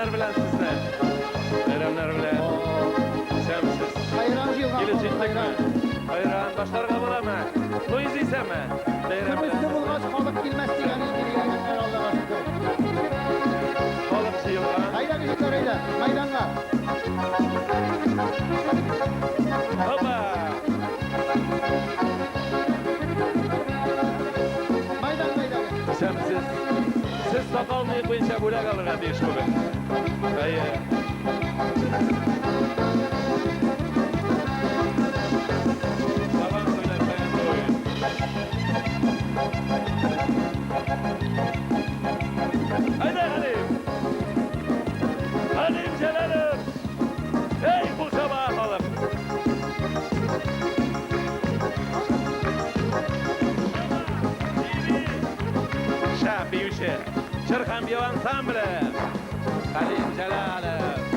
Бәйрәмнәр белән сезне. Бәйрәмнәр белән. Исәнмесез. Хайран җыелган Килеп халык, җиттекме? хайран. Хайран, башларга буламы? Ну, исәнме? Бәйрәм Кем белән. өсте булгач, халык килмәс дигән иде, килгәннәр, Аллага шөкер. Халык җыелган. Әйдә, егетләр, әйдә, мәйданга. Опа! Мәйданга, әйдә. Исәнмесез. Сез сакал мыек буенча бүләк алырга тиеш бүген. Әйе. Сабан туйлар, сабан туй. Әйдә, Хәлим! Хәлим Җәләлов! Эй, кул чаба халык! Шәп биюче, җыр һәм бию ансамбле! Хәлим Җәләлов!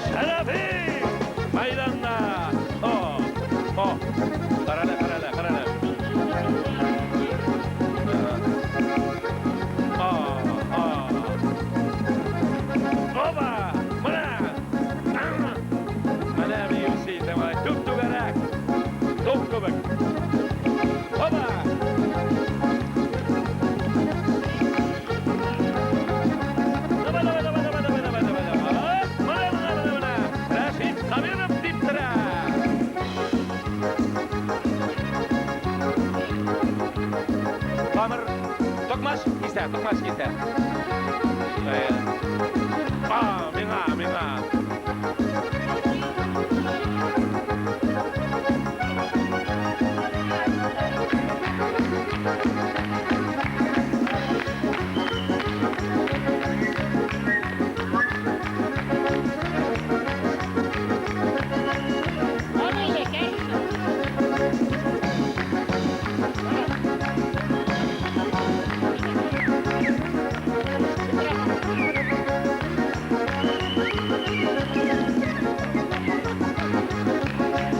Шәрәфи! Мәйданда! О! О! Карале, карале, карале. О! О! Оба! Менә! Менә биюче, давай, түп-түгәрәк. Туп кебек. Оба! Давай, давай, давай, давай, давай, давай, давай, давай. Менә, менә, менә, менә. Рәшит Сабиров дип тора. Камыр, токмач кисә, токмач кисә. Әйе. А, миңа, миңа.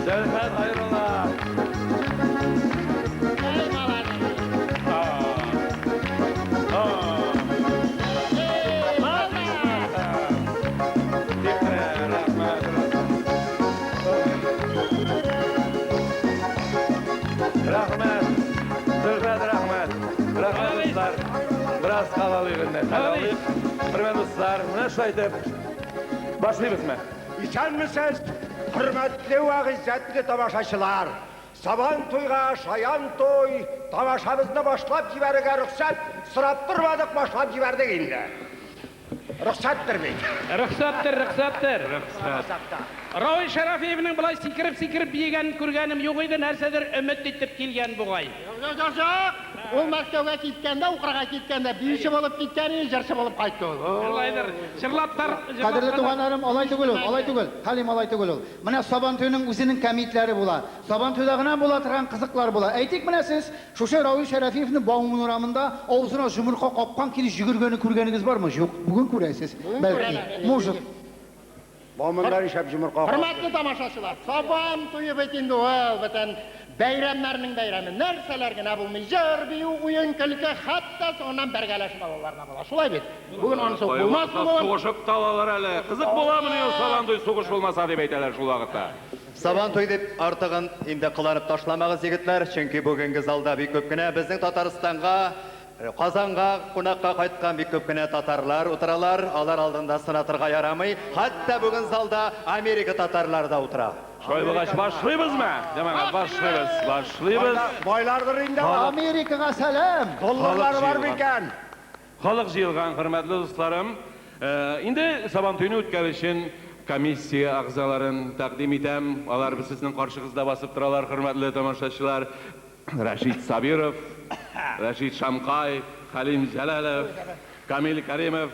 Зөлфәт Хәйрулла. А. А. Рәхмәт. Рәхмәт. Рәхмәт. Зөлфәт, рәхмәт. Рәхмәт, дуслар. Бераз калалык инде. Калалык. Хөрмәтле дуслар, менә шулай итеп башлыйбызмы? Исәнмесез, хөрмәтле вә гыйззәтле тамашачылар! Сабан туйга шаян туй, тамашабызны башлап җибәрергә рөхсәт сорап тормадык, башлап җибәрдек инде. Рөхсәттер бит. Рөхсәттер, рөхсәттер. Рөхсәт. Равил Шәрәфиевнең болай сикереп-сикереп биегәнен күргәнем юк иде, нәрсәдер өмет итеп килгән бугай. Юк, юк, юк! Ул Мәскәүгә киткәндә, укырга киткәндә, биюче булып киткән иде, җырчы булып кайтты ул. Шулайдыр. Җырлап тар, Кадерле туганнарым, алай түгел ул, алай түгел. Хәлим, алай түгел ул. Менә Сабантуйның үзенең кәмитләре була. Сабантуйда гына була торган кызыклар була. Әйтик, менә сез шушы Равил Шәрәфиевне Бауман урамында авызына җомырка капкан килеш йөгергәнен күргәнегез бармы? Юк. Бүген күрәсез. Бәлки. Может. Бауманда нишләп җомырка? Хөрмәтле тамашачылар, Сабан туе бит инде ул, бөтен бәйрәмнәрнең бәйрәме. Нәрсәләр генә булмый: җыр, бию, уен, көлке, хәтта соңыннан бәргәләшеп алалар да була. Шулай бит? Бүген анысы ук булмас булуын. Сугышып та алалар әле. Кызык буламыни ул Сабан туй сугыш булмаса, дип әйтәләр шул вакытта. Сабан туй дип артыгын инде кыланып ташламагыз, егетләр, чөнки бүгенге залда бик күп кенә безнең Татарстанга, Казанга кунакка кайткан бик күп кенә татарлар утыралар, алар алдында сынатырга ярамый. Хәтта бүген залда Америка татарлары да утыра. Шулай булгач, башлыйбызмы? Җәмәгать, башлыйбыз, башлыйбыз. Байлардыр инде. Америкага сәлам! Долларлары бар микән? Халык җыелган, хөрмәтле дусларым. Инде Сабан туйны үткәрү өчен комиссия әгъзаларын тәкъдим итәм. Алар сезнең каршыгызда басып торалар, хөрмәтле тамашачылар. Рәшит Сабиров, Рәшит Шамкай, Хәлим Җәләлов, Камил Кәримов,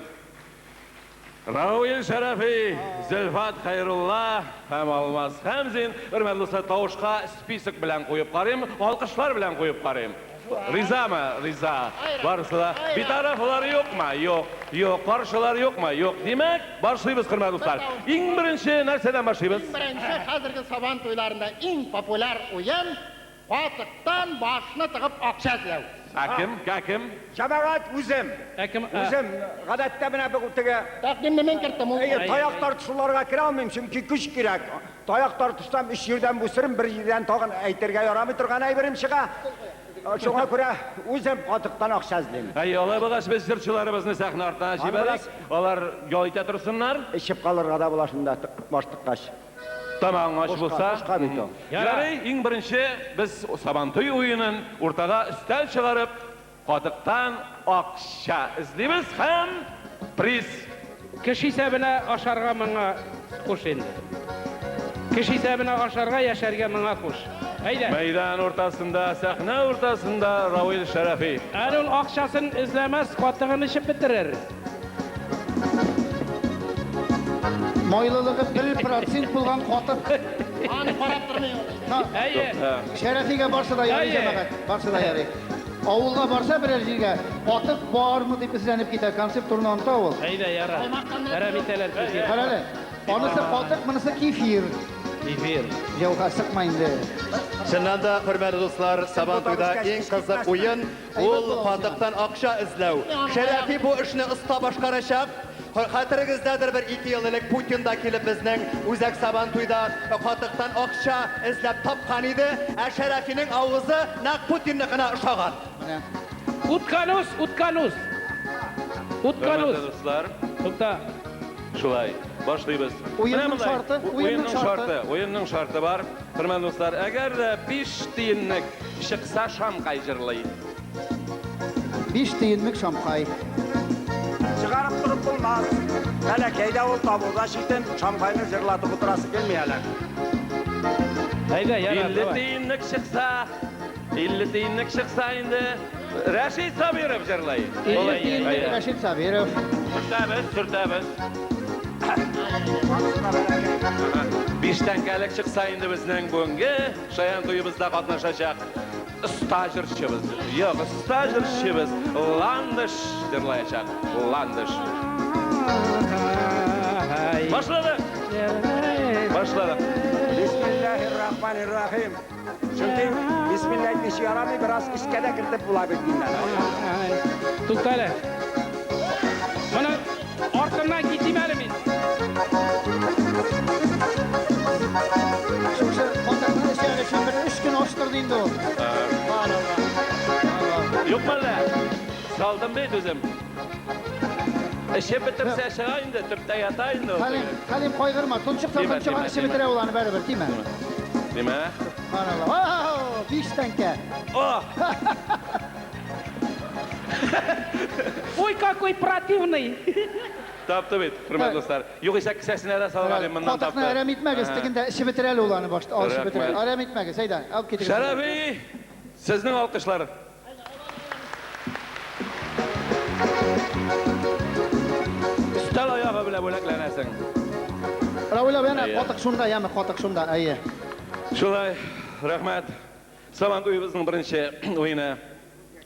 Равил Шәрәфи, Зөлфат Хәйрулла һәм Алмаз Хәмзин. Хөрмәтле дуслар, тавышка список белән куеп карыйм, алкышлар белән куеп карыйм. Ризамы? Риза. Барысы да. Битарафлар юкмы? Юк. Юк. Каршылар юкмы? Юк. Димәк, башлыйбыз, хөрмәтле дуслар. Иң беренче нәрсәдән башлыйбыз? Иң беренче хәзерге Сабан туйларында иң популяр уен. Катыктан башны тыгып акча эзләү. Ә кем? Ә кем? Җәмәгать, үзем. Ә кем? Үзем, гадәттә менә бу теге Тәкъдимне мин керттем. Ул Әйе, таяк тартышуларга керә алмыйм, чөнки көч кирәк. Таяк тартышсам, өч җирдән бүсерем, бер җирдән тагын әйтергә ярамый торган әйберем чыга. Шуңа күрә үзем катыктан акча эзлим. Әйе, алай булгач без җырчыларыбызны сәхнә артына җибәрик. Алар ял итә торсыннар. Эчеп калырга да була шунда баш тыккач. Тамагың ач булса. Бушка бит ул. Ярый, иң беренче без Сабантуй уенын уртага өстәл чыгарып, катыктан акча эзлибез һәм приз. Кеше исәбенә ашарга моңа куш инде. Кеше исәбенә ашарга, яшәргә моңа куш. Әйдә. Мәйдан уртасында, сәхнә уртасында Равил Шәрәфи. Әле ул акчасын эзләмәс, катыгын эчеп бетерер. Майлылыгы 1% булган катык. Аны карап тормый ул. Әйе. Шәрәфигә барсы да ярый, җәмәгать, барсы да ярый. Авылга барса берәр җиргә, катык бармы дип эзләнеп китә, концепт турында оныта ул. Әйдә, яра. Әрәм итәләр кефир. Кара әле, анысы катык, монысы кефир. Кефир. Җәүһәр, сыкма инде. Чыннан да, хөрмәтле дуслар, Сабантуйда иң кызык уен ул катыктан акча эзләү. Шәрәфи бу эшне оста башкарачак. Хәтерегездәдер, бер ике ел элек Путин да килеп безнең үзәк Сабантуйда катыктан акча эзләп тапкан иде, ә Шәрәфинең авызы нәкъ Путинныкына ошаган. Менә. Утконос, утконос. Утконос. Хөрмәтле дуслар. Тукта. Шулай, башлыйбыз. Уенның шарты, уенның шарты, уенның шарты бар. Хөрмәтле дуслар, әгәр дә 5 тиенлек чыкса, Шамкай җырлый. 5 тиенлек Шамкай. Чыгарып торып булмас. Бәләкәй дә ул, табу да читен, Шамкайны җырлатып утырасы килми әле. Әйдә, ярар, 50 давай. тиенлек чыкса, 50 тиенлек чыкса инде Рәшит Сабиров җырлый. 50 тиенлек Рәшит Сабиров. Сөртәбез, сөртәбез. Биш тәңкәлек чыкса инде безнең бүгенге шаян туебызда катнашачак оста җырчыбыз. Юк, оста җырчыбыз Ландыш җырлаячак. Ландыш. Башладык. Башладык. Бисмиллаһир-рахманир-рахим. Чөнки бисмилла әйтмичә ярамый, бераз эчкә дә кертеп була бит диннән. Тукта әле. Моны артыннан китим әле мин. Шушы катыкны эчәр өчен бер өч көн ач торды инде ул. Юк мәллә? Салдым бит үзем. Эчеп бетерсә чыга инде, төптә ята инде ул. Хәлим, Хәлим кайгырма, тончыкса Тимә, тончыга тимә, эчеп тимә. бетерә ул аны барыбер, тимә. Тимә. Субханалла. Биш тәңкә. О! Ой, какой противный! Тапты бит, хөрмәтле дуслар. Югыйсә кесәсенә дә салган идем, моннан Катыкны тапты. әрәм итмәгез, тегендә эчеп бетерә әле ул аны башта, алып эчеп бетерә. Рәхмәт. Әрәм итмәгез, әйдә, алып китегез. Шәрәфи, сезнең алкышлар. Өстәл аягы белән бүләкләнәсең. Равил абый, әнә Әйе. катык шунда, яме, катык шунда, әйе. Шулай, рәхмәт. Сабан туебызның беренче уены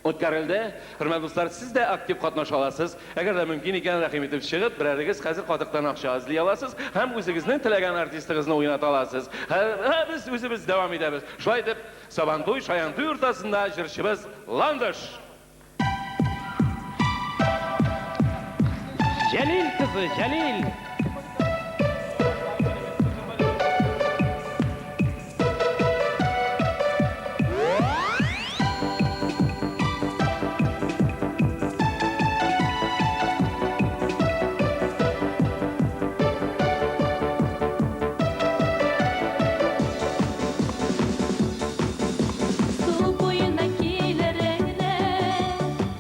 үткәрелде. Хөрмәтле дуслар, сез дә актив катнаша аласыз. Әгәр дә мөмкин икән, рәхим итеп чыгып, берәрегез хәзер катыктан акча эзли аласыз һәм үзегезнең теләгән артистыгызны уйната аласыз. Һә, без үзебез дәвам итәбез. Шулай итеп, Сабантуй, Шаянтуй уртасында җырчыбыз Ландыш. Җәлил кызы, Җәлил. Су буена килереңне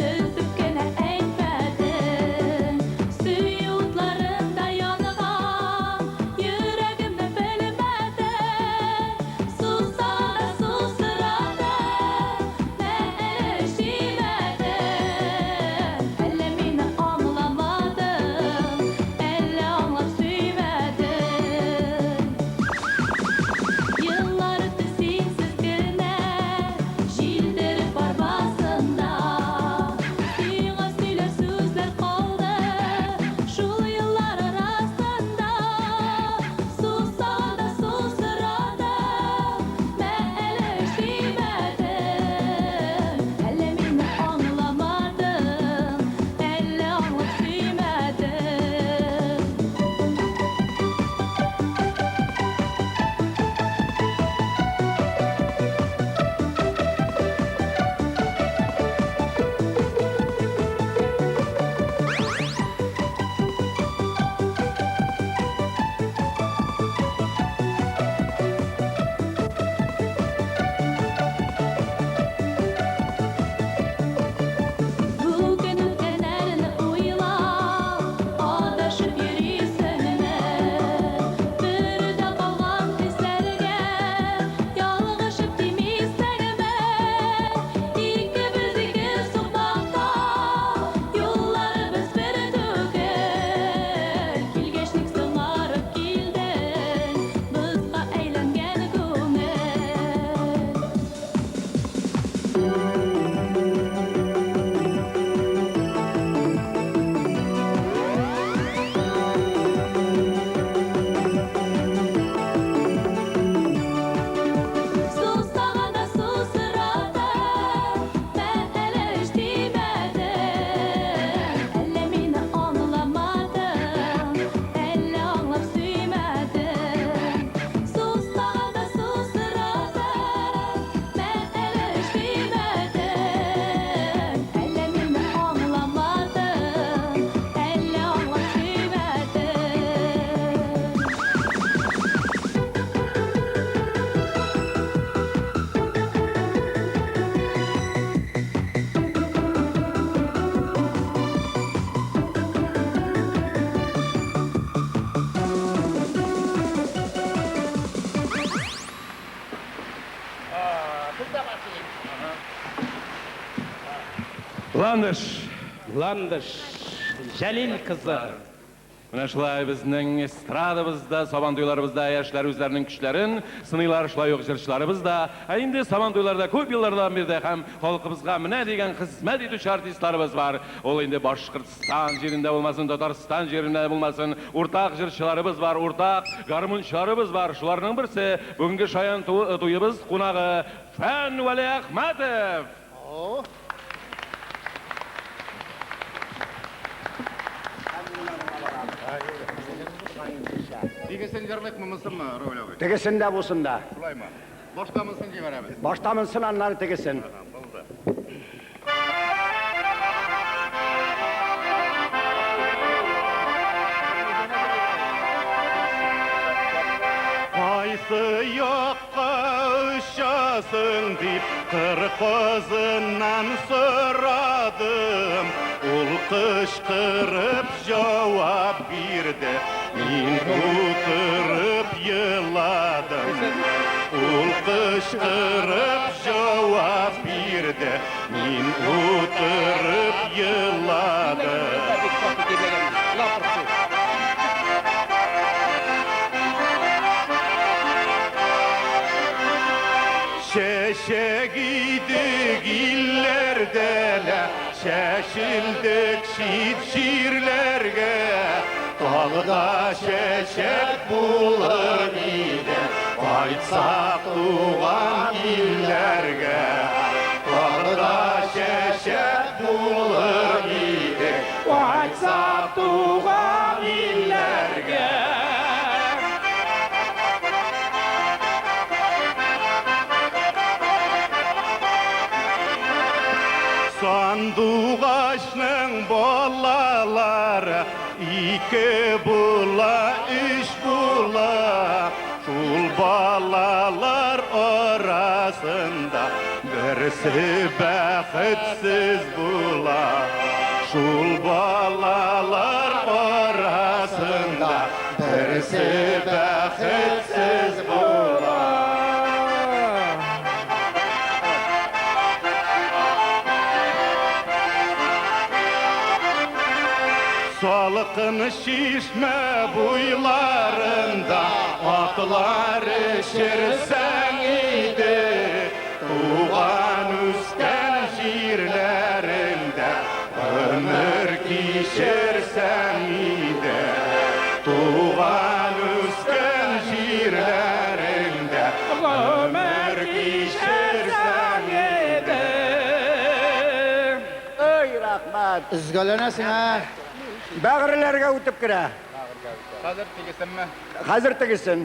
өзеп кенә әйтмәдең. Сөю утларында Ландыш. Ландыш Җәлил кызы. Менә шулай безнең эстрадабызда, сабантуйларыбызда яшьләр үзләренең көчләрен сыныйлар, шулай ук җырчыларыбыз да. Ә инде сабантуйларда күп еллардан бирле һәм халкыбызга менә дигән хезмәт итүче артистларыбыз бар. Ул инде Башкортстан җирендә булмасын, Татарстан җирендә булмасын, уртак җырчыларыбыз бар, уртак гармунчыларыбыз бар. Шуларның берсе бүгенге шаян туебыз кунагы Фән Вәлиәхмәтов. Икесен җырлыйкмы, монсынмы, Равил абый? Тегесен дә, бусын да. Шулаймы? Башта монсын җибәрәбез. Башта монсын, аннары тегесен. Булды. Кайсы якка очасың дип кыр казыннан сорадым. Ул кычкырып җавап бирде. Мин утырып еладым. Ул кычкырып җавап бирде. Мин утырып еладым. Чәчәк идек илләрдә лә, чәчелдек чит җирләргә. Тагы чәчәк булыр идек, кайтсак туган илләргә. Тагы чәчәк булыр идек, кайтсак туган илләргә. Сандугачның балалары ике була, өч була. Шул балалар арасында берсе бәхетсез була. Шул балалар арасында берсе бәхетсез була. Салкын чишмә буйларында атлар эчерсәң иде, туган үскән җирләрендә гомер кичерсәң иде. Туган үскән җирләрендә гомер кичерсәң иде. Эй, рәхмәт. Өзгәләнәсең, ә? Бәгырьләргә үтеп керә. Хәзер тегесенме? Хәзер тегесен.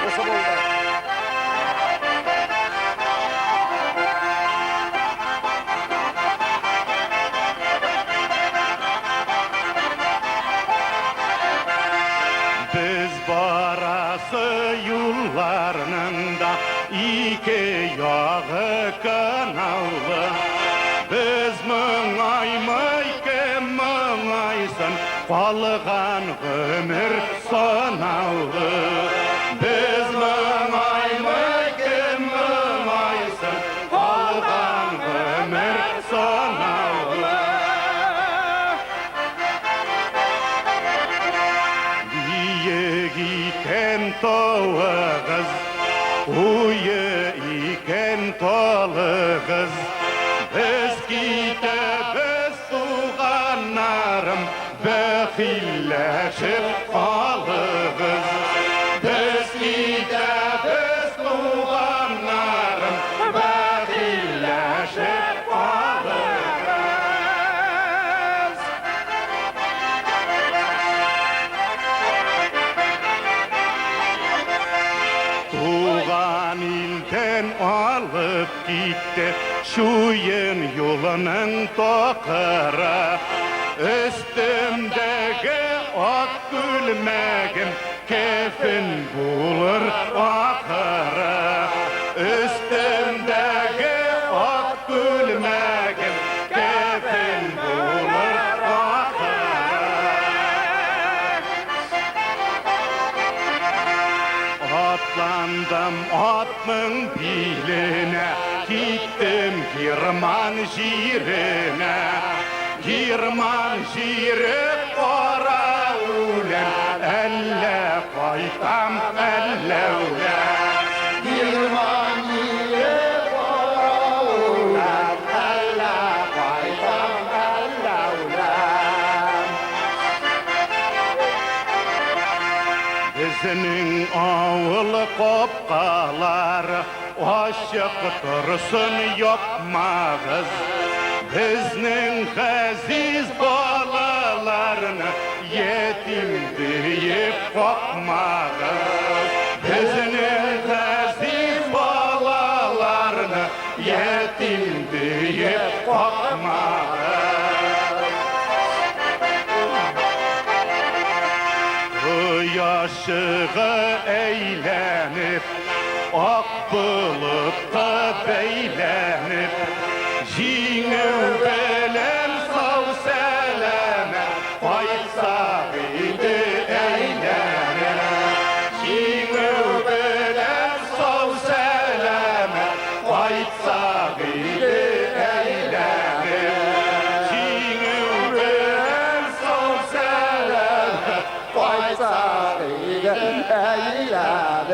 Бусы булды. Без барасы юлларның да ике ягы канаулы. Без моңаймый, кем моңайсын, калган гомер санаулы. Без моңаймый, кем моңайсын, калган гомер санаулы. Биек икән тавыгыз, куе икән талыгыз. Без китәбез, туганнарым, бәхилләшеп калыгыз. Без китәбез, туганнарым, бәхилләшеп калыгыз. Туган илдән алып китте чуен юлының такыры. Өстемдәге ак күлмәгем кәфен булыр ахыры. Өстемдәге ак күлмәгем кәфен булыр ахыры. Атландым атның биленә, Киттем Герман җиренә. Герман җире кара үлән, әллә кайтам, әллә үләм. Герман җире кара үлән, әллә кайтам, әллә үләм. Безнең авыл капкалары ачык торсын, япмагыз. Безнең газиз балаларны ятим диеп какмагыз. Безнең газиз балаларны ятим диеп какмагыз. Кояшыга әйләнеп, ак болытка бәйләнеп, җиңү белән сау сәламәт кайтсак иде әйләнеп. Җиңү белән сау сәламәт кайтсак иде әйләнеп. Җиңү белән сау сәламәт Кайтсак иде әйләнеп.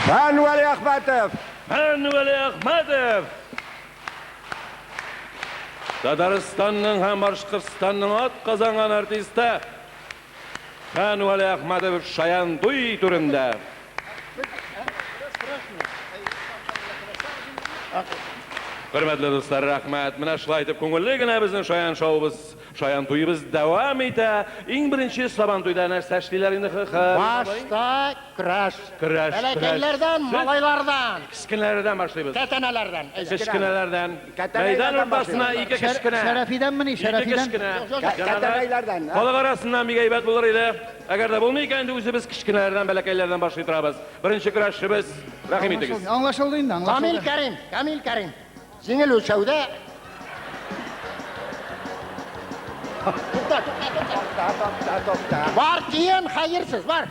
Фән Вәлиәхмәтов! Фән Вәлиәхмәтов! Татарстанның һәм Башкортстанның атказанган артисты Фән Вәлиәхмәтов Шаян туй түрендә. Хөрмәтле дуслар, рәхмәт. Менә шулай итеп күңелле генә безнең шаян шоуыбыз, шаян туебыз дәвам итә. Иң беренче Сабан туйда нәрсә эшлиләр инде? Башта көрәш. Көрәш, Бәләкәйләрдән, малайлардан. Кечкенәләрдән башлыйбыз. Кәтәнәләрдән. Кечкенәләрдән. Мәйдан уртасына ике кечкенә. Шәрәфидәнмени, Шәрәфидән? Ике кечкенә. Кәтәнәйләрдән. Халык арасыннан бик әйбәт булыр иде. Әгәр дә булмый икән, инде үзебез кечкенәләрдән, бәләкәйләрдән башлый торабыз. Беренче көрәшчебез, рәхим итегез. Аңлашылды инде, аңлашылды. Камил Кәрим, Камил Кәрим. Җиңел үлчәүдә. Тукта, тукта, тукта. Тукта. Бар киен, хәерсез, бар.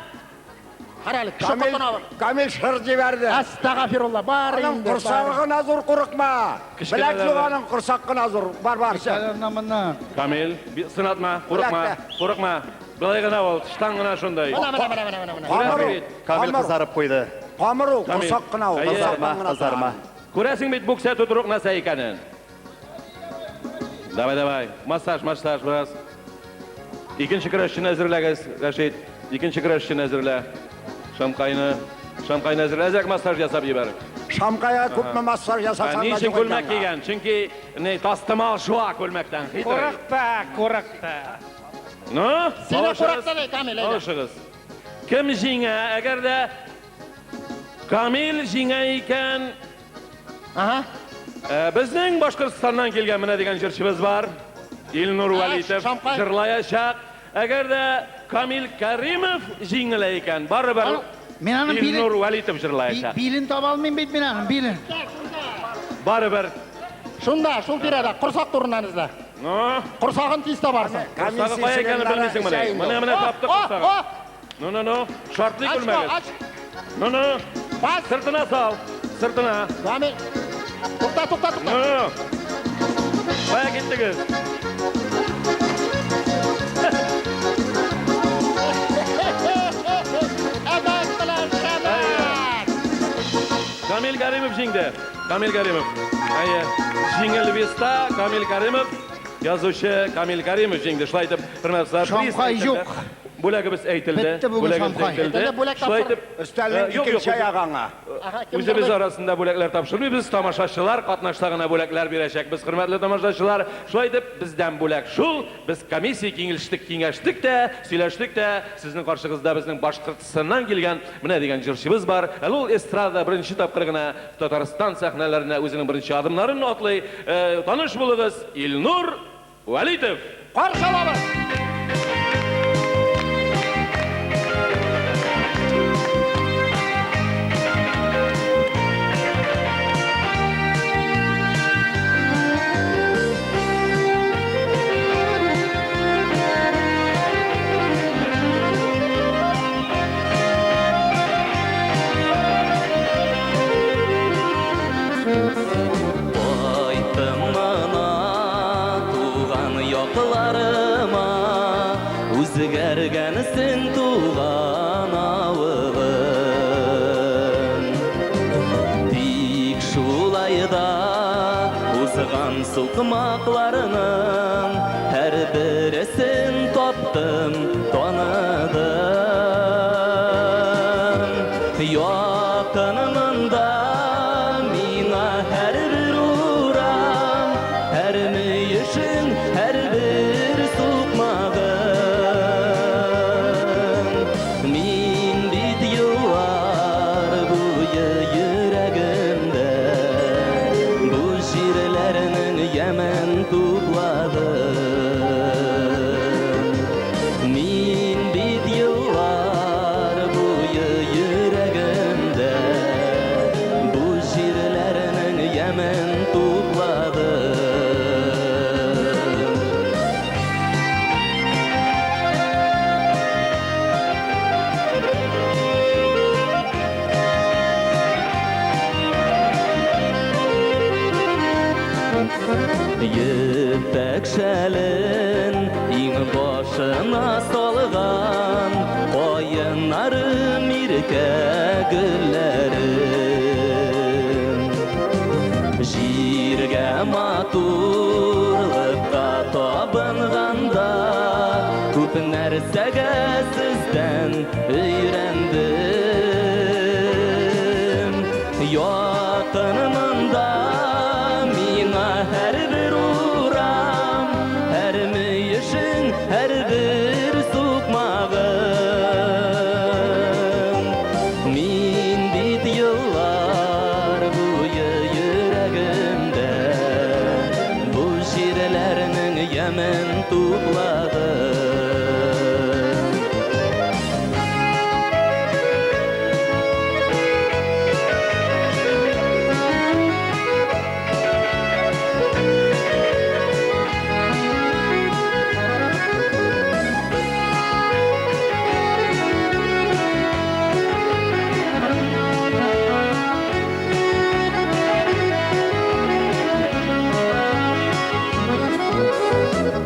Карале, кеше котына бар. Камил шыр җибәрде. Астагфирулла, бар Аның инде. корсагы гына зур, курыкма. Беләк юк аның, корсак кына зур. Бар, бар. Моннан. Камил, сынатма, курыкма, курыкма. Былай гына ул, тыштан гына шундай. Менә, менә, менә, менә, менә. Камил кызарып куйды. Камыр ул, корсак кына ул. Кызарма, кызарма. Күрәсең бит букса тотырук нәрсә икәнен. Давай, давай. Массаж, массаж бераз. Икенче көрәшчене әзерләгез, Рәшит. Икенче көрәшчене әзерлә. Шамкайны, Шамкайны әзерлә. Әзрәк массаж ясап җибәр. Шамкайга күпме массаж ясасаң Ни өчен күлмәк кигән? Чөнки не тастымал шуа күлмәктән. Курыкты, курыкты. Ну, Сине курыкты ди, Камил, әйдә. Алышыгыз. Кем җиңә? Әгәр дә Камил җиңә икән, Ага. Безнең Башкортстаннан килгән менә дигән җырчыбыз бар. Илнур Вәлитов җырлаячак. Әгәр дә Камил Кәримов җиңелә икән, барыбер Илнур Вәлитов җырлаячак. Билен таба алмыйм бит мин аның, билен. Барыбер. Шунда, шул тирәдә, корсак турыннан эзлә. Ну? Корсагын тиз табарсың. Корсагы кая икәнен белмисең менә. Менә, менә таптык корсагын. Ну, ну, ну, шартлый күрмәгез. Ну, ну. Бас. Сыртына сал. Сыртына. Камил. Тукта, тукта, тукта. Ну, кая киттегез? Әбәк белән шәбәк. Камил Каримов җиңде. Камил Каримов. Әйе. Җиңел веста Камил Каримов. Язучы Камил Каримов җиңде. Шулай итеп, хөрмәтле Шамкай юк. Бүләгебез әйтелде. Бетте бүген Шамкай. Шулай итеп, өстәлнең икенче ягыңа. Үзебез арасында бүләкләр тапшырмыйбыз, тамашачылар катнашса гына бүләкләр бирәчәкбез, хөрмәтле тамашачылар. Шулай итеп, бездән бүләк шул. Без комиссия киңәштек, киңәштек тә, сөйләштек тә. Сезнең каршыгызда безнең Башкортстаннан килгән менә дигән җырчыбыз бар. Әле ул эстрада беренче тапкыр гына Татарстан сәхнәләренә үзенең беренче адымнарын атлый. Таныш булыгыз, Илнур Вәлитов. Каршы алабыз. Күрәсең туган авылым. Тик шулай да узган сукмакларның һәрбересен таптым, таныдым. Якын монда миңа һәрбер урам, һәр мөешең, һәрбер сукмагың. Мин бит еллар буе йөрәгемдә бу җирләрнең ямен тупладым. Мин бит еллар буе йөрәгемдә бу җирләрнең ямен тупладым. Ефәк шәлен иң башына салган каеннарым, иркә гөлләрем. Җиргә матурлыкка табынганда күп нәрсәгә сездән өйрәндем. Якын монда миңа һәрбер урам, һәр мөешең, һәрбер сукмагың. Мин бит еллар буе йөрәгемдә бу җирләрнең ямен тупладым.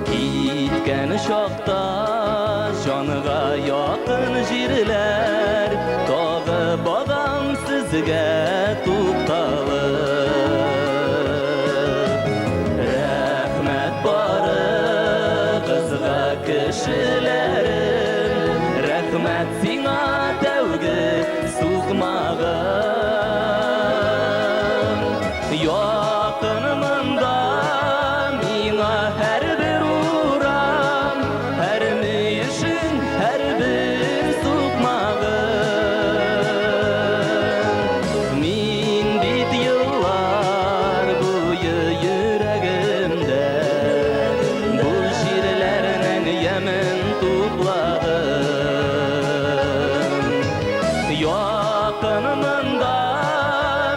Киткән чакта җанга якын җирләр, тагы багам сезгә тукталып. Рәхмәт барыгызга, кешеләрем, рәхмәт сиңа, тәүге сукмагым. Якын монда миңа һәрбер урам, һәр мөешең, һәрбер сукмагың. Мин бит еллар буе йөрәгемдә бу җирләрнең ямен тупладым. Якын монда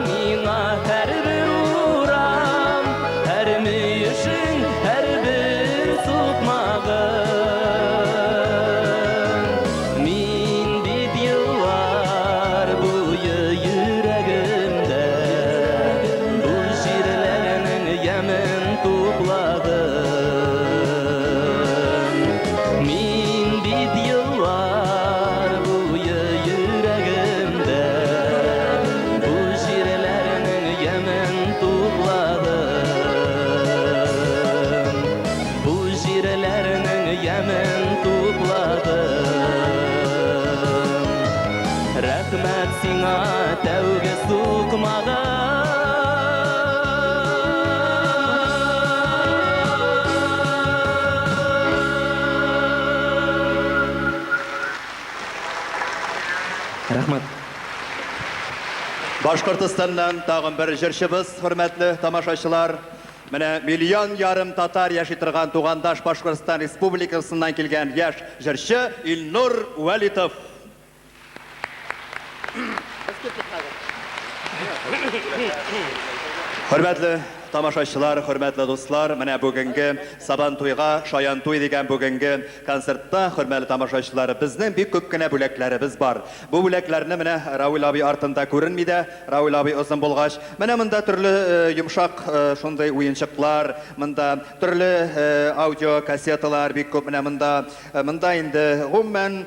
миңа һәрбер урам, һәр мөешең, һәрбер сукмагың. Мин бит еллар буе йөрәгемдә бу җирләрнең ямен тупладым. Мин бит еллар буе йөрәгемдә бу җирләрнең ямен тупладым. Бу җирләрнең ямен тупладым. Рәхмәт сиңа, тәүге сукмагым. Рәхмәт. Башкортостаннан тагын бер җырчыбыз, хөрмәтле тамашачылар. Менә миллион ярым татар яши торган тугандаш Башкортостан Республикасыннан килгән яшь җырчы Илнур Вәлитов. Хөрмәтле тамашачылар, хөрмәтле дуслар, менә бүгенге Сабантуйга шаян туй дигән бүгенге концертта, хөрмәтле тамашачылар, безнең бик күп кенә бүләкләребез бар. Бу бүләкләрне менә Равил абый артында күренми дә, Равил абый озын булгач, менә монда төрле йомшак шундый уенчыклар, монда төрле аудио кассеталар бик күп менә монда, монда инде гомумән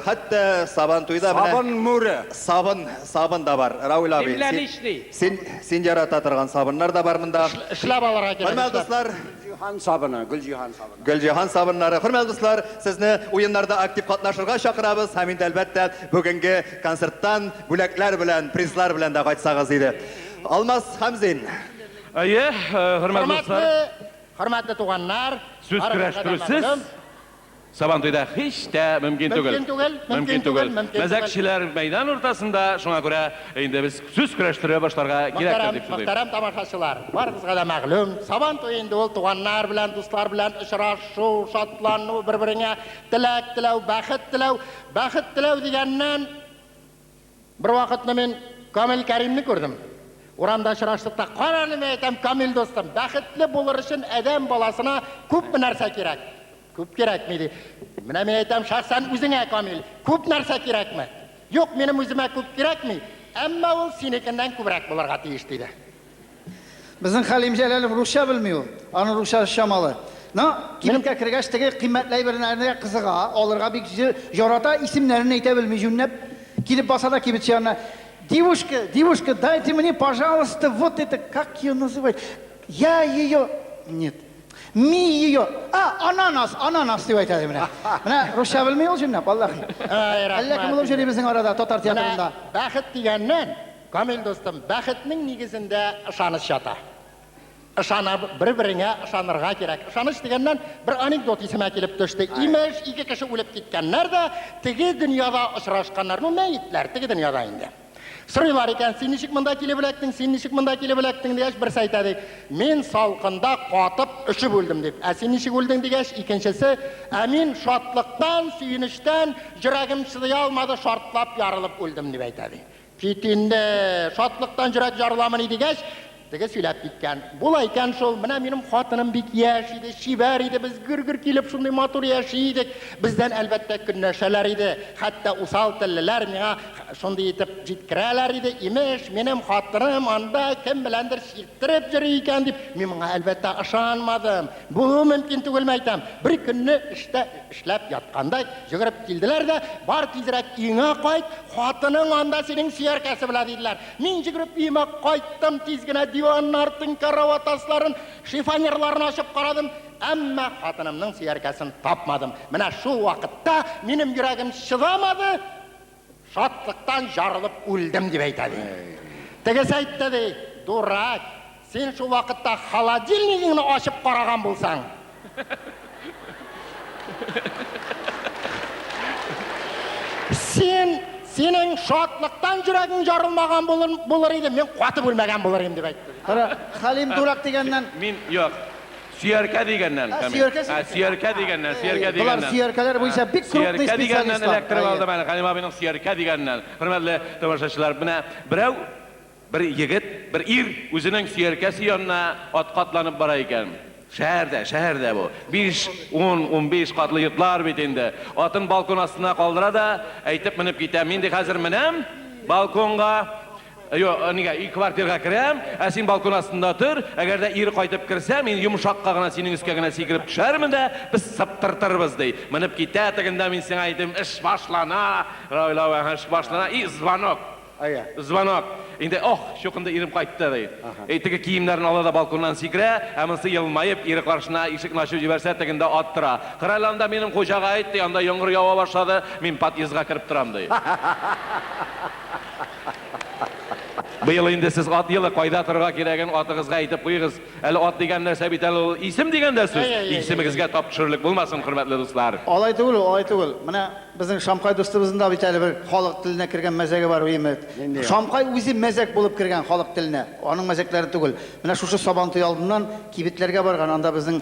хәтта Сабантуйда менә Сабын мүре. Сабын, сабын да бар. Равил абый, Димлән син, ични. син, син ярата торган сабыннар да бар монда. Эшләп алырга кирәк. Хөрмәтле дуслар, Гөлҗиһан сабыны, Гөлҗиһан сабыны. Гөлҗиһан сабыннары. Хөрмәтле дуслар, сезне уеннарда актив катнашырга чакырабыз һәм инде әлбәттә бүгенге концерттан бүләкләр белән, призлар белән дә кайтсагыз иде. Алмаз Хамзин. Әйе, хөрмәтле дуслар. Хөрмәтле, хөрмәтле туганнар, Сүз барыгызга да көрәштерүсез мәгълүм. Сабантуйда һич тә мөмкин түгел. Мөмкин түгел, мөмкин түгел, мөмкин түгел. Мәзәкчеләр мәйдан уртасында, шуңа күрә инде без сүз көрәштерә башларга кирәктер Мөхтәрәм, дип саныйм. мөхтәрәм тамашачылар, барыгызга да мәгълүм, Сабан туе инде ул туганнар белән, дуслар белән очрашу, шатлану, бер-береңә теләк теләү, бәхет теләү. Бәхет теләү дигәннән бер вакытны мин Камил Кәримне күрдем. Урамда очраштык та, кара әле, мин әйтәм, Камил дустым, бәхетле булыр өчен адәм баласына күпме нәрсә кирәк? Күп кирәкми ди. Менә мин әйтәм, шәхсән үзеңә, Камил, күп нәрсә кирәкме? Юк, минем үземә күп кирәкми, әмма ул синекеннән күбрәк булырга тиеш диде. Безнең Хәлим Җәләлов русча белми ул. Аның русчасы чамалы. Но кибеткә кергәч теге кыйммәтле әйберләргә кызыга, алырга бик ярата, исемнәрен әйтә белми җүнләп. Килеп баса да кибетче янына. Девушка, девушка, дайте мне, пожалуйста, вот это, как ее называют? Я ее... Нет. Ми ее... А, ананас, ананас дип әйтә ди менә. Менә русча белми ул җүнләп, Аллаһи. Ай, Әллә кем рәхмәт. булып йөри безнең арада татар Менә театрында. бәхет дигәннән, Камил дустым, бәхетнең нигезендә ышаныч ята. Ышана, бер-береңә ышанырга кирәк. Ышаныч дигәннән бер анекдот исемә килеп төште. Имеш, ике кеше үлеп киткәннәр дә, теге дөньяда очрашканнар. Ну, мәетләр, теге дөньяда инде. Сорыйлар икән, син ничек монда килеп эләктең, син ничек монда килеп эләктең дигәч, берсе әйтә ди, мин салкында катып өшеп үлдем дип. Ә син ничек үлдең дигәч, икенчесе, ә мин шатлыктан, сөенечтән йөрәгем чыдый алмады, шартлап ярылып үлдем дип әйтә ди. Кит инде, шатлыктан йөрәк ярыламыни дигәч, теге сөйләп киткән. Була икән шул, менә минем хатыным бик яшь иде, чибәр иде, без гөр-гөр килеп шундый матур яши идек. Бездән әлбәттә көнләшәләр иде. Хәтта усал теллеләр миңа шундый итеп җиткерәләр иде. Имеш, минем хатыным анда кем беләндер чирттереп йөри икән дип. Мин моңа әлбәттә ышанмадым. Бу мөмкин түгел, әйтәм. Бер көнне эштә эшләп ятканда йөгереп килделәр дә, бар тизрәк өеңә кайт, хатының анда синең сөяркәсе белән диделәр. Мин йөгереп өемә кайттым, тиз генә диванны артын, карават асларын, шифонерларын ачып карадым, әмма хатынымның сөяркәсен тапмадым. Менә шул вакытта минем йөрәгем чыдамады, шатлыктан жарылып үлдем дип әйтә ди. Тегесе әйтте ди, дурак, син шул вакытта холодильнигыңны ачып караган булсаң. Син, синең шатлыктан йөрәгең ярылмаган булыр иде, мин катып үлмәгән булыр идем дип әйтте. Кара, Хәлим дурак дигәннән Мин юк. Сөяркә дигәннән. А, Камил. сөяркә, А, сөяркә дигәннән, сөяркә Болар дигәннән. сөяркәләр буенча бик крупный Сөяркә дигәннән специалистлар. эләктереп алдым әле Хәлим абыйның сөяркә дигәннән. Хөрмәтле тамашачылар, менә берәү бер егет, бер ир үзенең сөяркәсе янына атка атланып бара икән. Шәһәрдә, шәһәрдә бу. 5, 10, 15 катлы йортлар бит инде. Атын балкон астына калдыра да, әйтеп менеп китә. Мин ди хәзер менәм балконга. Йо, нигә, өй квартирга керәм, ә син балкон астында тор, әгәр дә ир кайтып керсә, мин йомшакка гына синең өскә генә сикереп төшәрмен дә, без сыптыртырбыз ди. Менеп китә, тегендә мин сиңа әйтим, эш башлана, Равил абый, эш башлана, и звонок. Звонок. Инде, ох, чукынды ирем кайтты ди. Эй, теге киемнәрен ала да балконнан сикерә, ә монысы елмаеп, ире каршына ишекне ачып җибәрсә, тегендә ат тора. Кара анда минем хуҗага әйт ди, анда яңгыр ява башлады, мин подъездга кереп торам ди. Быел инде сез ат елы кайда торырга кирәген атыгызга әйтеп куегыз. Әле ат дигән нәрсә бит әле ул исем дигән дә сүз. Әй, әй, әй, Исемегезгә тап төшерлек булмасын, хөрмәтле дуслар. Алай түгел, алай түгел. Менә безнең Шамкай дустыбызның да бит әле бер халык теленә кергән мәзәге бар, әйеме? Шамкай үзе мәзәк булып кергән халык теленә. Аның мәзәкләре түгел. Менә шушы Сабантуй алдыннан кибетләргә барган, анда безнең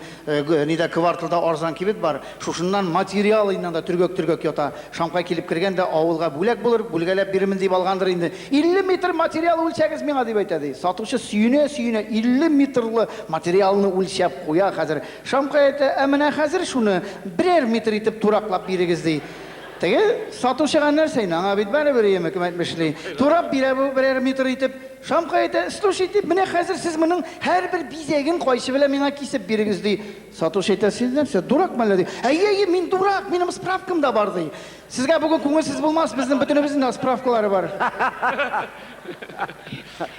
нидә кварталда арзан кибет бар. Шушыннан материал инде анда төргәк-төргәк ята. Шамкай килеп кергән дә авылга бүләк булыр, бүлгәләп бирермен дип алгандыр инде. 50 метр материал үлчәгез миңа, дип әйтә, ди. Сатучы сөенә-сөенә 50 метрлы материалны үлчәп куя хәзер. Шамкай әйтә, ә менә хәзер шуны берәр метр итеп тураклап бирегез, ди. Теге сатучыга нәрсә инде, аңа бит барыбер, яме, кем әйтмешли. Турап бирә бу берәр метр итеп. Шамкай әйтә, слушайте, менә хәзер сез моның һәрбер бизәген кайчы белән миңа кисеп бирегез, ди. Сатучы әйтә, син нәрсә, дурак мәллә, ди. Әйе, әйе, мин дурак, минем справкам да бар, ди. Сезгә бүген күңелсез булмас, безнең бөтенебезнең дә справкалары бар.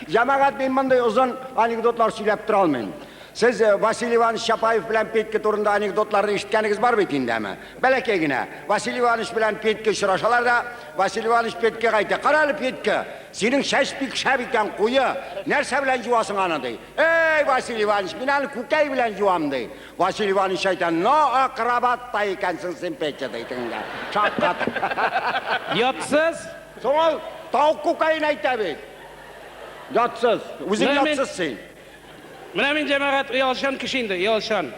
Җәмәгать, мин мондый озын анекдотлар сөйләп тора алмыйм. Сез Василий Иванович Чапаев белән Петька турында анекдотларны ишеткәнегез бар бит инде, әме? Бәләкәй генә. Василий Иванович белән Петька очрашалар да, Василий Иванович Петькага әйтә, Кара әле, Петька, синең чәч бик шәп икән, куе. Нәрсә белән җуасың аны, ди. Эй, Василий Иванович, мин аны күкәй белән җуам, ди. Василий Иванович әйтә, Но акробат та икәнсең син, Петя, ди, тегеңә. Шаккатып. Ятсыз. Соң ул тавык күкәен әйтә бит. Ятсыз. Үзең ятсыз син. Менә мин, җәмәгать, оялчан кеше инде, оялчан.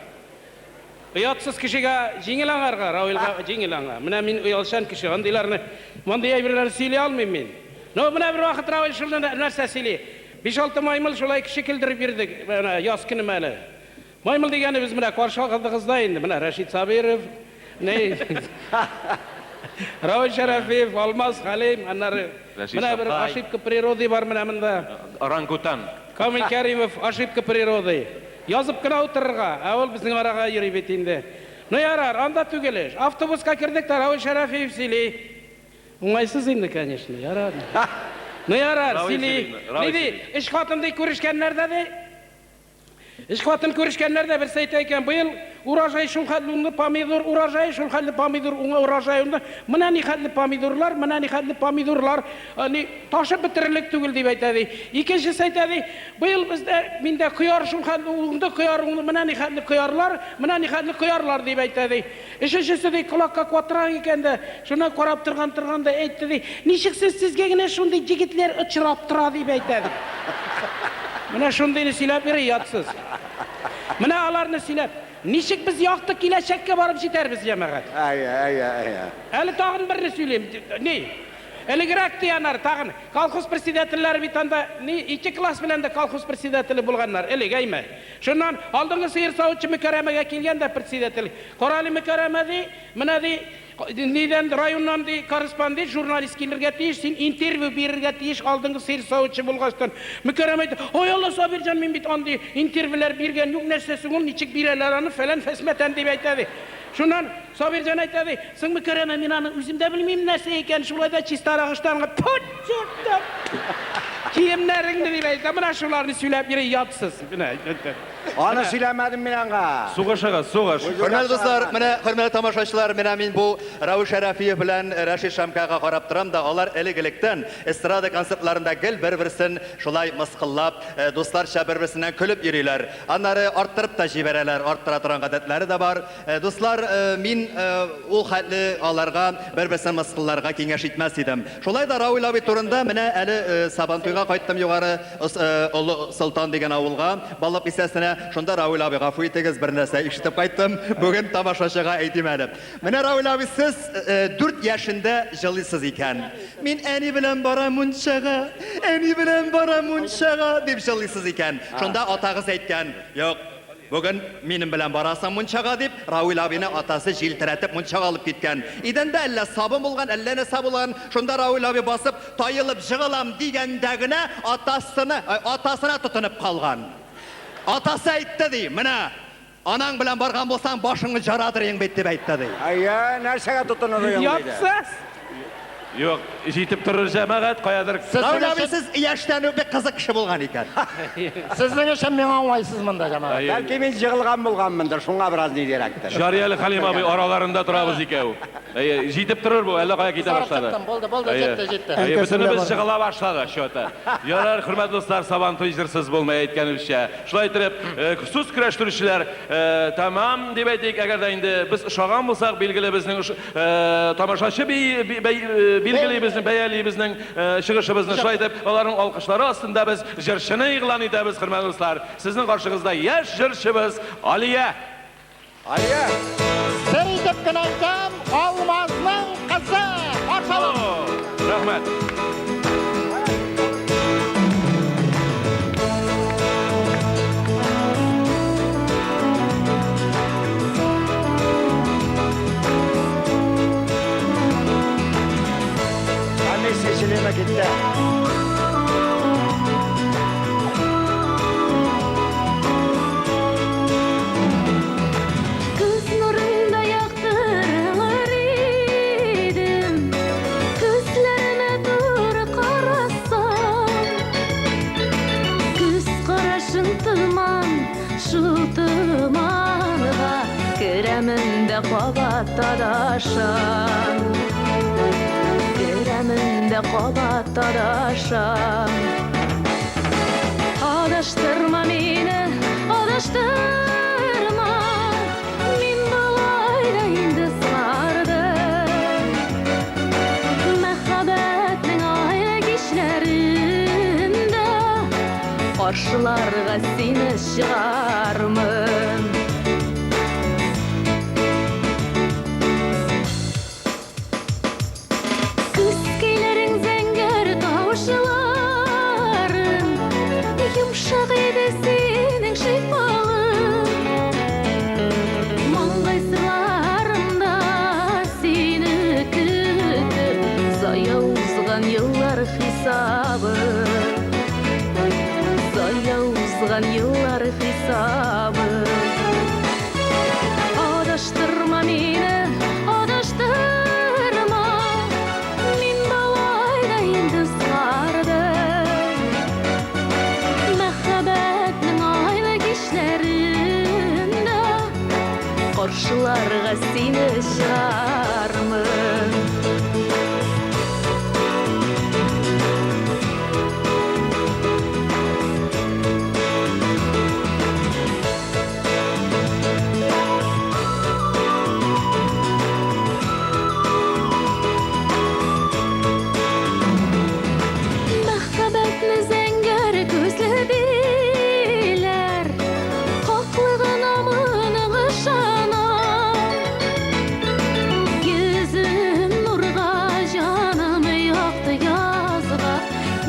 Оятсыз кешегә җиңел аңарга, Равилгә җиңел аңа. Менә мин оялчан кеше, андыйларны, мондый әйберләрне сөйли алмыйм мин. Ну, менә бервакыт Равил шуны нәрсә сөйли. Биш-алты маймыл шулай кеше көлдереп йөрдек, менә яз көне әле. Маймыл дигәнебез менә каршы алдыгызда инде, менә Рәшит Сабиров, ни, Равил Шәрәфиев, Алмаз Хәлим, аннары менә бер ошибка природы бар менә монда. Орангутан. Камил Кәримов, ошибка природы. Язып кына утырырга, ә ул безнең арага йөри бит инде. Ну ярар, анда түгел эш. Автобуска кердек тә, Равил Шәрәфиев сөйли. Уңайсыз инде, конечно, ярар. Ну ярар, сөйли. Ни ди, өч хатын ди күрешкәннәр дә ди. Өч хатын күрешкәннәр дә берсе әйтә икән, быел урожай шул хәтле уңды, помидор урожае шул хәтле помидор уңа урожай уңды. Менә ни хәтле помидорлар, менә ни хәтле помидорлар, ни ташып бетерерлек түгел дип әйтә ди. Икенчесе әйтә ди, быел бездә миндә кыяр шул хәтле уңды, кыяр уңды, менә ни хәтле кыярлар, менә ни хәтле кыярлар дип әйтә ди. Өченчесе ди, колакка катырак икән дә, шуннан карап торган торган да әйтте ди, ничек сез сезгә генә шундый егетләр очрап тора дип әйтә ди. Менә шундыйны сөйләп йөри ятсыз. Менә аларны сөйләп, ничек без якты киләчәккә барып җитәрбез, җәмәгать? Әйе, әйе, әйе. Әле тагын берне сөйлим. Ни? Элегрәк ди аннары тагын колхоз председательләре бит анда ни ике класс белән дә колхоз председателе булганнар элек, әйме? Шуннан алдынгы сыер савучы Мөкәрәмәгә килгән дә председатель, Карале, Мөкәрәмә, ди, менә ди, нидән, районнан ди, корреспондент, журналист килергә тиеш, син интервью бирергә тиеш алдынгы сыер савучы булгачтан. Мөкәрәмә әйтә, Ай Алла, Сабирҗан, мин бит андый интервьюлар биргән юк, нәрсә соң ул, ничек бирәләр аны, фәлән фәсмәтән, дип әйтә ди. Шуннан Сабирҗан әйтә ди, Соң, Мөкәрәмә, мин аны үзем дә белмим нәрсә икән, шулай да чистарак ыштанга, тфү, чуртым, киемнәреңне, дип әйтә. Менә шуларны сөйләп йөри, ятсыз. Менә. Аны сөйләмәдем мин аңа. Сугышыгыз, сугыш. Хөрмәтле дуслар, менә хөрмәтле тамашачылар, менә мин бу Равил Шәрәфиев белән Рәшит Шамкайга карап торам да, алар элек-электән эстрада концертларында гел бер-берсен шулай мыскыллап, дусларча бер-берсеннән көлеп йөриләр. Аннары арттырып та җибәрәләр, арттыра торган гадәтләре дә бар. Дуслар, мин ул хәтле аларга бер-берсен мыскылларга киңәш итмәс идем. Шулай да Равил абый турында менә әле Сабантуйга кайттым Югары Олы Солтан дигән авылга, Балык бистәсенә. Шунда Равил абый, гафу итегез, бер нәрсә ишетеп кайттым. Бүген тамашачыга әйтим әле. Менә, Равил абый, сез дүрт яшендә җылыйсыз икән. Мин әни белән барам мунчага, әни белән барам мунчага, дип җылыйсыз икән. Шунда атагыз әйткән, Юк, Бүген минем белән барасың мунчага, дип, Равил абыйны атасы җилтерәтеп мунчага алып киткән. Идәндә әллә сабын булган, әллә нәрсә булган, шунда Равил абый басып, таелып җыгылам дигәндә генә атасына, атасына тотынып калган. Атасы әйтте, ди, менә, анаң белән барган булсаң, башыңны җарадырыең бит, дип әйтте, ди. Әйе, нәрсәгә тотынырыең, диде. Ятсыз! Юк, җитеп торыр җәмәгать, каядыр. Равил абый, сез яшьтән үк бик кызык кеше булган икән. Сезнең өчен миңа уңайсыз монда, җәмәгать. Бәлки мин җыгылган булганмындыр, шуңа бераз нидерәктер. Ярый әле, Хәлим абый, араларында торабыз икәү. Әйе, җитеп торыр бу, әллә кая китә башлады. Чыктым, булды, булды, җитте, җитте. Әйе, бөтенебез җыгыла башлады, чё-то. Ярар, хөрмәтле дуслар, Сабантуй җырсыз булмый, әйткәнебезчә. Шулай итеп, сүз көрәштерүчеләр тәмам дип әйтик, әгәр дә инде без ошаган булсак, билгеле безнең тамашачы билгели безнең, бәяли безнең чыгышыбызны. Шулай итеп, аларның алкышлары астында без җырчыны игълан итәбез, хөрмәтле дуслар. Сезнең каршыгызда яшь җырчыбыз Алия. Алия! Сер итеп кенә әйтәм, Алмазның кызы! Каршы алыгыз! Рәхмәт! Комиссия члены китте. Күз нурыңда яктырыр идем, Күзләремә туры карасаң. Күз карашың томан, шул томанга Керәмен дә кабат адашам. Керәмен дә кабат адашам. Адаштырма мине, адаштырма. Мин болай да инде сыңардым. Мәхәббәтнең айлы кичләрендә Каршыларга сине чыгармын. Күзкәйләрең зәңгәр тавышларын, Йомшак иде синең шифалың. Маңгай сырларымда сине көтеп, Зая узган еллар хисабы. Зая узган еллар хисабы. Адаштырма мине, адаштырма. Мин болай да инде сыңардым. Мәхәббәтнең айлы кичләрендә Каршыларга сине чыгармын. Мәхәббәтне зәңгәр күзле диләр, Хаклыгына моның ышанам. Йөзем нурга, җаным якты язга,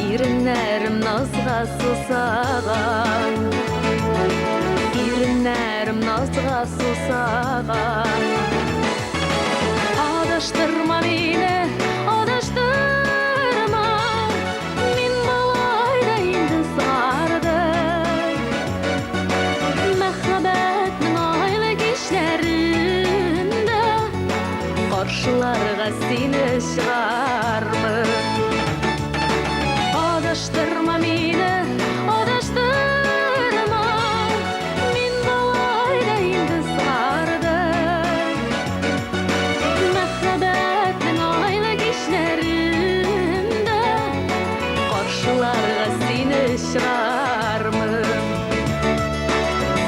Иреннәрем назга сусаган. Иреннәрем назга сусаган. Адаштырма мине, адаштырма. Мин болай да инде сыңардым. Мәхәббәтнең айлы кичләрендә Каршыларга сине чыгармын. Адаштырма мине, адаштырма. Мин болай да инде сыңардым. Мәхәббәтнең айлы кичләрендә Каршыларга сине чыгармын.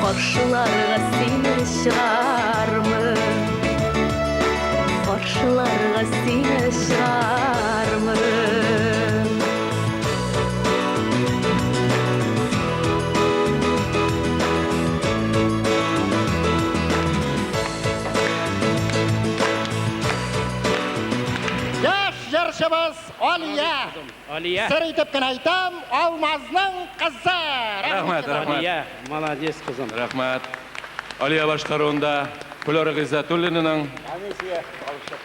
Каршыларга сине чыгармын. Каршыларга сине чыгармын. Яшь җырчыбыз Алия. Алия. Сер итеп кенә әйтәм, Алмазның кызы. Рәхмәт, рәхмәт. Алия, молодец, кызым. Рәхмәт. Алия башкаруында Флера Гыйззәтуллинаның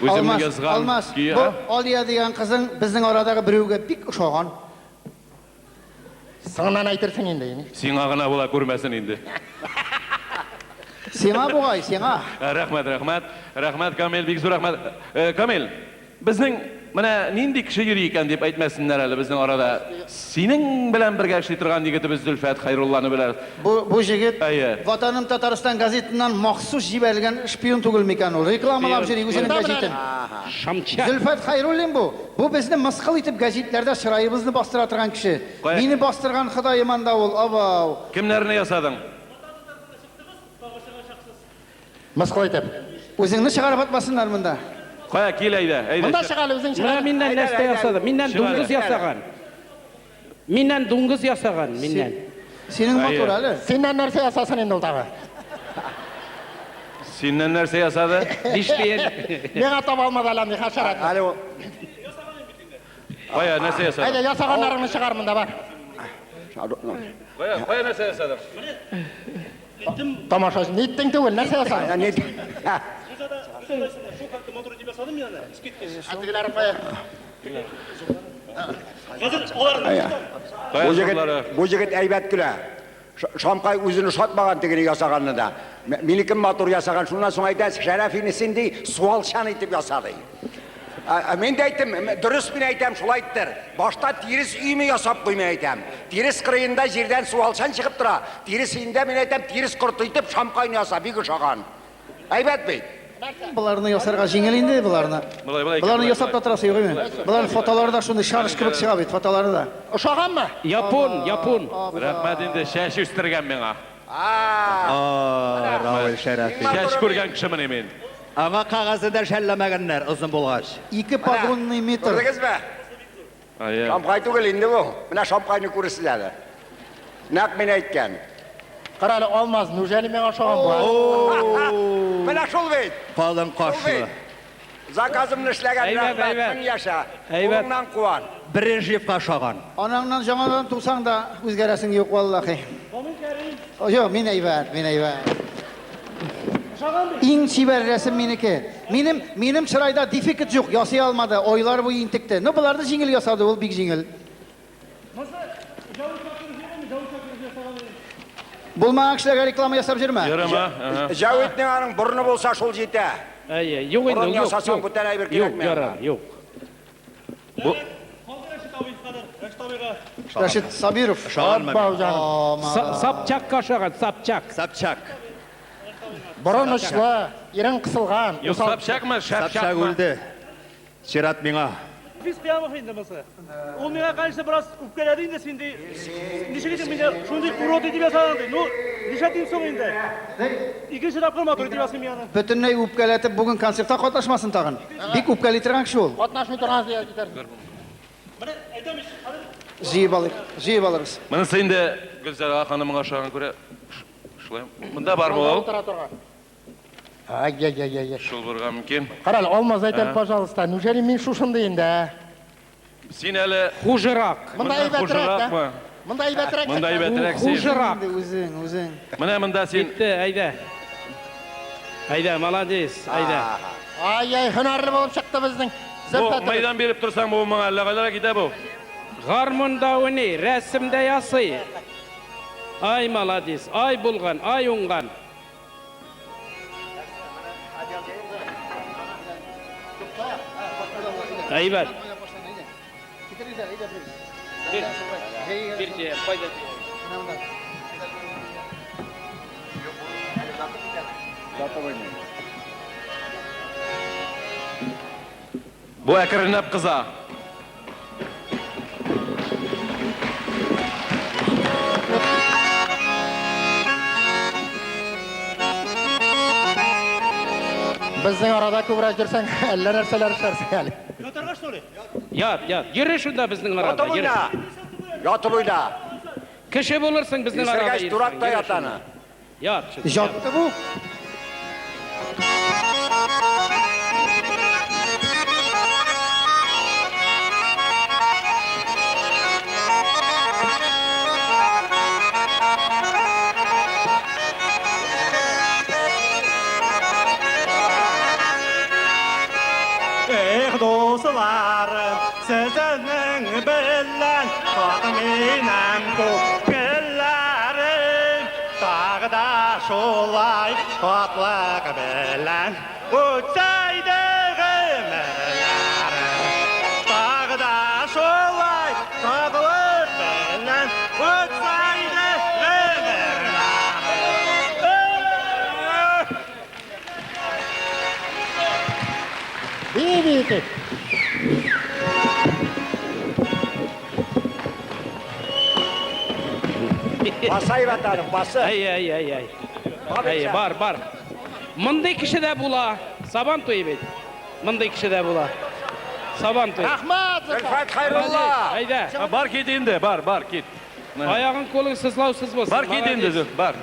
үземнең Алмаз, язган Алмаз, көе. бу Алия дигән кызың безнең арадагы берәүгә бик ошаган. Соңыннан әйтерсең инде. Сиңа гына була күрмәсен инде. Сиңа бугай, сиңа. Рәхмәт, рәхмәт. Рәхмәт, Камил, бик зур рәхмәт. Камил, безнең Менә нинди кеше йөри икән дип әйтмәсеннәр әле безнең арада. Синең белән бергә эшли торган егетебез Зөлфәт Хәйрулланы беләбез. Бу, бу җегет Әйе. Ватаным Татарстан газетыннан махсус җибәрелгән шпион түгел микән ул? Рекламалап йөри үзенең гәзитен. Шамча. Зөлфәт Хәйруллин бу. Бу безне мыскыл итеп гәзитләрдә чыраебызны бастыра торган кеше. Кая? Мине бастырган Ходаем анда ул, абау. Кемнәрне ясадың? Мыскыл итеп. Үзеңне чыгарып атмасыннар монда. Кая, кил әйдә, әйдә. Монда чык әле, үзең чык Менә әле. миннән нәрсә ясады? Миннән Чыгар. дуңгыз ясаган. Миннән дуңгыз ясаган, миннән. Синең матур әле. Синнән нәрсә ясасын инде ул тагы? Синнән нәрсә ясады? Биш тиен. Миңа таба алмады әле андый хәшәрәтне. Әле ул Кая, нәрсә ясады? Әйдә, ясаганнарыңны чыгар монда, бар. Кая, кая нәрсә ясадың? Тамашачы, ниттең түгел, нәрсә ясадың? Не Ә тегеләре кая? Кая Бу егет, зурлары? бу егет әйбәт көлә. Шамкай үзен ошатмаган тегене ясаганны да. Минекен матур ясаган, шуннан соң әйтә, Шәрәфине син ди, суалчан итеп яса ди. Мин дә әйттем, дөрес мин әйтәм, шулай иттер. Башта тирес өеме ясап куй, мин әйтәм. Тирес кырыенда җирдән суалчан чыгып тора. Тирес өендә мин әйтәм, тирес корты итеп шамкайны яса, бик ошаган. Әйбәт бит. Боларны ясарга җиңел инде боларны. Болай, болай икән, Боларны болай, ясап та болай. торасы юк инде. Боларның фотолары да шундый шарыш кебек чыга бит, фотолары да. Ошаганмы? Япон, япон. Рәхмәт инде, чәч үстергән миңа. А, Равил Шәрәфи. Чәч күргән кешемен мин. Аңа кәгазе дә шәлләмәгәннәр, озын булгач. Ике погонный метр. Күрдегезме? Әйе. Шамкай түгел инде бу. Менә шамкайны күрерсез әле. Нәкъ мин әйткән. Кара әле, Алмаз, неужели миңа ошаган бу? Менә шул бит. Калын Шул кашлы. бит. Заказымны эшләгән Әйбәт, рәхмәт, әйбәт. мең яшә. Әйбәт. Кулыңнан куан. Брежневка ошаган. Анаңнан жаңадан тусаң да үзгәрәсең юк валлахи. Юк, мин әйбәт, мин әйбәт. Иң чибәр рәсем минеке. Минем минем чырайда дефект юк, ясый алмады, ойлар буе интекте. Ну, боларны җиңел ясады, ул бик җиңел. Булмаган кешеләргә реклама ясап йөрмә. Йөрме? Ага. Җәвитнең аның борыны булса шул җитә. Әйе, юк инде, Борын юк. ясасаң юк. бүтән әйбер Юк, кирәкми ярар, аңа. юк. Бу Рашид Сабиров. Ошаганмы? Абау җаным. Сапчакка ошаган, сапчак. Сапчак. Борын очлы, ирен кысылган. Юк, усал. сапчакмы, Сапчак шапчакмы? үлде. Чират миңа. Физ Кыямов инде монысы. Ул миңа, конечно, бераз үпкәләде инде син ди. Ничек итеп мине шундый урод итеп ясадың ди. Ну, нишләтим соң инде? Икенче тапкыр матур итеп ясыйм мин аны. Бөтенләй үпкәләтеп бүген концертта катнашмасын тагын. Бик үпкәли торган кеше ул. Катнашмый торган итәрсең. Менә әйтәм ич, хәзер Җыеп алыйк, җыеп алырбыз. Монысы инде Гөлзара ханымга ошаган күрә. Шулай. Монда бармы ул? Утыра торган. Ай-яй-яй-яй. Шул булырга мөмкин. Кара әле, Алмаз, әйт әле, пожалуйста, неужели мин шушындый инде, ә? Син әле Хужырак. Монда Монда әйбәтрәк, хужыракмы? ә? Монда әйбәтрәк. Монда әйбәтрәк син. Хужырак. Инде үзең, үзең. Менә монда син Китте, әйдә. Әйдә, молодец, әйдә. Ай-яй, һөнәрле булып чыкты безнең. Бу Зөлфәт. мәйдан биреп торсаң бу моңа әллә кайларга китә бу. Гармунда уйный, рәсемдә ясый. Ай, молодец, ай булган, ай уңган. Әйбәт. Бир җыям, кайда җыям? Бу әкренләп кыза. Безнең арада күбрәк йөрсәң, әллә нәрсәләр эшләрсең әле. ятарга что ли? Ят, ят. Йөре шунда безнең арада, Ятып йөре. уйна. Ятып уйна. Кеше булырсың безнең арада. Исергәч йөрсәң, дурак та йөре ята аны. шунда. Ят, шунда, ят. Җатты бу. Эх, дусларым, сезнең белән минем күңелләрем тагы да шулай шатлык белән үтсә иде гомерләрем. Баса әйбәт аның, басы. Әй, әй, әй, әй. Әй, бар, бар. Мондый кеше дә була. Сабан туе бит. Мондый кеше дә була. Сабан туе. Рәхмәт, Зөлфәт Хәйрулла. Әйдә. Бар кит инде, бар, бар кит. Аягың кулың сызлаусыз булсын. Бар кит инде, Молодец. Зөлф, бар.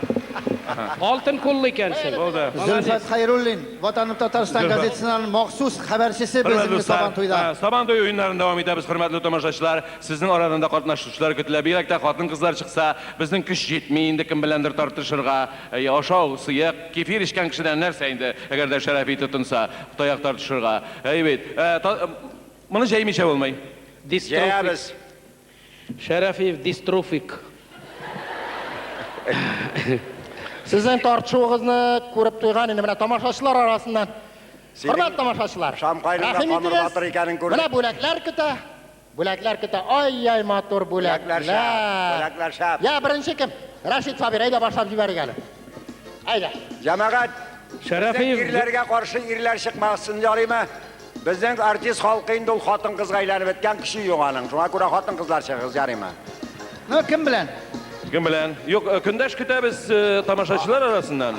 Алтын куллы икәнсең. Булды. Зөлфәт Хәйруллин, Ватаным Татарстан Зөлфәт. газетасының махсус хәбәрчесе Хөрмәтле безнең дуслар, Сабан туйда. Сабан туе уеннарын дәвам итәбез, хөрмәтле тамашачылар. Сезнең арадан да катнашучылар көтелә. Бигрәк тә хатын-кызлар чыкса, безнең көч җитми инде кем беләндер тартышырга. Ашау, сыек, кефир эчкән кешедән нәрсә инде, әгәр дә Шәрәфи тотынса, таяк тартышырга. Әй бит. Моны җәймичә булмый. Дистрофик. Җәябез. Шәрәфиев дистрофик. Сезнең тартышуыгызны күреп туйган инде менә тамашачылар арасыннан. Хөрмәт тамашачылар. Шамкайның да Рәхим камыр итегез. батыр икәнен күрдек. Менә бүләкләр көтә. Бүләкләр көтә. Ай-яй матур Бүләкләр бүләкләр. шәп, бүләкләр шәп. Я, беренче кем? Рәшит Сабир, әйдә башлап җибәрик әле. Әйдә. Җәмәгать, Шәрәфиев безнең ирләргә каршы ирләр чыкмасын ярыймы? Безнең артист халкы инде ул хатын-кызга әйләнеп беткән, көче юк аның. Шуңа күрә хатын-кызлар чыгыгыз ярыймы? Ну, кем белән? Кем белән? Юк, көндәш көтәбез тамашачылар арасыннан.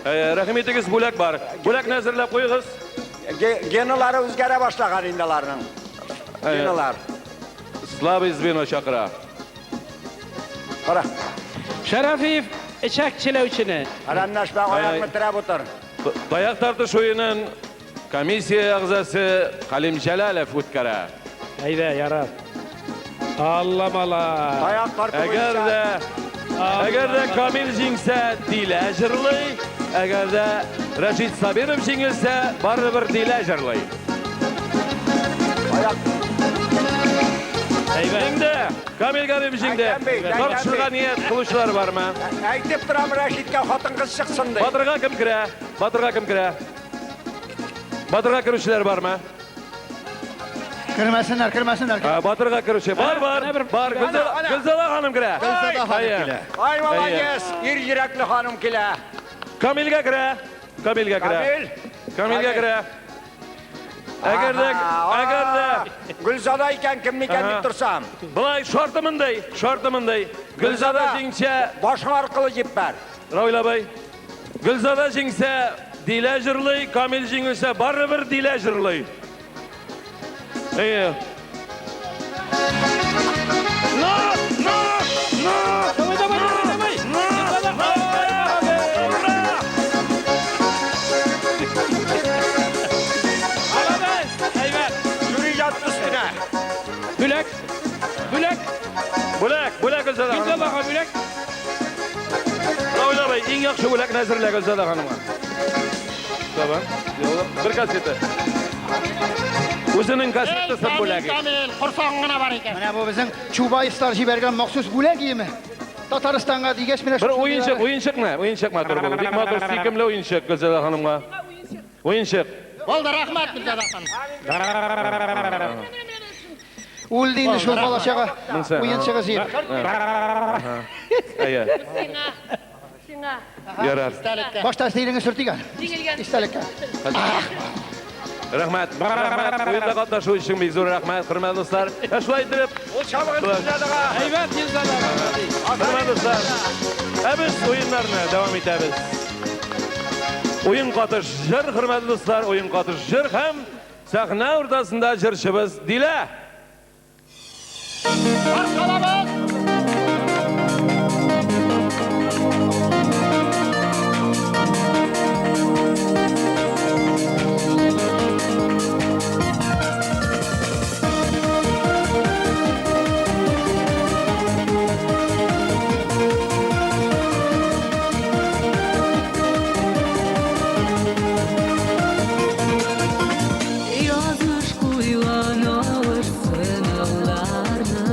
Рәхим итегез, бүләк бар. Бүләкне әзерләп куегыз. Геналары үзгәрә башлаган инде аларның. Геналар. Слабый звено чакыра. Кара. Шәрәфиев эчәк челәүчене. Әрәмнәшмә, аякны терәп утыр. Таяк тартыш уенын комиссия әгъзасы Хәлим Җәләлов үткәрә. Әйдә, ярар. Алла мала. Таяк тарту Әгәр буенча. дә, әгәр дә Камил җиңсә, Дилә җырлый. Әгәр дә Рәшит Сабиров җиңелсә, барыбер Дилә җырлый. Аяк. Әйбәт. Җиңде. Камил Галиев җиңде. Әйтәм бит, әйтәм Тартышырга бит. ният кылучылар бармы? Әйтеп торам Рәшиткә хатын-кыз чыксын ди. Батырга кем керә? Батырга кем керә? Батырга керүчеләр бармы? Кермәсеннәр, кермәсеннәр. Батырга керүче бар, бар, бар. Гөлзада ханым керә. Гөлзада ханым килә. Ай, молодец, ир йөрәкле ханым килә. Камилгә керә. Камилгә керә. Камил. Камилгә керә. Әгәр дә, әгәр дә Гөлзада икән, кем икән дип торсам. Былай шарты мондый, шарты мондый. Гөлзада җиңсә, башың аркылы җибәр. Равил абый. Гөлзада җиңсә, Дилә җырлый, Камил җиңелсә, барыбер Дилә җырлый. Әйе. На, на, на! Давай, давай, давай, давай! На, на, ура! Молодец! Әйбәт! Юри ят өстенә. Бүләк! Бүләк! Бүләк, бүләк Гөлзада ханым. Гөлзадага бүләк! Равил абый, иң яхшы бүләкне әзерлә Гөлзада ханымга. Tamam. Бер кассета. Үзенең кассетасын бүләк ит. Камил, корсагың гына бар икән. Менә бу безнең Чубаевлар җибәргән махсус бүләк иеме? Татарстанга дигәч менә Бер шушы уенчык, уенчыкны, уенчык матур булды. Бик матур, сөйкемле уенчык Гөлзада ханымга. Уенчык. Булды, рәхмәт Гөлзада ханым. Үлде инде шул балачага. Монсы, Уенчыгы җыеп. Әйе. Сиңа. Сиңа. Ярар. Башта сиреңе сөртик әле. Җиңелгән. Истәлеккә. Рәхмәт. Рәхмәт. Уенда катнашу өчен бик зур рәхмәт, хөрмәтле дуслар. Ә шулай итеп, Ул чабыгыз Гөлзадага. Әйбәт Гөлзада. Хөрмәтле дуслар, ә без уеннарны дәвам итәбез. Уен катыш җыр, хөрмәтле дуслар, уен катыш җыр һәм сәхнә уртасында җырчыбыз Дилә. Каршы алабыз. Язмыш куйган авыр сынауларны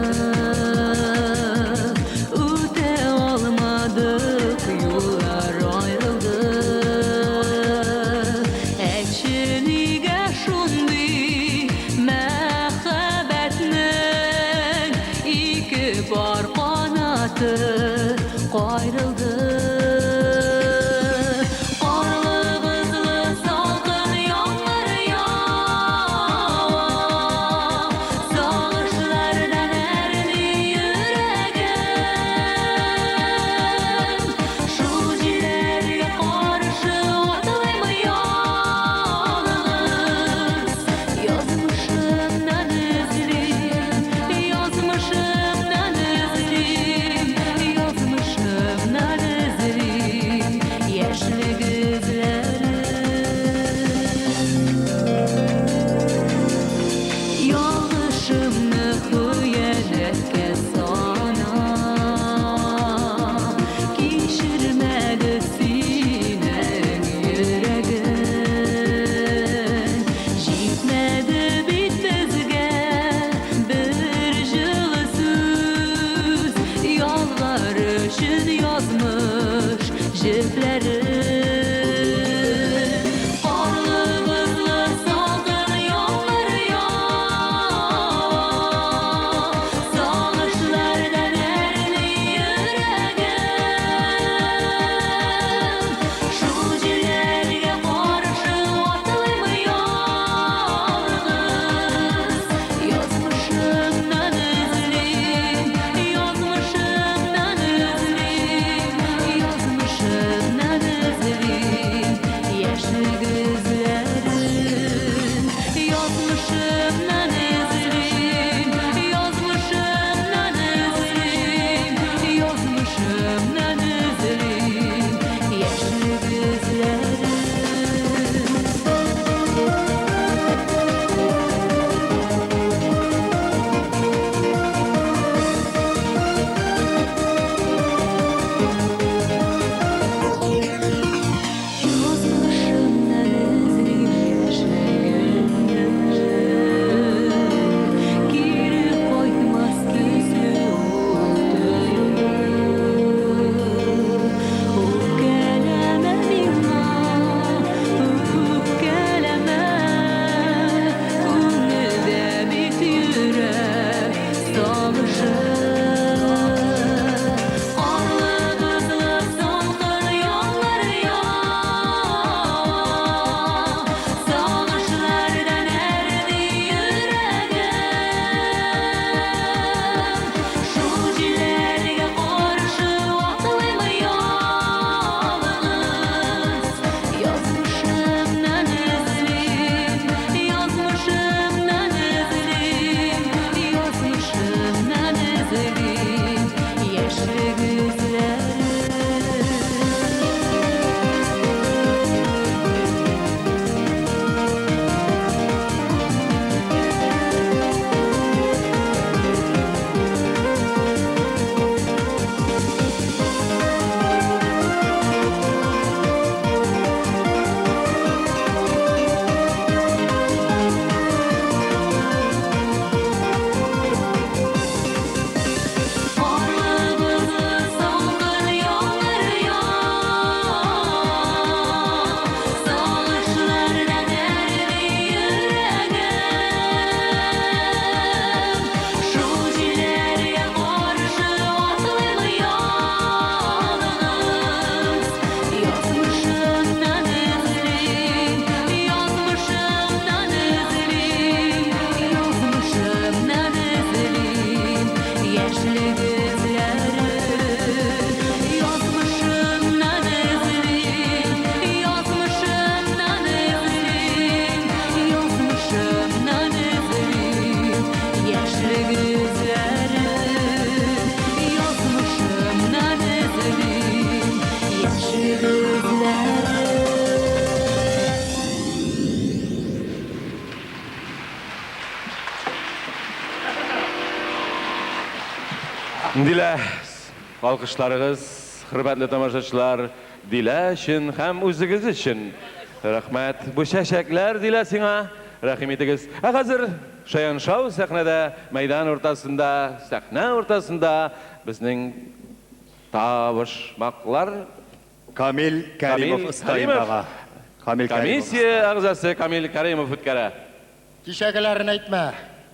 Дилә, алкышларыгыз, хөрмәтле тамашачылар, Дилә өчен һәм үзегез өчен. Рәхмәт. Бу чәчәкләр, Дилә, сиңа. Рәхим итегез. Ә хәзер Шаян Шау сәхнәдә, мәйдан уртасында, сәхнә уртасында безнең табышмаклар. Камил Кәримов остаендага. Камил Кәримов. Комиссия әгъзасы Камил Кәримов үткәрә. Кичәгеләрен әйтмә.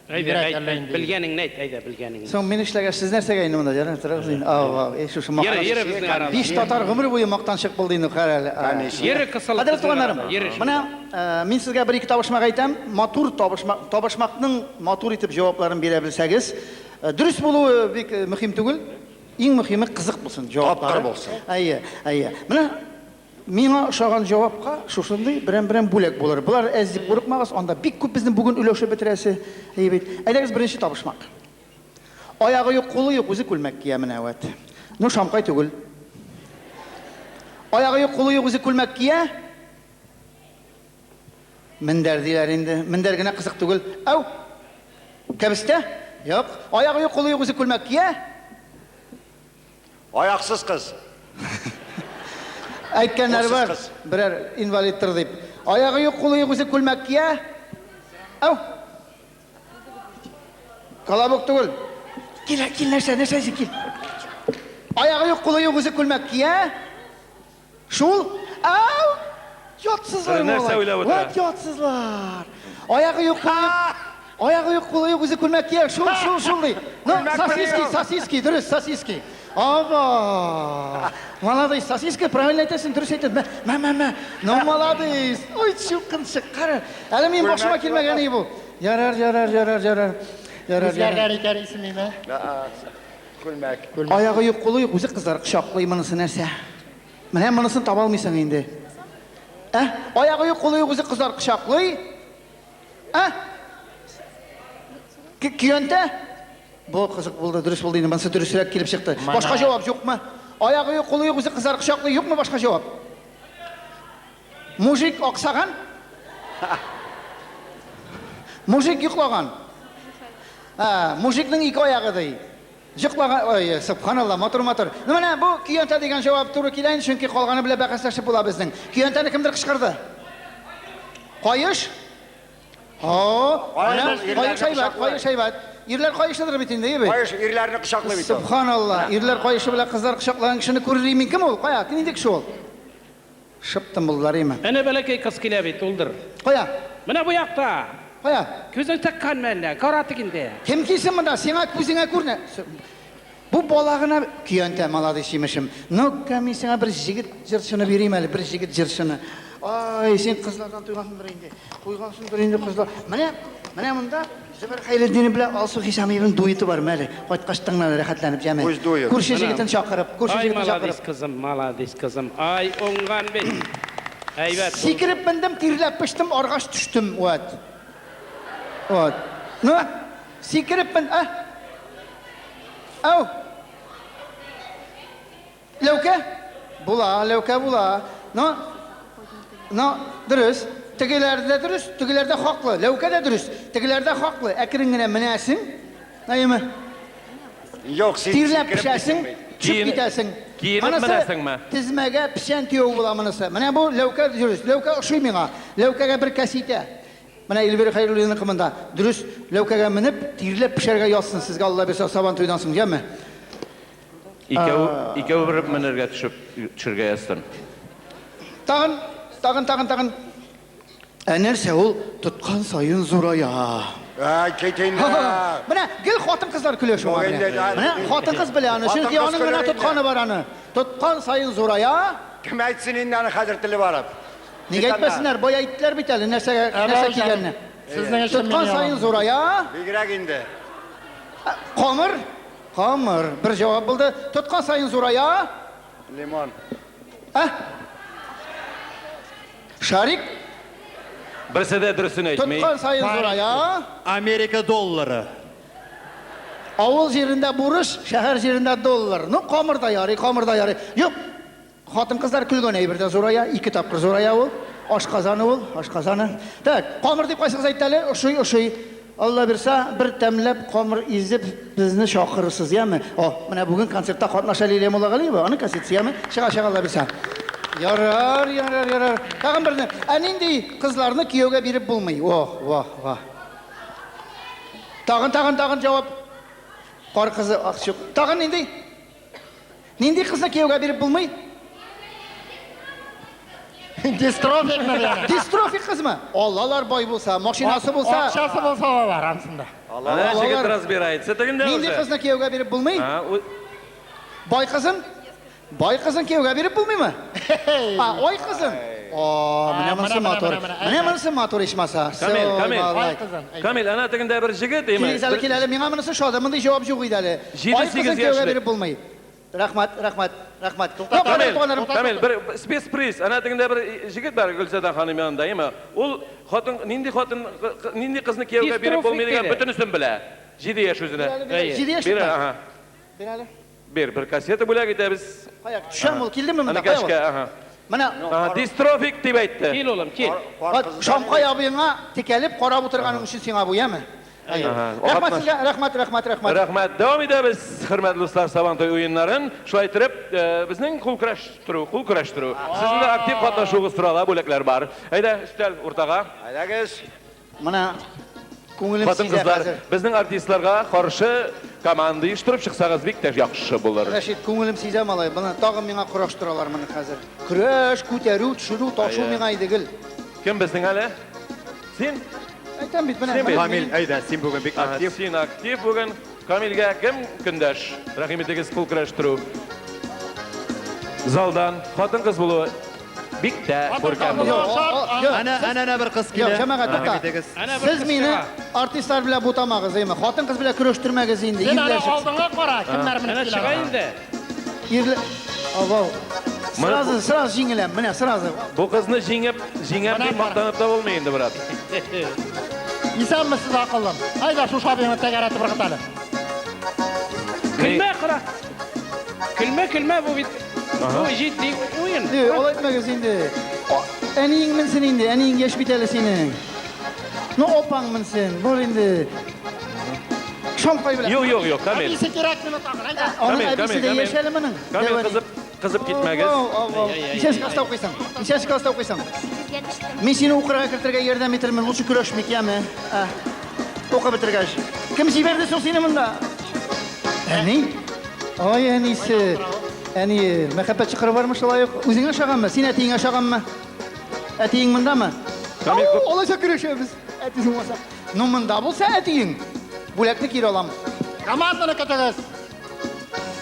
Әйдә, әйт, әйт, белгәнеңне әйт, әйдә, белгәнеңне. Соң мин эшләгәч, сез нәрсәгә инде монда, ярар, торыгыз инде. Ау, ау, эй, шушы мактанчык. Йөре, йөре безнең арада. Биш татар гомер буе мактанчык булды инде, кара әле. Йөре кысылып Кадерле туганнарым, менә мин сезгә бер-ике табышмак әйтәм. Матур табышмак, табышмакның матур итеп җавапларын бирә белсәгез, дөрес булуы бик мөһим түгел. Иң мөһиме кызык булсын җаваплары. Тапкыр булсын. Әйе, әйе. Менә Миңа ошаган җавапка шушындый берәм-берәм бүләк булыр. Болар әз дип курыкмагыз, анда бик күп безнең бүген өләшеп бетерәсе. Әйе бит. Әйдәгез, беренче табышмак. Аягы юк, кулы юк, үзе күлмәк кия менә вәт. Ну, шамкай түгел. Аягы юк, кулы юк, үзе күлмәк кия. Мендәр диләр инде. Мендәр генә кызык түгел. Әү! Кәбестә? Юк. Аягы юк, кулы юк, үзе күлмәк кия. Аяксыз кыз. Әйткәннәре бар, берәр инвалидтыр дип. Аягы юк, кулы юк, үзе күлмәк кия. Әү! Колобок түгел. Кил, кил, нәрсә, нәрсә син, кил. Аягы юк, кулы юк, үзе күлмәк кия. Шул? Әү! Ятсызлар Нәрсә уйлап утыра? Вәт ятсызлар. Аягы юк, кулы юк. Аягы юк, кулы юк, үзе күлмәк кия. Шул, шул, шул ди. Ну, сосиски, сосиски, дөрес, сосиски. Аба! Молодец, сосиска, правильно әйтәсең, дөрес әйтәсең. Мә, мә, мә, мә. Ну, молодец. Ой, чукынчык, кара. Әле минем башыма килмәгән иде бу. Ярар, ярар, ярар, ярар. Ярар, ярар. Үзгәргән икән исемеме? Күлмәк. Аягы юк, кулы юк, үзе кызлар кочаклый, монысы нәрсә? Менә монысын таба алмыйсың инде. Ә? Аягы юк, кулы юк, үзе кызлар кочаклый. Ә? Көянтә? Бу кызык булды, дөрес булды инде, монысы дөресрәк килеп чыкты. Башка җавап юкмы? Аягы юк, кулы юк, үзе кызлар кочаклый, юкмы башка җавап? Мужик аксаган? Мужик йоклаган. Ә, мужикның ике аягы ди. Йоклаган, ой, субханалла, матур-матур. Ну менә бу көянтә дигән җавап туры килә инде, чөнки калганы белән бәхәсләшеп була безнең. Көянтәне кемдер кычкырды. Каеш? О, менә каеш әйбәт, каеш әйбәт. Ирләр каешыдыр бит инде, әйе бит? Каеш ирләрне кочаклый бит ул. Субханалла, ирләр каешы белән кызлар кочаклаган кешене күрер идем мин. Кем ул? Кая? Нинди кеше ул? Шып тын булдылар, име? Әнә бәләкәй кыз килә бит, улдыр. Кая? Менә бу якта. Кая? Күзең тыкканмы әллә? Кара тегендә. Кем килсен монда, сиңа күзеңә күренә. Бу бала гына көянтә, маладис имешем. Ну-ка, мин сиңа бер җегет җырчыны бирим әле, бер җегет җырчыны. Ай, син кызлардан туйгансыңдыр инде. Туйгансыңдыр инде кызлар. Менә, менә монда Зөфәр Хәйретдинов белән Алсу Хисамиевның дуэты бар, мәле, кайткач тыңла әле рәхәтләнеп, яме. Үз дуэт. Күрше җегетен чакырып, күрше Ай, җегетен маладис чакырып. кызым, маладис кызым. Ай, уңган бит. Әйбәт булды. Сикереп мендем, тирләп пештем, аргач төштем, вәт. Вот. Ну, сикереп мен, ә? Әү. Ләүкә? Була, ләүкә була. Но, но, дөрес. Тегеләр дә дөрес, тегеләр дә хаклы. Ләүкә дә дөрес, тегеләр дә хаклы. Әкрен генә менәсең, әйеме? Юк, син Тирләп сикереп пешәсең, китсең бит. төшеп Киен- китәсең. киенеп Монысы менәсеңме? Тезмәгә печән төяү була монысы. Менә бу ләүкә дөрес. Ләүкә ошый миңа. Ләүкәгә бер кәситә. Менә Эльвира Хәйруллинаныкы монда. Дөрес, ләүкәгә менеп, тирләп пешәргә язсын сезгә Алла бирсә Сабан туйдан соң, яме? Икәү, икәү бер менергә төшеп, төшергә язсын. Тагын, тагын, тагын, тагын. Ә нәрсә ул тоткан саен зурая. Әй, кит инде. Менә гел хатын-кызлар көлә шуңа менә. Менә хатын-кыз белә аны, чөнки аның гына тотканы бар аны. Тоткан саен зурая. Кем әйтсен инде аны хәзер теле барып. Нигә әйтмәсеннәр, бая әйттеләр бит әле нәрсәгә, нәрсә кигәнне. Сезнең өчен Тоткан саен зурая. Бигрәк инде. Камыр. Камыр. Бер җавап булды. Тоткан саен зурая. Лимон. Ә? Шарик. Берсе дә дөресен әйтми. Тоткан саен зурая. Америка доллары. Авыл җирендә бурыч, шәһәр җирендә доллар. Ну, камыр да ярый, камыр да ярый. Юк, хатын-кызлар көлгән әйбер дә зурая, ике тапкыр зурая ул. Ашказаны ул, ашказаны. Так, камыр дип кайсыгыз әйтте әле? Ошый, ошый. Алла бирса, бер тәмләп камыр изеп безне чакырырсыз, яме? О, менә бүген концертта катнаша Лилия Муллагалиева, аның кассетасы, яме? Чыга, чыга, Алла бирса. Ярар, ярар, ярар. Тагын берне. Ә нинди кызларны кияүгә биреп булмый? О, ва, ва. Тагын, тагын, тагын җавап. Кар кызы, акчук. Тагын нинди? Нинди кызны кияүгә биреп булмый? Дистрофикны дигән. Дистрофик кызмы? Аллалар бай булса, машинасы булса. Акчасы булса алалар ансында. Әнә җегет разбирается тегендә уже. Нинди кызны кияүгә биреп булмый? Бай кызын? Бай кызын кияүгә биреп булмыймы? А, ай кызын. О, менә монысы матур. Менә монысы матур ичмаса. Камил, Камил. Камил, әнә тегендә бер җегет, әйме? Килегез әле, кил әле. Миңа монысы ошады. Мондый җавап юк иде әле. Ай кызын кияүгә биреп булмый. Рәхмәт, рәхмәт, рәхмәт. Камил, Камил, бер спецприз. Әнә тегендә бер җегет бар Гөлзада ханым янында, әйме? Ул хатын, нинди хатын, нинди кызны кияүгә биреп булмый дигән бөтенесен белә. 7 яшь үзенә. 7 яшь. Бир, ага. Бир әле. Бир, бер кассета бүләк итәбез. Кая, төшәм ул, килдеме монда? Кая ул? Ага. Менә. Ага, дистрофик дип әйтте. Кил, улым, кил. Шамкай абыеңа текәлеп карап утырганың өчен сиңа бу, яме? Рәхмәт сезгә, рәхмәт, рәхмәт, рәхмәт. Рәхмәт. Дәвам итәбез, хөрмәтле дуслар, Сабантуй уеннарын. Шулай иттереп, безнең кул көрәштерү, кул көрәштерү. Сезнең дә актив катнашуыгыз сорала, бүләкләр бар. Әйдә, өстәл уртага. Әйдәгез. Менә күңелем сизә Хатын-кызлар, хәзер. безнең артистларга каршы команда оештырып чыксагыз бик тә яхшы булыр. Рәшит, күңелем сизә, малай, моны тагын миңа кораштыралар моны хәзер. Көрәш, күтәрү, төшерү, ташу миңа иде гел. Кем безнең әле? Син? Әйтәм бит, менә. Син бит. Камил, әйдә, син бүген бик актив. Син актив бүген. Камилгә кем көндәш? Рәхим итегез, кул көрәштерү. Залдан хатын-кыз булуы бик тә күркәм булыр. Әнә, әнә, әнә бер кыз килә. Юк, җәмәгать, тукта. Сез мине артистлар белән бутамагыз, әйме? Хатын-кыз белән көрәштермәгез инде. Син әле алдыңа кара, кемнәр менеп килә. Чыга инде. Ирле... Абау. Сразу, сразу җиңеләм, менә сразу. Бу кызны җиңеп, җиңәм дип мактанып та булмый инде, брат. Исәнмесез, акыллым. Әйдә, шушы абыеңны тәгәрәтеп ыргыт әле. Көлмә, кара. Көлмә, көлмә, бу бит бу җитди уен. Э, алай итмәгез инде. Әниең менсен инде, әниең яшь бит әле синең. Ну, апаң менсен, бул инде. Шамкай белән. Юк, юк, юк, Камил. Әбисе кирәк миңа тагын, әйдә. Аның әбисе дә яшь әле моның. Камил, кызып, кызып китмәгез. Ничәнче класста укыйсың? Ничәнче класста укыйсың? Мин сине укырга кертергә ярдәм итермен, лучше көрәшмик, яме. Укып бетергәч. Кем җибәрде соң сине монда? Әни? Ай, әнисе. Әни, мәхәббәт чокыры бармы шулай ук? Үзең ашаганмы? Син әтиең ашаганмы? Әтиең мондамы? Алайса көрәшәбез. Әтисең булмаса. Ну, монда булса әтиең, бүләкне кире алам. Команданы көтегез.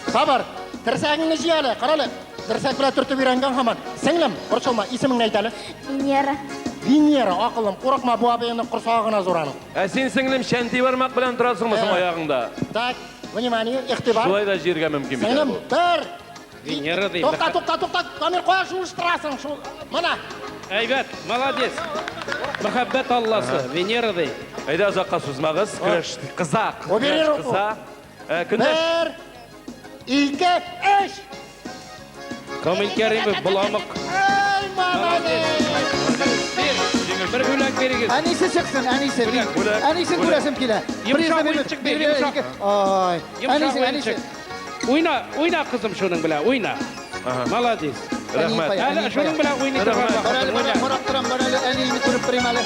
Сабыр, терсәгеңне җый әле, кара әле. Терсәк белән төртеп өйрәнгән һаман. Сеңлем, борчылма, исемеңне әйт әле. Венера. Венера, акыллым, курыкма, бу абыеңның корсагы гына зур аның. Ә син, сеңлем, чәнти бармак белән торасыңмы соң аягыңда? Так, внимание, игътибар. Шулай да җиргә мөмкин бит. Сеңлем, бер. Венера ди. Тукта, тукта, тукта, Камил, кая шуыштырасың? Шул, менә. Әйбәт, молодец. Мәхәббәт алласы, Венера ди. Әйдә озакка сузмагыз, көрәш кыза. Убери Көрәш руку. кыза. Көндәш. Бер, ике, өч. Камил Кәримов, боламык. Эй, молодец! Бер бүләк бирегез. Әнисе чыксын, әнисе. Бүләк, Әнисен бүләк. күрәсем килә. Йомшак уенчык бир, йомшак. Ай, Йомшак әнисе, әнисе. уенчык. Уйна, уйна кызым шуның белән, уйна. Молодец. Рәхмәт. Әле шуның белән уйный торган Бар әле, вакыт. бар әле, Уйна. карап торам, бар әле, әниеңне күреп торыйм әле.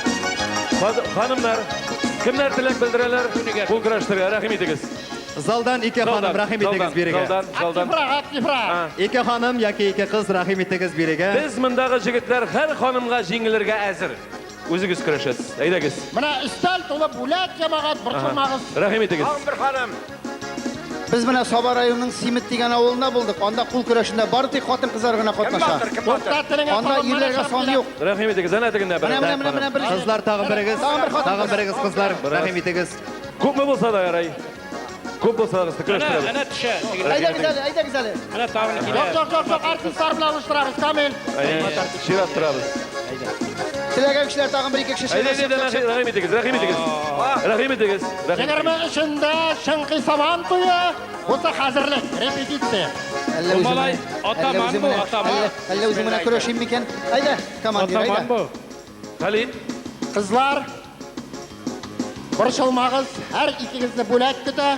Ханымнар, кемнәр теләк белдерәләр? Кул көрәштерергә рәхим итегез. Залдан ике ханым рәхим итегез бирегә. Залдан, залдан. Активрак, активрак. Ике ханым яки ике кыз рәхим итегез бирегә. Без мондагы җегетләр һәр ханымга җиңелергә әзер. Үзегез көрәшәсез. Әйдәгез. Менә өстәл тулы бүләк, җәмәгать, борчылмагыз. Рәхим итегез. Тагын бер ханым. Без менә Саба районының Симет дигән авылында булдык. Анда кул көрәшендә бары тик хатын-кызлар гына катнаша. Кем батыр, кем батыр? Тукта, телеңә Анда салынма, ирләргә сан юк. Рәхим итегез. Әнә тегендә бер. Менә, менә, менә, менә бер. Кызлар тагын берегез. Тагын бер хатын. Тагын берегез кызлар, рәхим итегез. Күпме булса да ярай. Күп булса да Әнә, көрәштерәбез. әнә төшә. Әйдәгез әле, әйдәгез әле. Әнә тагын килә. Юк, юк, юк, юк, артистлар белән алыштырабыз, Камил. Чират торабыз. Теләгән кешеләр тагын бер ике кеше Әйдә, әйдә, әйдә, рәхим итегез, рәхим итегез. Рәхим итегез. Рәхим Егерме өчендә Шыңкый Сабан туе, бусы хәзерлек, репетиция. Әллә Бу үзе малай менә- атаман әллә үзе бу, менә- атаман. Әллә үзе менә көрәшим микән? Әйдә, командир, Атаман әйдә. бу. Халид. Кызлар, Борчылмагыз, һәр икегезне бүләк көтә.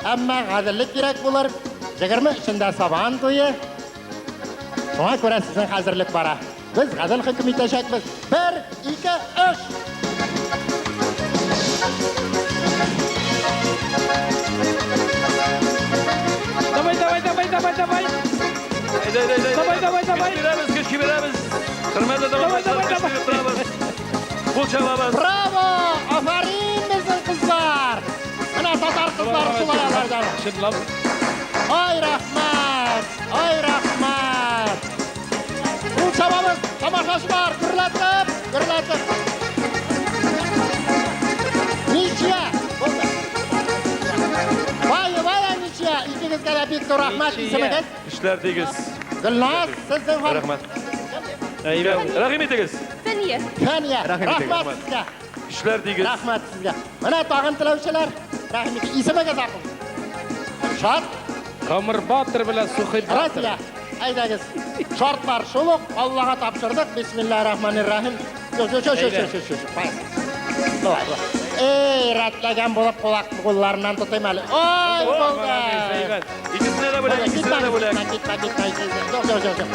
Әмма гаделлек кирәк булыр. 23-ендә Сабан туе. Шуңа күрә сезнең хәзерлек бара. Без гадел хөкем итәчәкбез. Бер, ике, өч! Давай, давай, давай, давай, давай. Әйдә, әйдә, әйдә. Давай, давай, давай. Көч бирәбез, көч бирәбез. Хөрмәтле Давай, тамашачылар, давай, көч давай. биреп торабыз. Кул чабабыз. Браво! Афәрин безнең кызлар! Менә татар кызлары шулай алардан. Чынлап. Ай рәхмәт! Ай рәхмәт! Кул чабабыз, тамашачылар, гөрләтеп, гөрләтеп. Ничья! Булды. Боевая ничья! Икегезгә дә бик зур рәхмәт. Ничья. Исемегез? Эшләр тигез. Гөлназ, сезнең һәм Рәхмәт. Рәхим итегез. Фәния. Фәния. Рәхим итегез. Рәхмәт сезгә. Эшләр тигез. Рәхмәт сезгә. Менә тагын теләүчеләр. Рәхим итегез. Исемегез акыл. Шат. Камыр батыр белән Сухый батыр. Разия. Әйдәгез. Шартлар шул ук. Аллага тапшырдык. Бисмиллахир-рахманир-рахим. Юк, юк, юк, юк, юк, юк, юк. Болай, болай. Эй, рәтләгән булып кулак кулларыннан тотыйм әле. Ой, булды. Әйбәт. Икесенә дә бүләк, икесенә дә бүләк. Китмә, китмә, китмә. Юк, юк, юк, юк.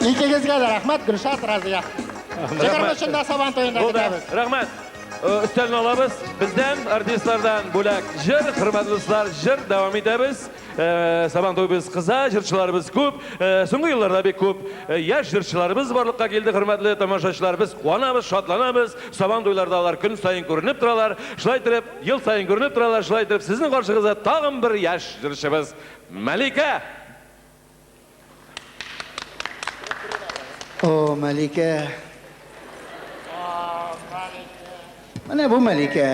Икегезгә дә рәхмәт, Гөлшат, Разия. 23-ндә Сабан туенда Булды. көтәбез. Рәхмәт. Өстәлне алабыз. Бездән, артистлардан бүләк җыр, хөрмәтле дуслар, җыр дәвам итәбез. Сабан туебыз кыза, җырчыларыбыз күп. Соңгы елларда бик күп яшь җырчыларыбыз барлыкка килде, хөрмәтле тамашачылар. Без куанабыз, шатланабыз. Сабан туйларда алар көн саен күренеп торалар. Шулай итеп, ел саен күренеп торалар. Шулай итеп, сезнең каршыгызда тагын бер яшь җырчыбыз Мәликә. О, Мәликә. Менә бу Мәликә.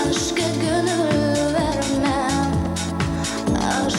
Aşka gönül vermem, aşk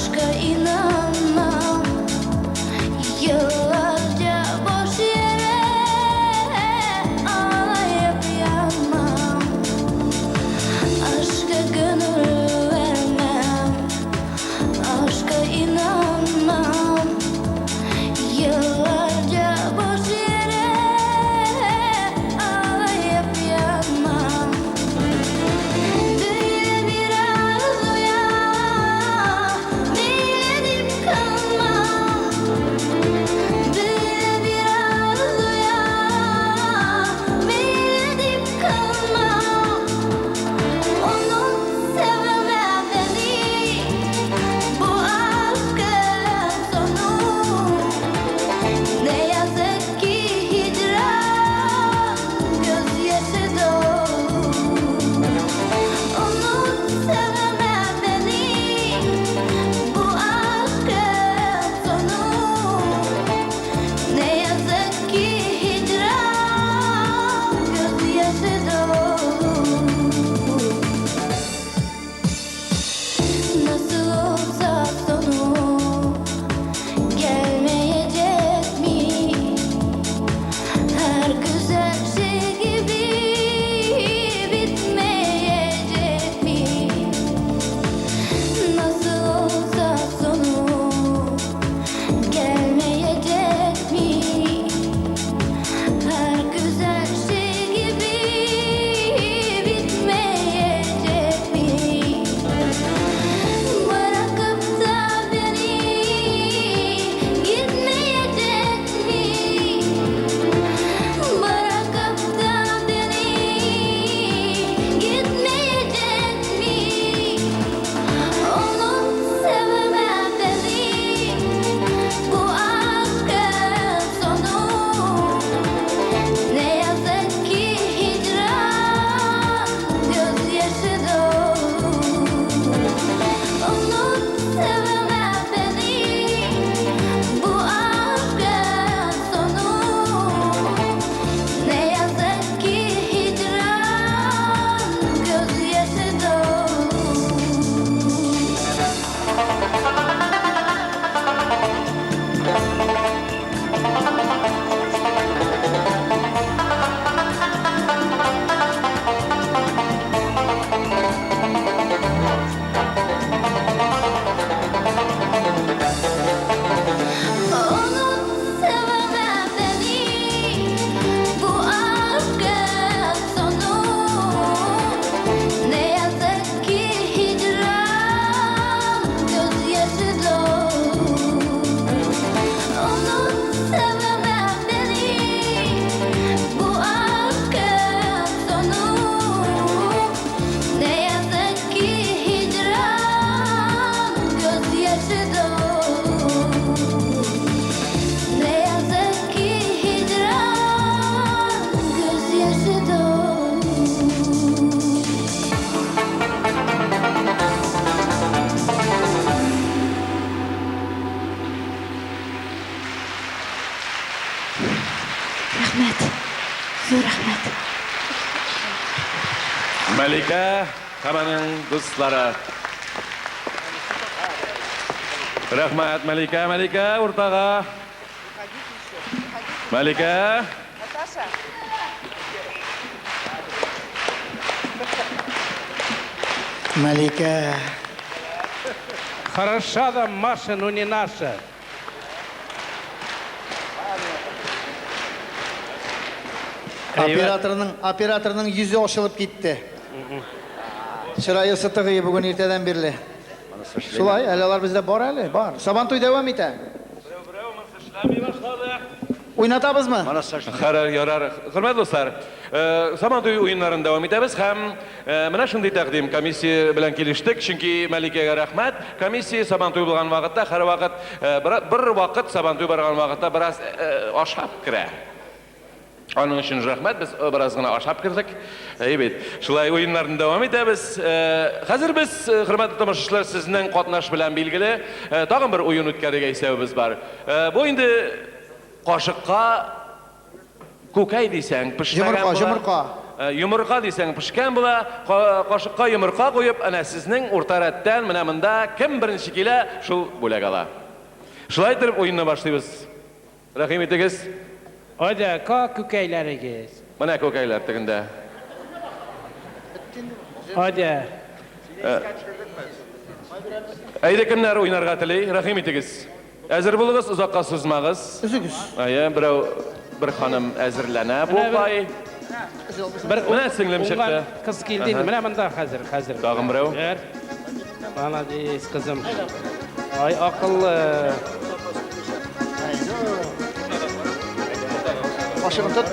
Мәликә һәм аның дуслары. Рәхмәт, Мәликә, Мәликә, уртага. Мәликә. Наташа. Мәликә. Хороша да Маша, но не наша. Операторның, операторның йөзе ачылып китте. Чырае сытыгые бүген иртәдән бирле. Шулай, әле алар бездә бар әле, бар. Сабантуй дәвам итә. Уйнатабызмы? Ярар, ярар. Хөрмәтле дуслар, Сабантуй уеннарын дәвам итәбез һәм менә шундый тәкъдим комиссия белән килештек, чөнки Мәликәгә рәхмәт. Комиссия Сабантуй булган вакытта һәрвакыт бер вакыт Сабантуй барган вакытта бераз ашап керә. Аның өчен рәхмәт, без бераз гына ашап кердек. Әйе бит. Шулай уеннарны дәвам итәбез. Хәзер без, хөрмәтле тамашачылар, сезнең катнаш белән билгеле, тагын бер уен үткәрергә исәбебез бар. Бу инде кашыкка күкәй дисәң, пешмәгән Йомырка, була. йомырка. Йомырка дисәң, пешкән була. Кашыкка йомырка куеп, әнә сезнең урта рәттән менә монда кем беренче килә, шул бүләк ала. Шулай итеп уенны башлыйбыз. Рәхим итегез. Әйдә, ка күкәйләрегез. Менә күкәйләр тегендә. Әйдә. Әйдә, кемнәр уйнарга тели? Рәхим итегез. Әзер булыгыз, озакка сузмагыз. Өзегез. Әйе, берәү, бер ханым әзерләнә бугай. Бер Менә сеңлем чыкты. Уңган кыз килде инде. Менә монда хәзер, хәзер. Тагын берәү. Молодец, кызым. Ай, акыллы. Кашыгын тот.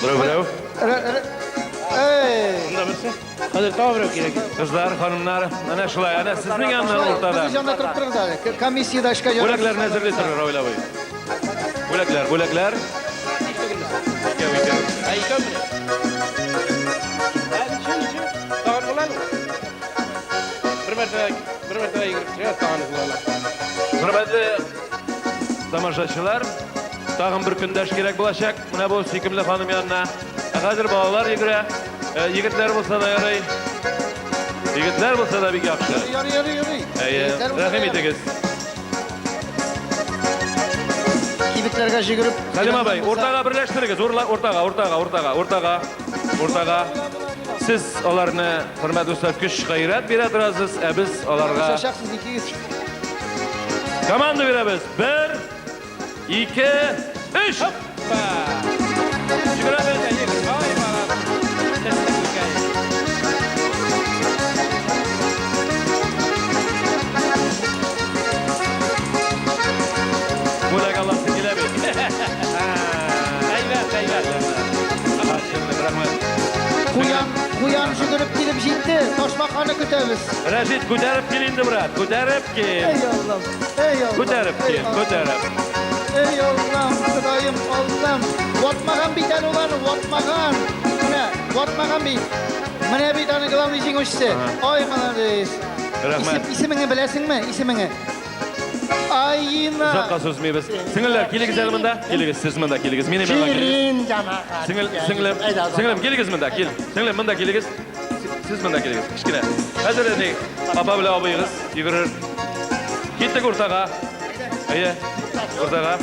Берәү, берәү. Эй! Монда берсе. Хәзер тагы берәү кирәк. Кызлар, ханымнар, әнә шулай, әнә сезнең яннан уртада. Безнең янда торып торыгыз әле. Комиссиядә эшкә җавап. Бүләкләрне әзерли торыр, Равил абый. Бүләкләр, бүләкләр. Икәү, икәү. Ә икәү менә. Ә ничә, ничә? Тагын була әле. Бер мәртәбә, бер мәртәбә йөгереп чыга, тагын була. Хөрмәтле тамашачылар, тагын бер көндәш кирәк булачак. Менә бу сөйкемле ханым янына. Ә хәзер балалар йөгерә. Егетләр булса да ярый. Егетләр булса да бик яхшы. Ярый, ярый, ярый. Әйе, рәхим итегез. Кибетләргә җигереп. Хәлим абый, уртага берләштерегез. Уртага, уртага, уртага, уртага, уртага. Сез аларны, хөрмәтле дуслар, көч гайрәт бирә торасыз, ә без аларга Очачаксыз икегез. команда бирәбез. Бер, ике, өч. Җигерәбез. Ай, балам. Бүләк аласы килә бит. Әйбәт, әйбәт. Рәхмәт. Куян, куян җөгереп килеп җитте. Ташбаканы көтәбез. Рәшит, күтәреп кил инде, брат. Күтәреп кил. Эй Аллам, эй Аллам. Күтәреп эй кил, Аллам. күтәреп. Эй Аллам, Ходаем, Аллам. Ватмаган бит әле улар, ватмаган. Менә, ватмаган бит. Менә бит аның главный җиңүчесе. Ай, молодец. Рәхмәт. Исемеңне беләсеңме? Исемеңне? Айна. Озакка сузмыйбыз. Сеңелләр, килегез әле монда. Килегез, сез монда килегез. Минем янга килегез. Ширин җәмәгать. Сеңел, сеңлем, сеңлем, килегез монда, кил. Сеңлем, монда килегез. Сез монда килегез, кечкенә. Хәзер әни, апа белән абыегыз йөгерер. Киттек уртага. Әйе, уртага.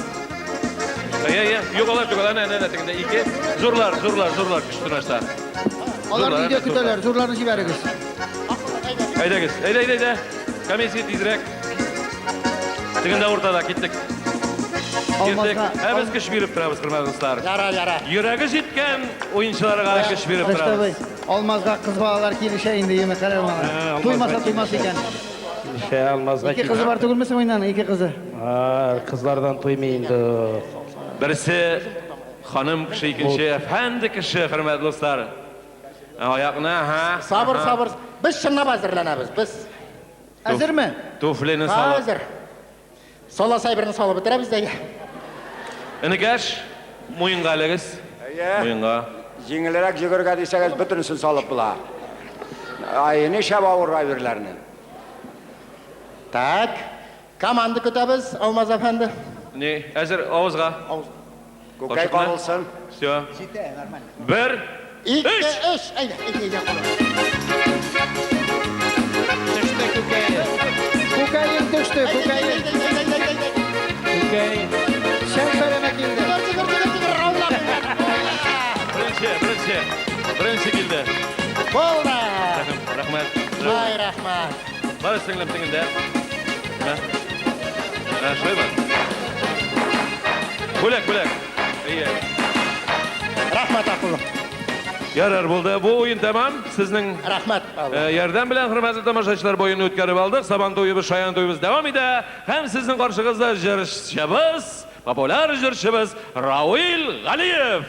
Әйе, әйе, юк алар түгел, әнә, әнә, тегендә ике. Зурлар, зурлар, зурлар көч сынашта. Алар Зурлар, өйдә әнә, көтәләр, зурларны җибәрегез. Әйдәгез, әйдә, әйдә, әйдә. Комиссия тизрәк. Тегендә уртада киттек. Киттек. Алмазга. Ә без көч биреп торабыз, хөрмәтле дуслар. Яра, яра. Йөрәге җиткән уенчыларга көч биреп Рәшит торабыз. абый, Алмазга кыз балалар килешә инде, еме карап аңа. Туймаса туймас икән. Килешә Алмазга. Ике кызы бар түгелме соң уйнаның, ике кызы. Кызлардан туймый инде. Берсе ханым кеше, икенче әфәнде кеше, хөрмәтле дуслар. Аякны, ха. Сабыр, сабыр. Без чынлап әзерләнәбез. Без Әзерме? Туфлины салып. хәзер. Саласы әйберне салып бетерәбез дә. Энекәш, муенга элегез. Әйе. Муенга. Җиңелрәк йөгергә дисәгез, бөтенесен салып була. Ай, ничә авыр әйберләрне. Так. Команда көтәбез, Алмаз әфәнде. Не, әзер, авызга. Күкәй кабылсын. Все. Җитә, нормально. Бер, Ике, өч. Әйдә, әйдә, әйдә, кабыл. Төште күкәе. Күкәем төште, күкәем. Күкәй. Чәлпәрәмә килде. Беренче, беренче. Беренче килде. Булды. Рәхмәт. Ай, рәхмәт. Бар сеңлем тегендә. Менә. Менә шулаймы? Бүләк, бүләк. Әйе. Рәхмәт, акыллым. Ярар булды. Бу уен тәмам. Сезнең Рәхмәт. Ярдәм белән, хөрмәтле тамашачылар, бу уенны үткәреп алдык. Сабан туебыз, шаян туебыз дәвам итә. Һәм сезнең каршыгызда җырчыбыз, популяр җырчыбыз Рауил Галиев.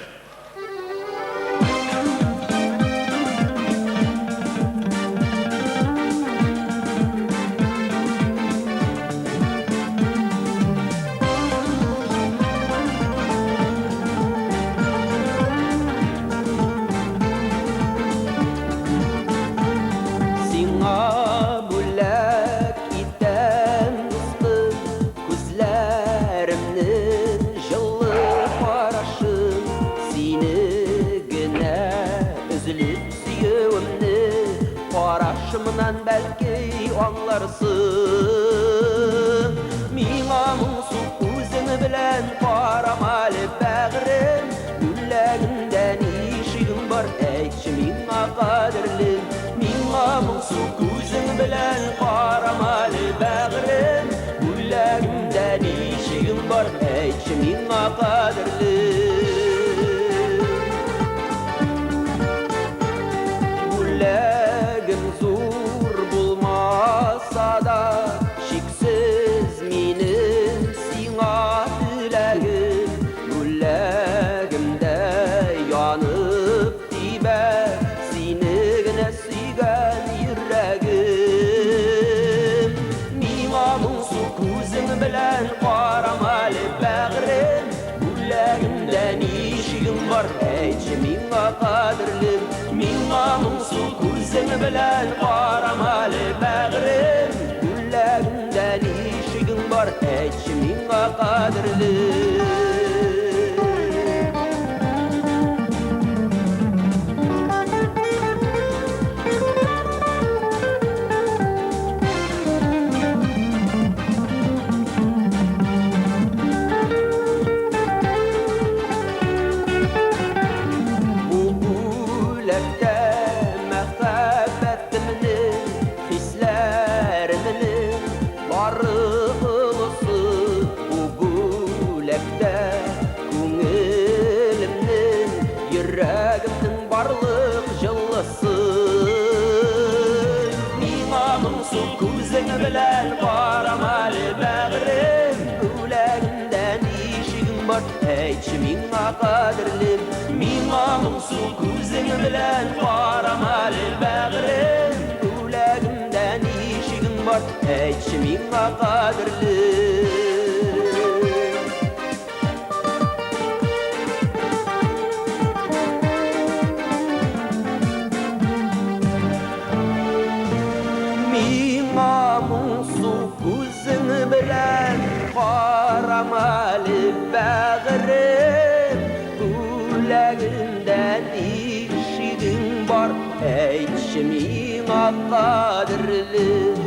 Сиңа бүләк итәм, дустым, күзләремнең җылы карашын, сине генә өзелеп сөюемне карашымнан бәлки аңларсың. Миңа моңсу күзең белән карама әле, бәгърем, бүләгеңдә нишегең бар, әйтче миңа, кадерлем. Миңа моңсу күзең белән карама әле, бәгърем, бүләгеңдә нишегең бар, әйтче миңа, кадерлем. Бүләгем зур булмаса да, чиксез минем сиңа теләгем. Бүләгемдә янып тибә сине генә сөйгән йөрәгем. Миңа моңсу күзең белән карама әле, бәгърем, бүләгемдә нишегең бар, әйтче миңа, кадерлем. Миңа моңсу күзең белән карама әле, бәгърем, бүләгемдә нишегең бар, әйтче миңа, кадерлем. Бу бүләктә мәхәббәтемнең, хисләремнең бары олысы. Бу бүләктә күңелемнең, йөрәгемнең барлык җылысы. Миңа моңсу күзең белән карама әле, бәгърем, бүләгемдә нишегең бар, әйтче миңа, кадерлем. Миңа моңсу күзең белән карама әле, бәгърем, бүләгемдә нишегең бар, әйтче миңа, кадерлем. Миңа моңсу күзең белән карама әле, бәгърем, бүләгемдә нишегең бар, әйтче миңа, кадерлем.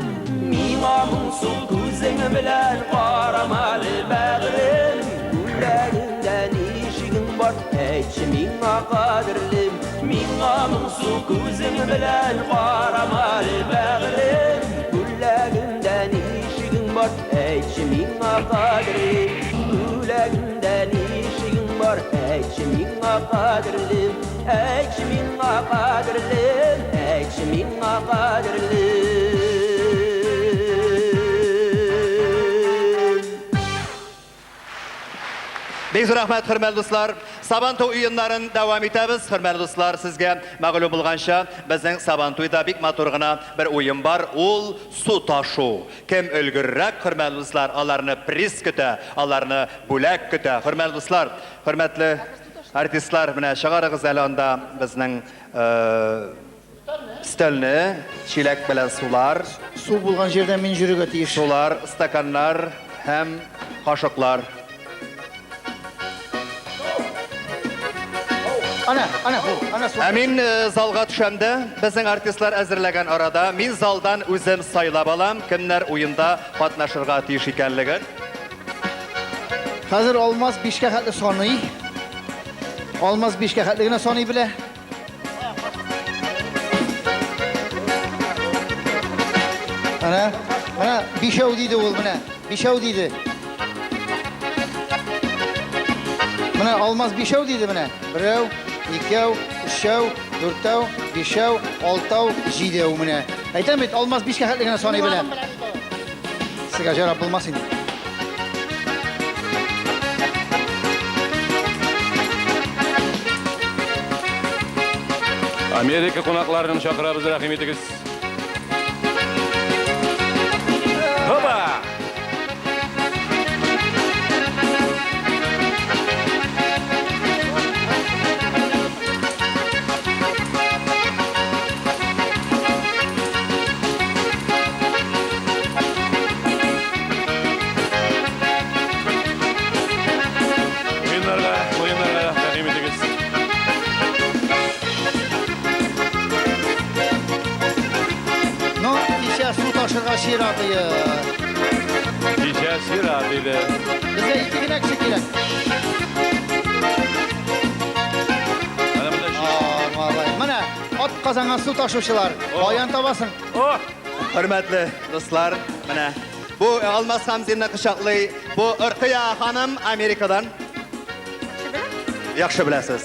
Миңа моңсу күзең белән карама әле, бәгърем, бүләгемдә нишегең бар, әйтче миңа, кадерлем. Миңа моңсу күзең белән карама әле, бәгърем, бүләгемдә нишегең бар, әйтче миңа, кадерлем. Бүләгемдә нишегең бар, әйтче миңа, кадерлем. Әйтче миңа, кадерлем, әйтче миңа, кадерлем. Бик зур рәхмәт, хөрмәтле дуслар. Сабантуй уеннарын дәвам итәбез. Хөрмәтле дуслар, сезгә мәгълүм булганча, безнең Сабантуйда бик матур гына бер уен бар. Ул су ташу. Кем өлгеррәк, хөрмәтле дуслар, аларны приз көтә, аларны бүләк көтә. Хөрмәтле дуслар, хөрмәтле артистлар, менә чыгарыгыз әле анда безнең өстәлне, чиләк белән сулар. Су булган җирдә мин йөрергә тиеш. Сулар, стаканнар һәм кашыклар. Ана, ана, ана су. Ә мин залга төшәм дә, безнең артистлар әзерләгән арада мин залдан үзем сайлап алам, кемнәр уенда катнашырга тиеш икәнлеген. Хәзер Алмаз бишкә хәтле саный. Алмаз бишкә хәтле генә саный белә. Менә, менә бишәү диде ул, менә. Бишәү диде. Менә Алмаз бишәү диде менә. Берәү, икәү, өчәү, дүртәү, бишәү, алтау, җидәү менә. Әйтәм бит, Алмаз бишкә хәтле генә саный белә. Сезгә җавап булмас инде. Америка кунакларын чакырабыз, рәхим итегез. Хоба! Уеннарга, уеннарга рәхим итегез. Ну, кичә су ташырга чират ие. Кичә чират иде. Безгә ике генә кеше кирәк. Менә монда А, малай. Менә ат казанган су ташучылар. Каян табасың? Хөрмәтле дуслар, менә бу Алмаз Хамзинны кочаклый, бу Ркыя ханым Америкадан. Яхшы беләсез.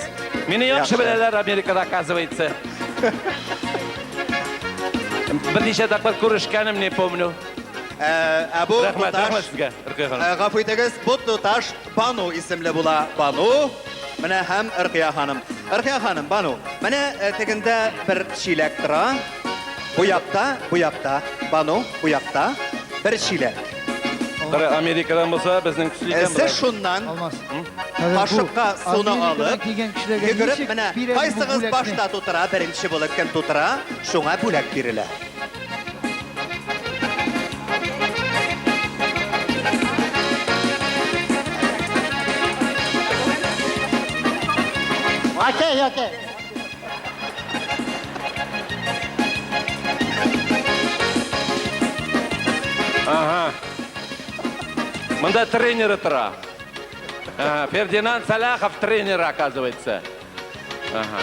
Мине яхшы беләләр Америкада, оказывается. Берничә тапкыр күрешкәнем не помню. Ә бу Рәхмәт, туташ, рәхмәт сезгә, Ркыя ханым. Гафу итегез, бу туташ Бану исемле була. Бану, менә һәм Ркыя ханым. Ркыя ханым, Бану, менә тегендә бер чиләк тора. Бу якта, бу якта, Бану, бу якта бер чиләк. Кара, Америкадан булса, безнең төсле икән Сез болар. шуннан кашыкка суны алып, йөгереп менә кайсыгыз башта тутыра, беренче булып кем тутыра, шуңа бүләк бирелә. Окей, окей. Ага. Монда тренеры тора. Ага, Фердинанд Салахов тренер, оказывается. Ага.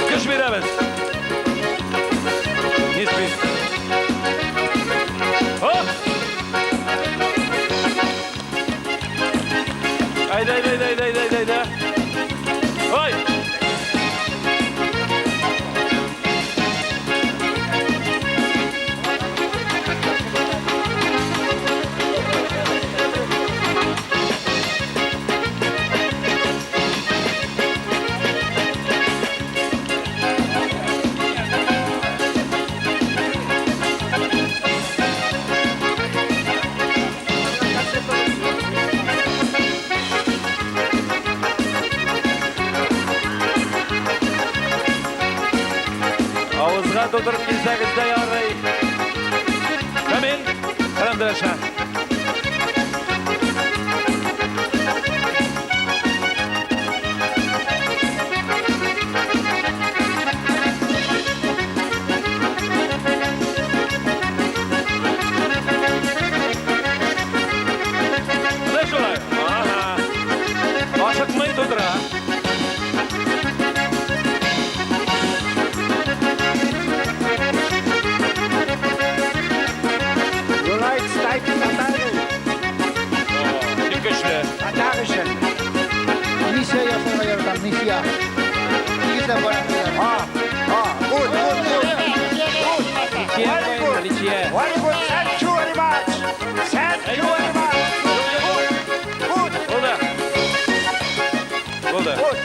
Көч бирәбез. Нишлибез? Хоп! Әйдә, әйдә, әйдә, әйдә, әйдә, әйдә. Ой! Авызга тутырып килсәгез дә ярый. Камил, Карандраша. Менә шулай. Ага. Ашыкмый тутыра. United States Татары. Бик көчле. Татар өчен. Миссия ясарга яратам, миссия. Егетләр бара. А, а, good, good, good. Very good. Very good. Thank you very much. Thank you very much. Good, good. Булды. Булды.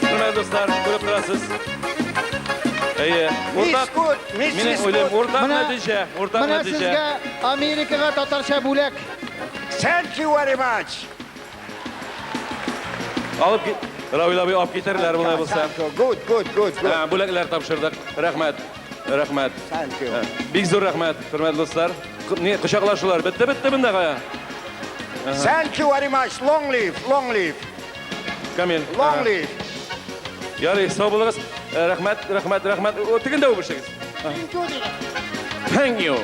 Хөрмәтле дуслар, күреп торасыз. Әйе, уртак. Минем уйлыйм, уртак нәтиҗә, уртак Менә нәтиҗә. сезгә Америкага татарча бүләк. Thank you very much. Алып кит. Равил абый алып китәрләр болай булса. Good, good, good, good. Бүләкләр тапшырдык. Рәхмәт. Рәхмәт. Thank you. Бик зур рәхмәт, хөрмәтле дуслар. Ни, кочаклашулар бетте, бетте монда кая? Thank you very much. Long live, long live. Камил. Long live. Ярый, сау булыгыз. Рәхмәт, рәхмәт, рәхмәт. О, тегендә үбешегез. Thank you, диде. Thank you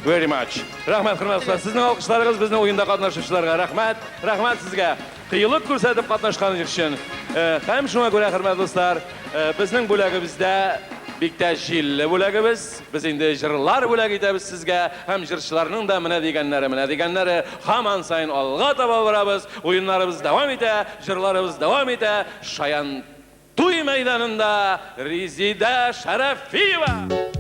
very much. Рәхмәт, хөрмәтле дуслар. Сезнең алкышларыгыз безнең уенда катнашучыларга. Рәхмәт, рәхмәт сезгә. Кыюлык күрсәтеп катнашканыгыз өчен. Һәм шуңа күрә, хөрмәтле дуслар, безнең бүләгебездә бик тә җилле бүләгебез. Без инде җырлар бүләк итәбез сезгә һәм җырчыларның да менә дигәннәре, менә дигәннәре. Һаман саен алга таба барабыз. Уеннарыбыз дәвам итә, җырларыбыз дәвам итә. Шаян туй мәйданында Резидә Шәрәфиева!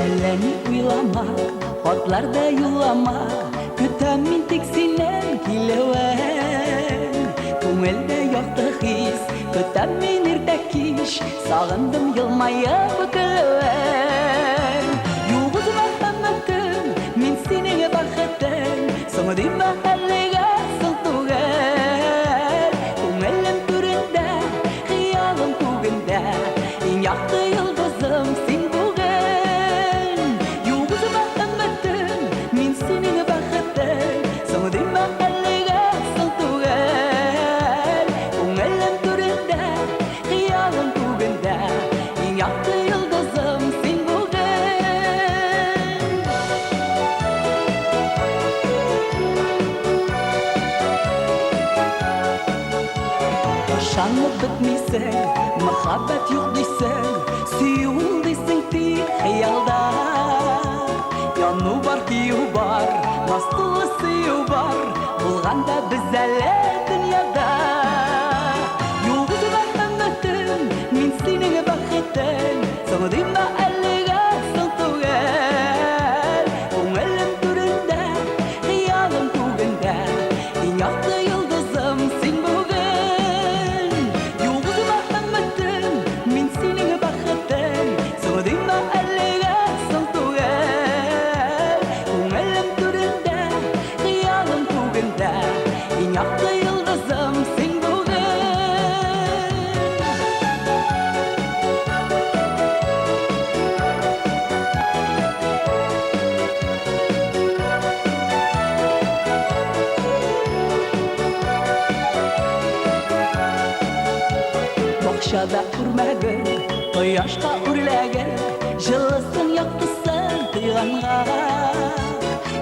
Әллә ни уйлама, хатлар да юллама, көтәм мин тик синең килүең. Күңелдә якты хис, көтәм мин иртә кич, сагындым елмаеп көлүең. Юк үземә өметем, мин синең бәхетең, соң димә әлегә соң түгел. Күңелем түрендә, хыялым күгендә, иң якты йолдызым син бүген. Юк үземә өметем, мин синең бәхетең, соң димә әлегә соң түгел. Күңелем түрендә, хыялым күгендә, иң якты йолдызым син бүген. Ышанып бетмисең, мәхәббәт юк дисең, сөю ул дисең тик хыялда. Яну бар, кию бар, наз тулы сөю бар, булганда без әле дөньяда. Юк үземә өметем, мин синең бәхетең, соң димә әлегә соң түгел. Күңелем түрендә, хыялым күгендә, иң якты йолдызым син бүген. Юк үземә өметем, мин синең бәхетең, соң димә әлегә соң түгел. Күңелем түрендә, хыялым күгендә, иң якты йолдызым син бүген. Бакчада күрмәгел, кояшка үрләгел, җылысын, яктысын тойганга.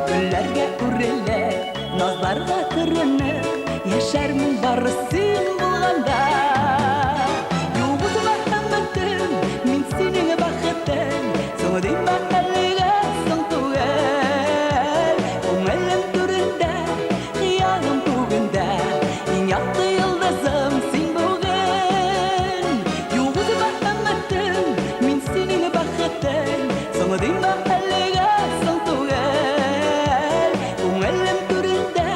Гөлләргә үрелеп, назларга төренеп, яшәрмен бары син булганда. Юк үземә өметем, мин синең бәхетең, соң димә әлегә соң түгел. Күңелем түрендә, хыялым күгендә, иң якты йолдызым син бүген. Юк үземә өметем, мин синең бәхетең, соң димә әлегә соң түгел. Күңелем түрендә,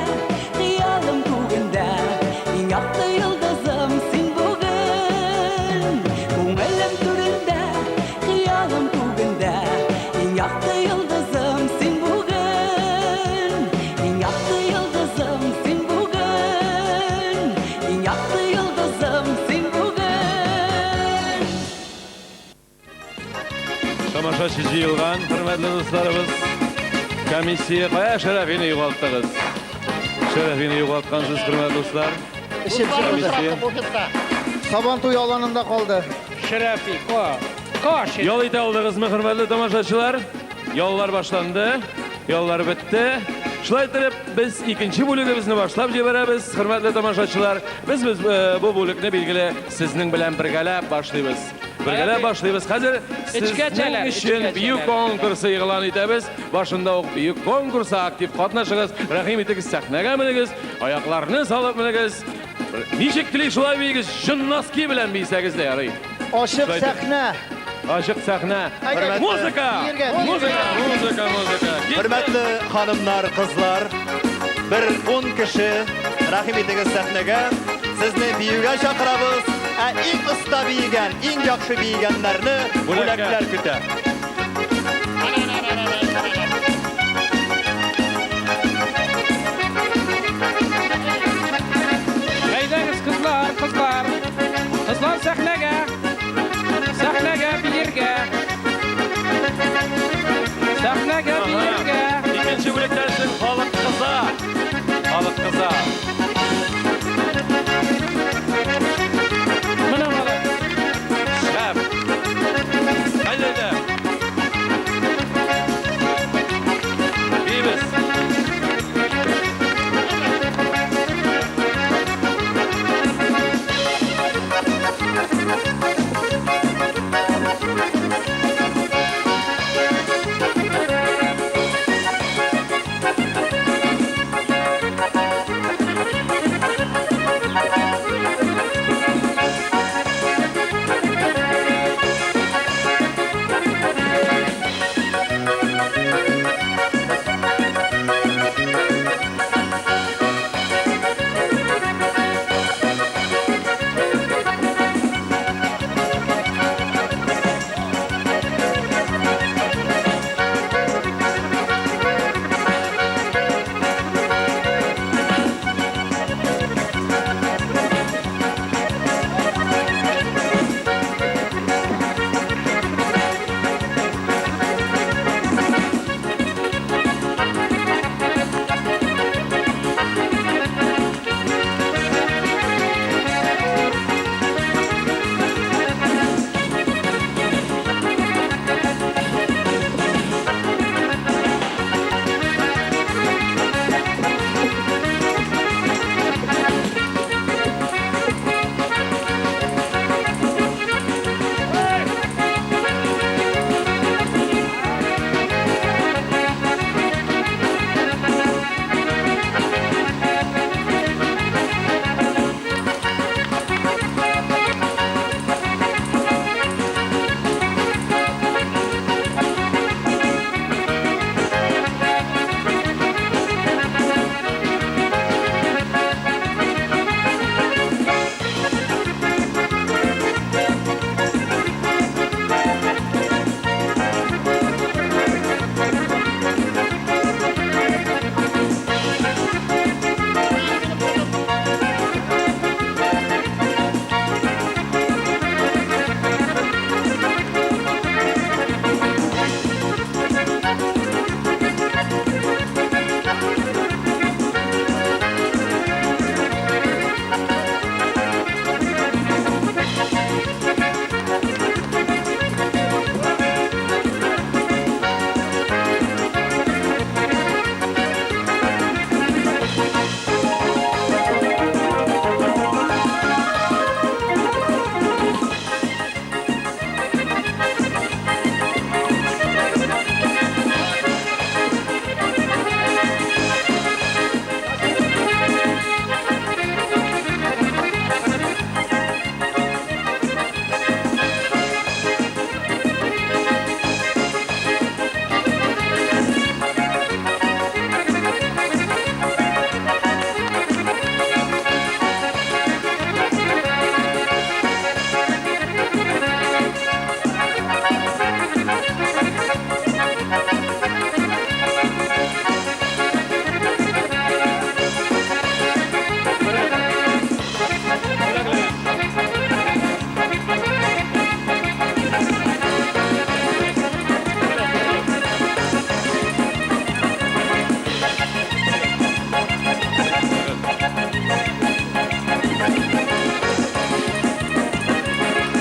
хыялым күгендә, иң якты йолдызым син бүген. Күңелем түрендә, хыялым күгендә, иң якты йолдызым син бүген. Иң якты йолдызым син бүген. Иң якты йолдызым син бүген. Тамашачы җыелган, хөрмәтле дусларыбыз. Комиссия кая Шәрәфине югалттыгыз? Шәрәфине югалткансыз, хөрмәтле дуслар. Эчеп чыкты. Комиссия. Буфетта. Сабан туе аланында калды. Шәрәфи, ка. Ка, Шәрәфи. Ял итә алдыгызмы, хөрмәтле тамашачылар? Яллар башланды, яллар бетте. Шулай итеп, без икенче бүлегебезне башлап җибәрәбез, хөрмәтле тамашачылар. Без бу бүлекне билгеле сезнең белән бергәләп башлыйбыз. Бергәләп башлыйбыз. Хәзер Эчкә сезнең чәләр, өчен эчкә бию чәләр. конкурсы игълан итәбез. Башында ук бию конкурсы актив катнашыгыз. Рәхим итегез, сәхнәгә менегез, аякларны салып менегез. Ничек тели шулай биегез, җон носки белән бисәгез дә ярый. Ачык Шулай итеп. сәхнә. Ачык сәхнә. Әйдә, Музыка! биергә, Музыка, музыка, музыка. Киттек. Хөрмәтле ханымнар, кызлар, бер 10 кеше рәхим итегез сәхнәгә. Сезне биюгә чакырабыз. Ә иң оста биегән, иң яхшы биегәннәрне бүләкләр көтә. Әйдәгез, кызлар, кызлар. Кызлар сәхнәгә. Сәхнәгә биергә. Сәхнәгә биергә. Икенче бүлектән соң халык кыза. Халык кыза. Менә малай. Шәп. Әйдә, әйдә. Биибез.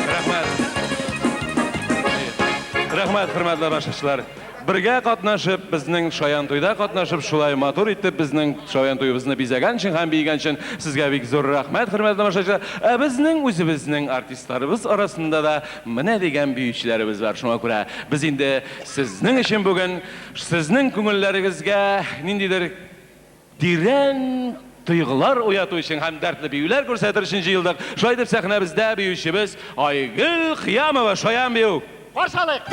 Рәхмәт. Рәхмәт, хөрмәтле тамашачылар. Бергә катнашып, безнең Шаян туйда катнашып, шулай матур итеп безнең Шаян туебызны бизәгән өчен һәм биегән өчен сезгә бик зур рәхмәт, хөрмәтле тамашачылар. Ә безнең үзебезнең артистларыбыз арасында да менә дигән биючеләребез бар. Шуңа күрә без инде сезнең өчен бүген сезнең күңелләрегезгә ниндидер тирән тойгылар уяту өчен һәм дәртле биюләр күрсәтер өчен җыелдык. Шулай итеп сәхнәбездә биючебез Айгөл Кыямова, Шаян бию. Каршы алыйк.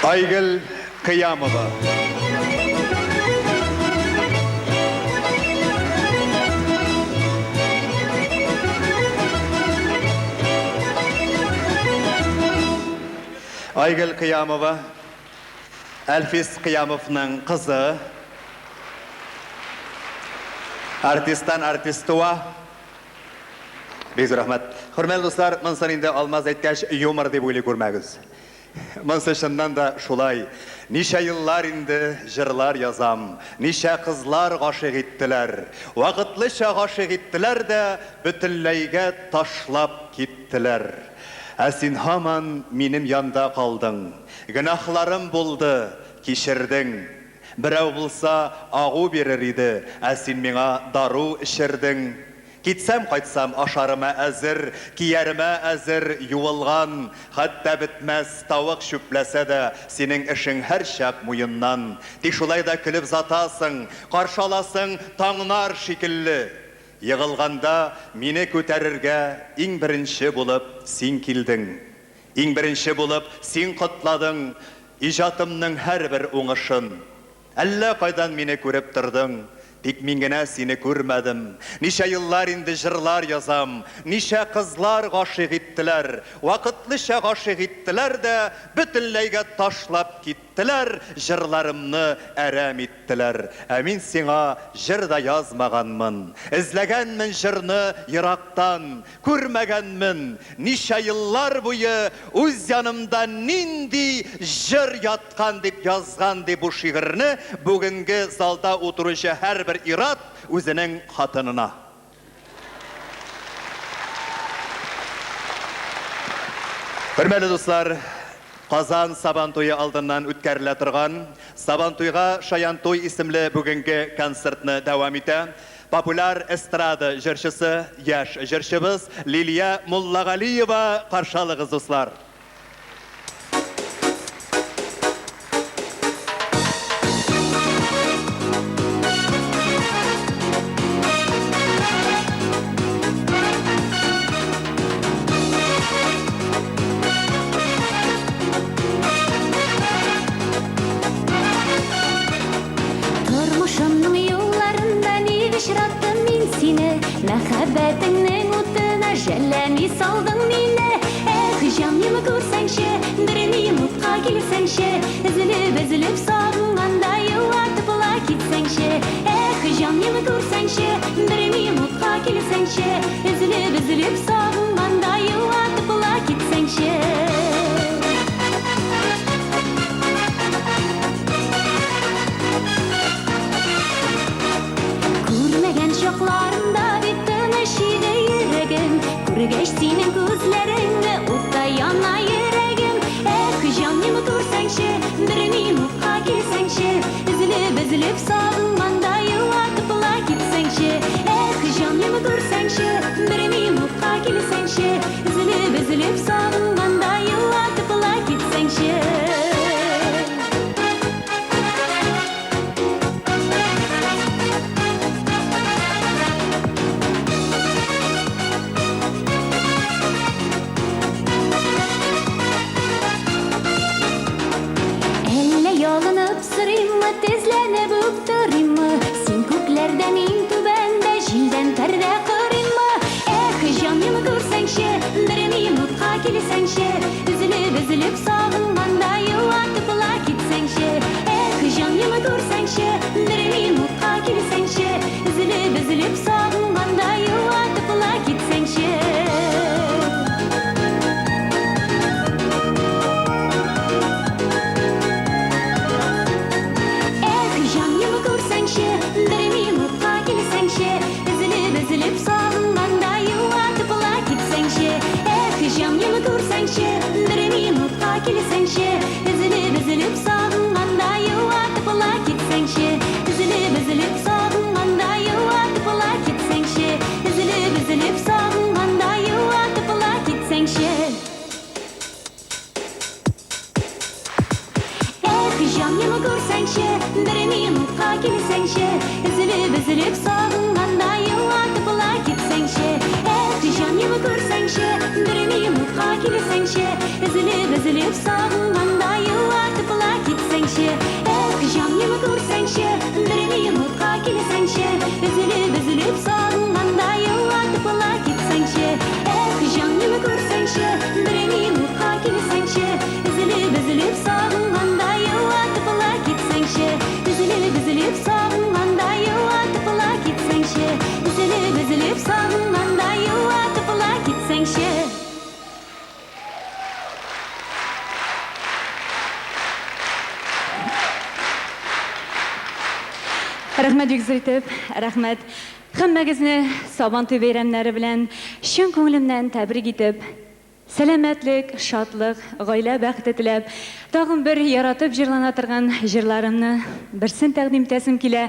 Айгөл Кыямова. Айгөл Кыямова, Әлфис Кыямовның кызы, артисттан артист туа. Бик зур рәхмәт. Хөрмәтле дуслар, монысын инде Алмаз әйткәч, юмор дип уйлый күрмәгез. Монысы чыннан да шулай. Ничә еллар инде җырлар язам, ничә кызлар гашыйк иттеләр. Вакытлыча гашыйк иттеләр дә, бөтенләйгә ташлап киттеләр. Ә син һаман минем янда калдың. Гөнаһларым булды, кичердең. Берәү булса, агу бирер иде, ә син миңа дару эчердең. Китсәм-кайтсам, ашарыма әзер, кияремә әзер, юылган, хәтта бетмәс тавык чүпләсә дә, синең эшең һәрчак муеннан. Тик шулай да көлеп затасың, каршы аласың таңнар шикелле. Егылганда мине күтәрергә иң беренче булып син килдең. Иң беренче булып син котладың иҗатымның һәрбер уңышын. Әллә кайдан мине күреп тордың, тик мин генә сине күрмәдем. Ничә еллар инде җырлар язам, ничә кызлар гашыйк иттеләр. Вакытлыча гашыйк иттеләр дә, бөтенләйгә ташлап киттеләр, җырларымны әрәм иттеләр. Ә мин сиңа җыр да язмаганмын. Эзләгәнмен җырны ерактан, күрмәгәнмен. Ничә еллар буе үз янымда нинди җыр яткан, дип язган ди бу шигырьне бүгенге залда утыручы һәрбер ир-ат үзенең хатынына. Хөрмәтле дуслар, Казан Сабантуе алдыннан үткәрелә торган Сабантуйга шаян туй исемле бүгенге концертны дәвам итә популяр эстрада җырчысы, яшь җырчыбыз Лилия Муллагалиева. Каршы алыгыз, дуслар! Тормышымның юлларында ник очраттым мин сине? Мәхәббәтеңнең утына жәлләми салдың мине. Эх, җаным, күрсәңче, бер минутка килсәңче, өзелеп-өзелеп сагынганда юатып ла китсәңче. Эх, җаным, күрсәңче, бер минутка килсәңче, өзелеп-өзелеп сагынганда юатып ла китсәңче. Күрмәгән чакларымда бит тыныч иде йөрәгем, күргәч синең күзләреңне, утта яна йөрәгем. Эх, җаным, күрсәңче, бер минутка килсәңче, өзелеп-өзелеп сагынганда юатып ла китсәңче. Эх, җаным, күрсәңче, бер минутка килсәңче, өзелеп-өзелеп сагынганда юатып ла китсәңче. Әллә ялынып сорыйммы, тезләнеп үк торыйммы? Син күкләрдә, мин түбәндә, җилдән пәрдә корыйммы? Эх, җаным, күрсәңче, бер минутка килсәңче, өзелеп-өзелеп сагынганда юатып ла китсәңче. Эх, җаным, күрсәңче, бер минутка килсәңче, өзелеп-өзелеп сагынганда юатып ла китсәңче. Эх, җаным, күрсәңче, бер минутка килсәңче, өзелеп-өзелеп сагынганда юатып ла китсәңче. Эх, җаным, күрсәңче, бер минутка килсәңче, өзелеп-өзелеп сагынганда юатып ла китсәңче. Өзелеп-өзелеп сагынганда юатып ла китсәңче. Өзелеп-өзелеп сагынганда юатып ла китсәңче. Эх, җаным, күрсәңче, бер минутка килсәңче, өзелеп-өзелеп сагынганда юатып ла китсәңче. Эх, җаным, күрсәңче, бер минутка килсәңче, өзелеп-өзелеп сагынганда юатып ла килсәңче. Эх, җаным, күрсәңче, бер минутка килсәңче. Өзелеп, өзелеп сагынганда елатып ла китсәңче. Эх, җаным, күрсәңче, бер минутка килсәңче. Өзелеп, өзелеп сагынганда елатып ла китсәңче. Өзелеп, өзелеп сагынганда елатып ла китсәңче. Өзелеп, өзелеп сагынганда елатып ла китсәңче. Рәхмәт бик зур итеп, рәхмәт. Һәммәгезне Сабантуй бәйрәмнәре белән чын күңелемнән тәбрик итеп, сәламәтлек, шатлык, гаилә бәхете теләп, тагын бер яратып җырлана торган җырларымны берсен тәкъдим итәсем килә.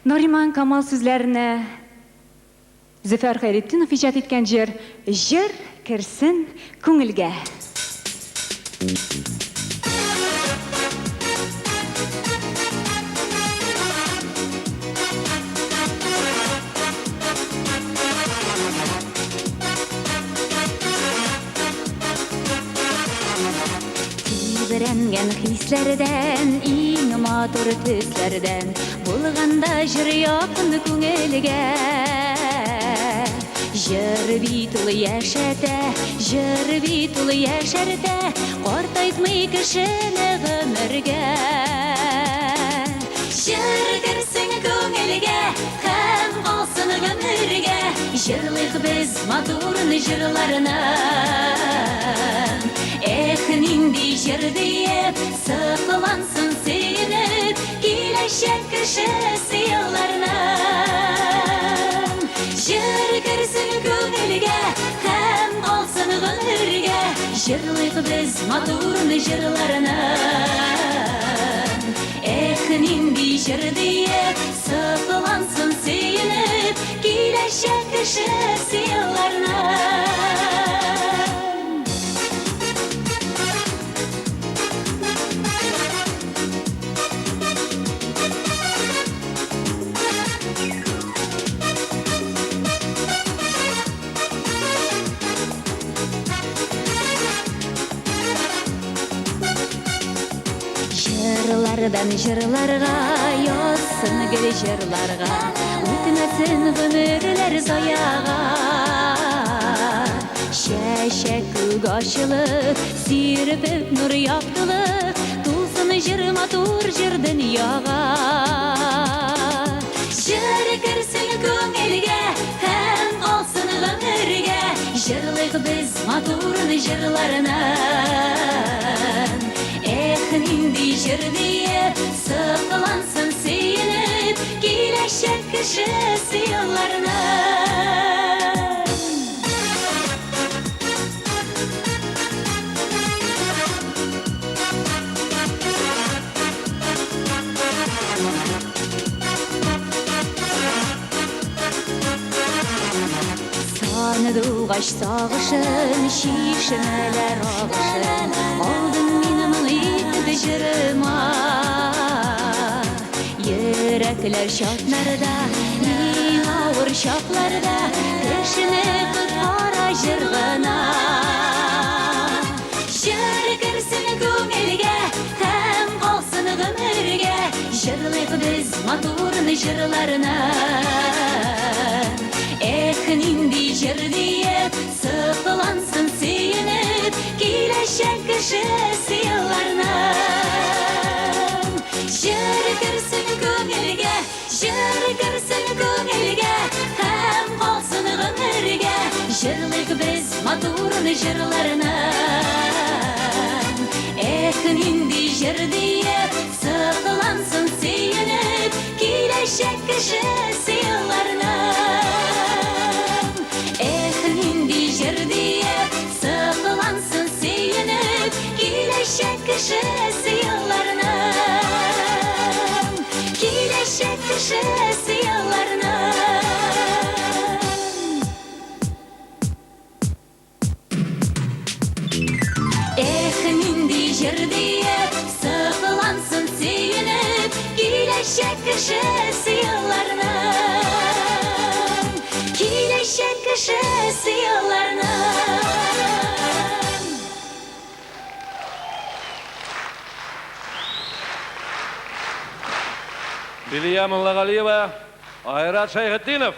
Нариман Камал сүзләренә Зөфәр Хәйретдинов иҗат иткән җыр Җыр керсен күңелгә. Тибрәнгән хисләрдән, иң матур төсләрдән булганда җыр якын күңелгә. Җыр бит ул яшәтә, җыр бит ул яшәртә, картайтмый кешене гомергә. Җыр керсен күңелгә һәм калсын гомергә, җырлыйк без матур җырларны. Эх, нинди җыр диеп, сыклансын сөенеп, киләчәк кешесе елларның. Җыр керсен күңелгә һәм калсын гомергә, җырлыйк без матур җырларны. Эх, нинди җыр диеп, сыклансын сөенеп, киләчәк кешесе елларның. Җырлардан җырларга, язсын гел җырларга, үтмәсен гомерләр заяга. Чәчәк күк ачылып, сирпеп нур яктылык, тулсын җыр матур җыр дөньяга. Җыр керсен күңелгә һәм калсын гомергә, җырлыйк без матур җырларны. Эх, нинди җыр диеп, сыклансын сөенеп, киләчәк кешесе елларның. Сандугач сагышын, чишмәләр агышын, алдым мин моң итеп җырыма. Йөрәкләр чатнарда, иң авыр чакларда, кешене коткара җыр гына. Җыр керсен күңелгә һәм калсын гомергә, җырлыйк без матур җырларны. Эх, нинди җыр диеп, сыклансын сөенеп, киләчәк кешесе елларның. Җыр керсен күңелгә, җыр керсен күңелгә, һәм калсын гомергә, җырлыйк без матур җырларны. Эх, нинди җыр диеп, сыклансын сөенеп, киләчәк кешесе елларның. Эх, нинди җыр диеп, сыклансын сөенеп, киләчәк кешесе елларның. Киләчәк кешесе елларның. Эх, нинди җыр диеп, сыклансын сөенеп, киләчәк кешесе елларның. Киләчәк кешесе елларның. Лилия Муллагалиева, Айрат Шәйхетдинов.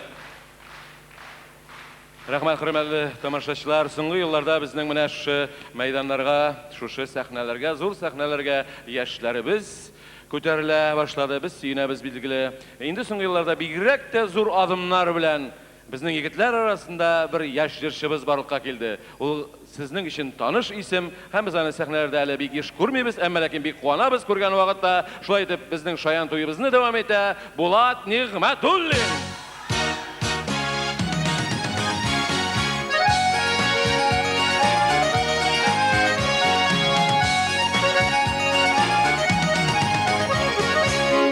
Рәхмәт, хөрмәтле тамашачылар. Соңгы елларда безнең менә шушы мәйданнарга, шушы сәхнәләргә, зур сәхнәләргә яшьләребез күтәрелә башлады. Без сөенәбез, билгеле. Инде соңгы елларда бигрәк тә зур адымнар белән безнең егетләр арасында бер яшь җырчыбыз барлыкка килде. Ул сезнең өчен таныш исем, һәм без аны сәхнәләрдә әле бик еш күрмибез, әмма ләкин бик куанабыз күргән вакытта. Шулай итеп, безнең шаян туебызны дәвам итә Булат Нигъмәтуллин.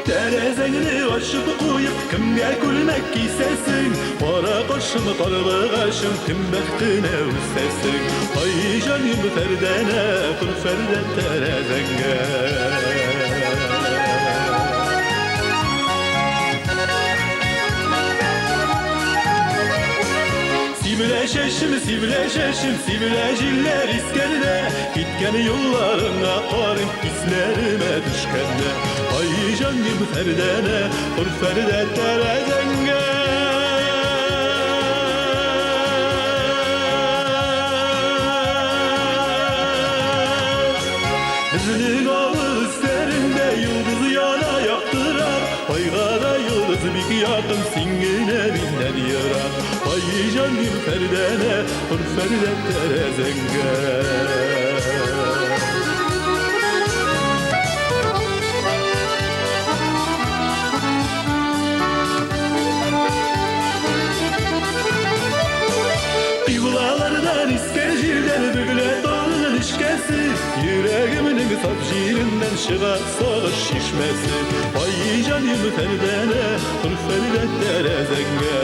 Тәрәзәңне ачып куеп, кемгә күлмәк кисәсең? Кара кашым, карлыгачым, кем бәхтенә үсәсең? Ай, җаным, Фәрдәнә, кол Фәрдә тәрәзәңгә. Сибелә чәчем, сибелә чәчем, сибелә җилләр искәндә, киткән юлларыңа карыйм, исләремә төшкәндә. Ай, җаным, Фәрдәнә, кол Фәрдә тәрәзәңгә. Безнең авыл өсләрендә йолдыз яна яктыра, айга да йолдыз бик якын, син генә миннән ерак. Ай, җаным, Фәрдәнә, кол Фәрдә тәрәзәңгә. Кыйблалардан искән җилдән бөгелә таңның нечкәсе, йөрәгемнең саф җиреннән чыга сагыш чишмәсе. Ай, җаным, Фәрдәнә, кол Фәрдә тәрәзәңгә.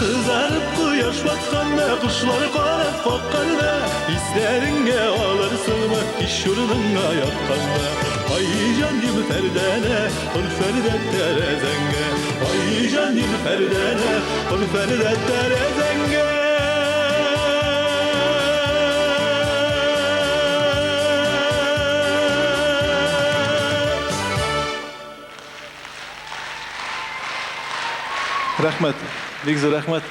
Кызарып кояш батканда, кошлар канат какканда, исләреңгә алырсыңмы кич урыныңа ятканда? Ай, җаным, Фәрдәнә, кол Фәрдә тәрәзәңгә. Ай, җаным, Фәрдәнә, кол Фәрдә тәрәзәңгә. Рәхмәт, бик зур рәхмәт.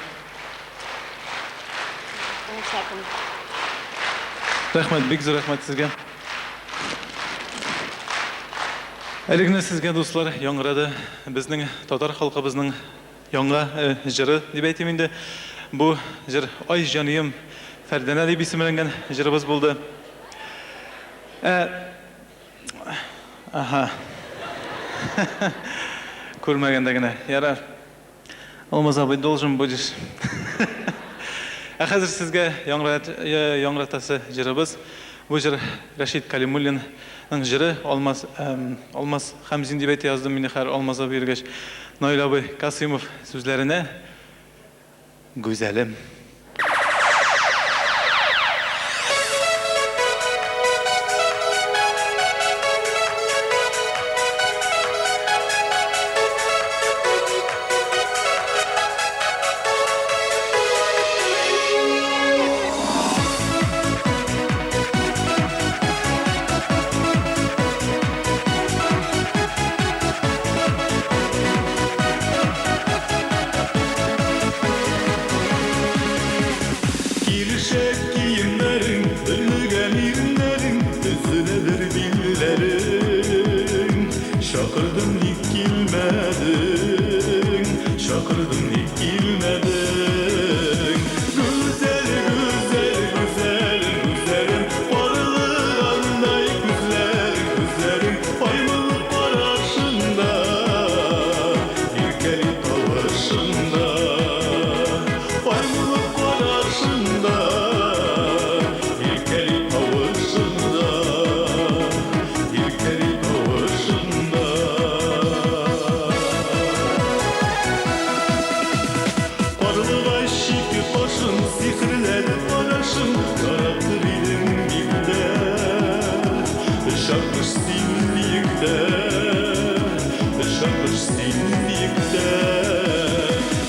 Рәхмәт, бик зур рәхмәт сезгә. Әле генә сезгә, дуслар, яңгырады безнең татар халкыбызның яңа җыры дип әйтим инде. Бу җыр Ай җаныем Фәрдәнә дип исемләнгән җырыбыз булды. Аһа. Күрмәгәндә генә. Ярар. Алмаз абый, должен будешь. Ә хәзер сезгә яңгыратасы җырыбыз. Бу җыр Рәшит Калимуллинның җыры. Алмаз, Алмаз Хәмзин дип әйтә яздым мин хәзер Алмаз абый йөргәч. Наил абый Касыймов сүзләренә Гүзәлем. Килешә киемнәрең, бөрлегән иреннәрең, төзеләдер билләрең. Чакырдым, ник килмәдең? Чакырдым, ник килмәдең? Гүзәл, гүзәл, гүзәлем, гүзәлем, карлыгандай күзләрең, күзләрең, аймыл карашында, иркәли тавышында. Аймыл карашында, иркәли тавышында, иркәли тавышында. Карлыгач ике кашың, сихерләде карашың, яратыр идең бик тә. Очар кош син биектә, очар кош син биектә.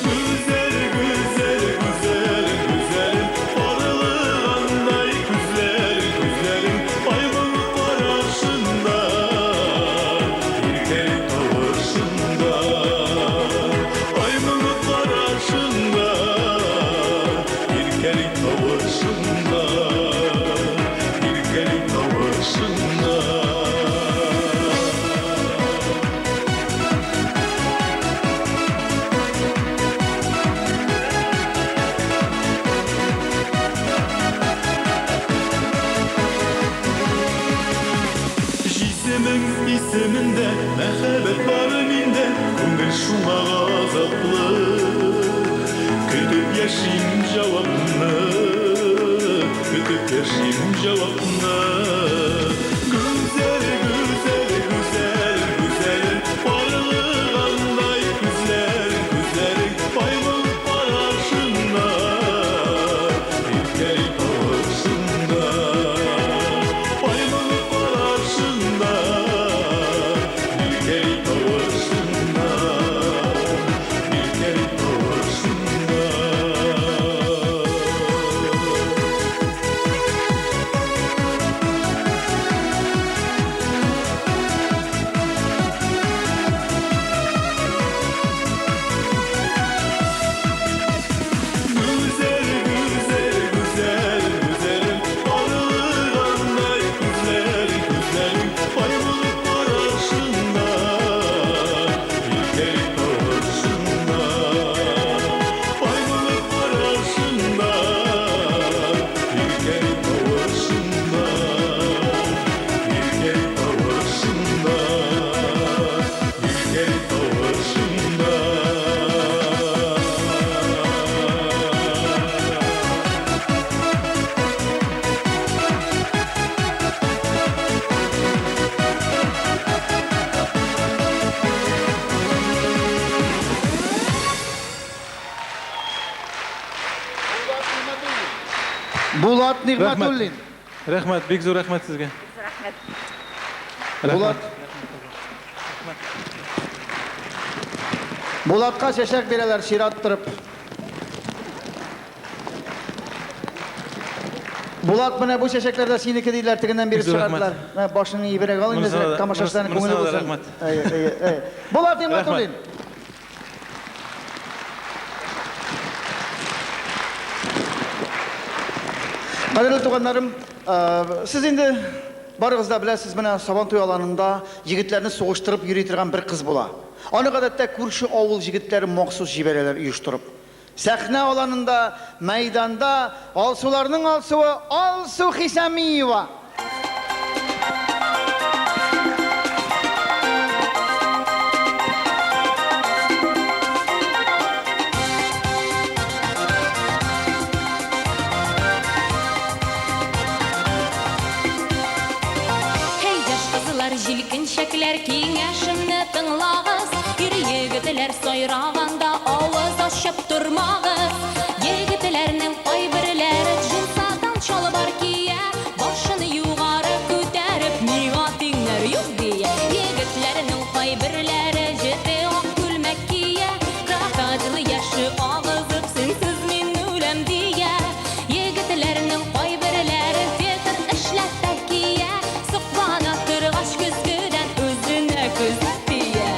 Гүзәл, гүзәл, гүзәл, гүзәлем, карлыгандай исемендә мәхәббәт бар миндә, күңел шуңа газаплы. Көтеп яшим җавапны, көтеп яшим җавапны. Гүзәл, гүзәл, гүзәл, гүзәлем, карлыгандай күзләрең, күзләрең, маймыл карашында, иркәли тавышында. Маймыл карашында, иркәли тавышында, иркәли тавышында. Güzel, güzel, güzel, güzelim, Parılganday güzel, güzelim, Maymıl karşında, İlkeli karşında, Maymıl karşında, İlkeli karşında, İlkeli karşında, İlkeli karşında. Булат Нигъмәтуллин. Рәхмәт, бик зур рәхмәт сезгә. Рәхмәт. Булат. Булатка чәчәк бирәләр чират торып. Булат, менә бу чәчәкләр дә синеке диләр, тегеннән биреп Бик зур рәхмәт. чыгардылар. Менә башыңны иберәк ал инде, Монысына да- тамашачыларның күңеле монысына да булсын. рәхмәт. Әйе, әйе, әйе. Булат Нигъмәтуллин. Кадерле туганнарым, сез инде барыгыз да беләсез, менә Сабантуй аланында егетләрне сугыштырып йөри торган бер кыз була. Аны гадәттә күрше авыл егетләре махсус җибәрәләр оештырып. Сәхнә аланында, мәйданда Алсуларның Алсуы Алсу Хисамиева. Һәй, яшь кызлар, җилкенчәкләр, киңәшемне тыңлагыз. Ир егетләр сайраганда авыз ачып тормагыз. Егетләрнең кайберләре джинсадан чалбар кия, башын югары күтәреп, миңа тиңнәр юк дия. Егетләрнең кайберләре җете ак күлмәк кия, крокодил яше агызып, синсез мин үләм дия. Егетләрнең кайберләре фетр эшләпә кия, соклана торгач көзгедән үзенә күзе тия.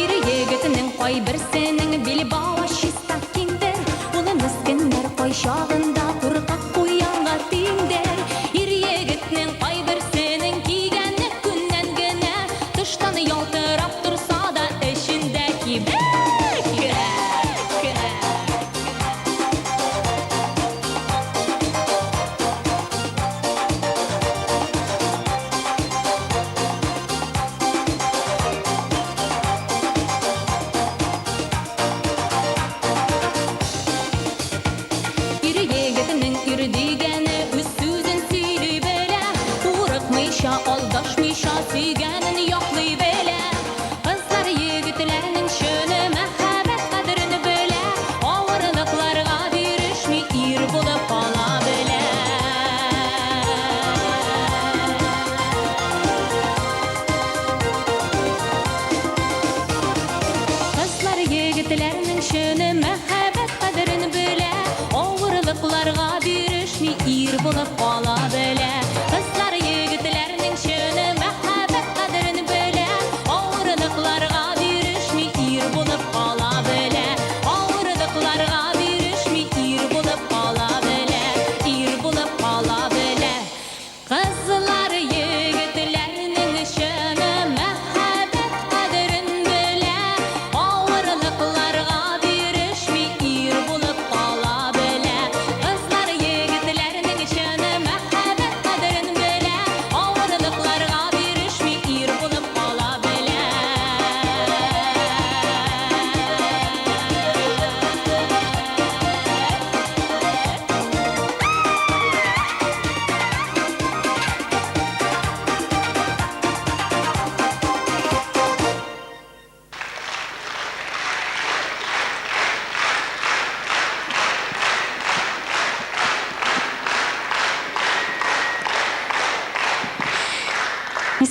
Ир егетнең кайберсенең билбавы чиста киндер, Ул мескеннәр кайчагында куркак куянга тиңдер. Ир егетнең кайберсенең кигәне күннән генә, тыштан ялтырап торса да эчендә кибәк кенә. Ир егетнең ир дигәне үз сүзен сөйли белә, курыкмыйча, алдашмыйча сөйгәнен яклый белә. Кызлар егетләрнең чыны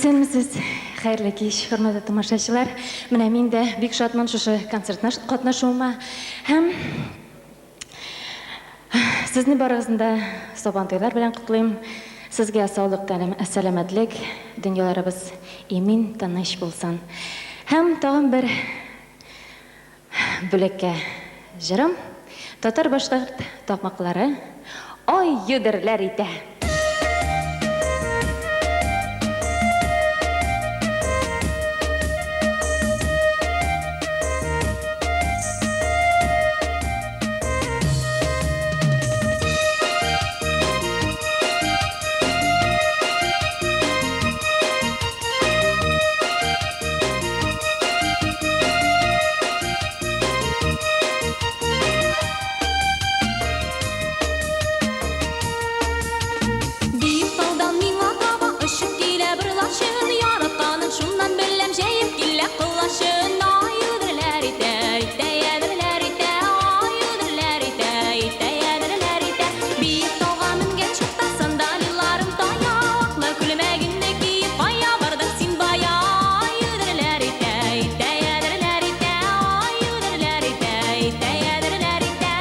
Исәнмесез, хәерле кич, хөрмәтле тамашачылар. Менә мин дә бик шатмын шушы концертна катнашуыма. Һәм сезне барыгызны да Сабантуйлар белән котлыйм. Сезгә саулык, сәламәтлек, дөньяларыбыз имин, тыныч булсын. Һәм тагын бер бүләккә җырым татар-башкорт такмаклары Ай йөдерләр итә. Биек таудан миңа таба очып килә бер лачын, Яратканын шуннан беләм, җәеп килә колачын. Ай, үдерләр итә, итә, ядреләр итә, ай, үдерләр итә, итә, ядреләр итә. Биек тауга менгән чакта сандалиларым тая, Аклы күлмәгеңне киеп кая бардың син бая? Ай, үдерләр итә, итә, ядреләр итә, ай, үдерләр итә, итә, ядреләр итә.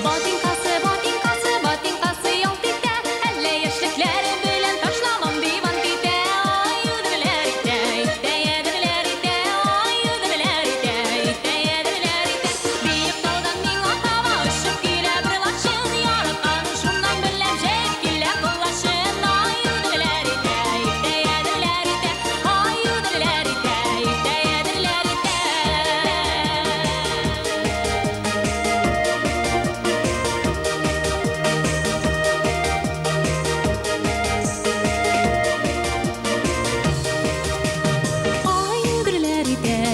Ботинкасы, ботинкасы, ботинкасы ялт итә, Әллә яшьлекләре белән ташламам дип ант итә. Ай, үдерләр итә, итә, ядреләр итә, ай, үдерләр итә, итә, ядреләр итә. Биек таудан миңа таба очып килә бер лачын, Яратканын шуннан беләм, җәеп килә колачын. Ай, үдерләр итә, итә, ядреләр итә, ай, үдерләр итә, итә, ядреләр итә. Ай, үдерләр итә,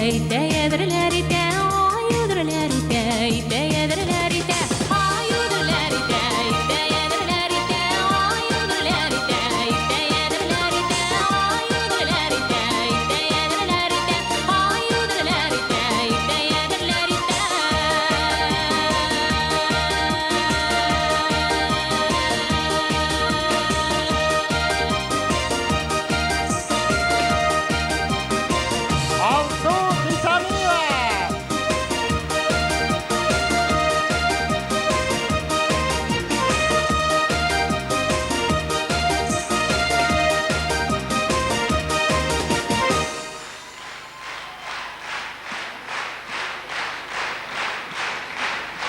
итә, ядреләр итә, ай, үдерләр итә, итә, ядреләр итә. Ай, үдерләр итә, итә, ядреләр итә, ай, үдерләр итә, итә, ядреләр итә, ай, үдерләр итә, итә, ядреләр итә, ай, үдерләр итә, итә, ядреләр итә. Алсу Хисамиева!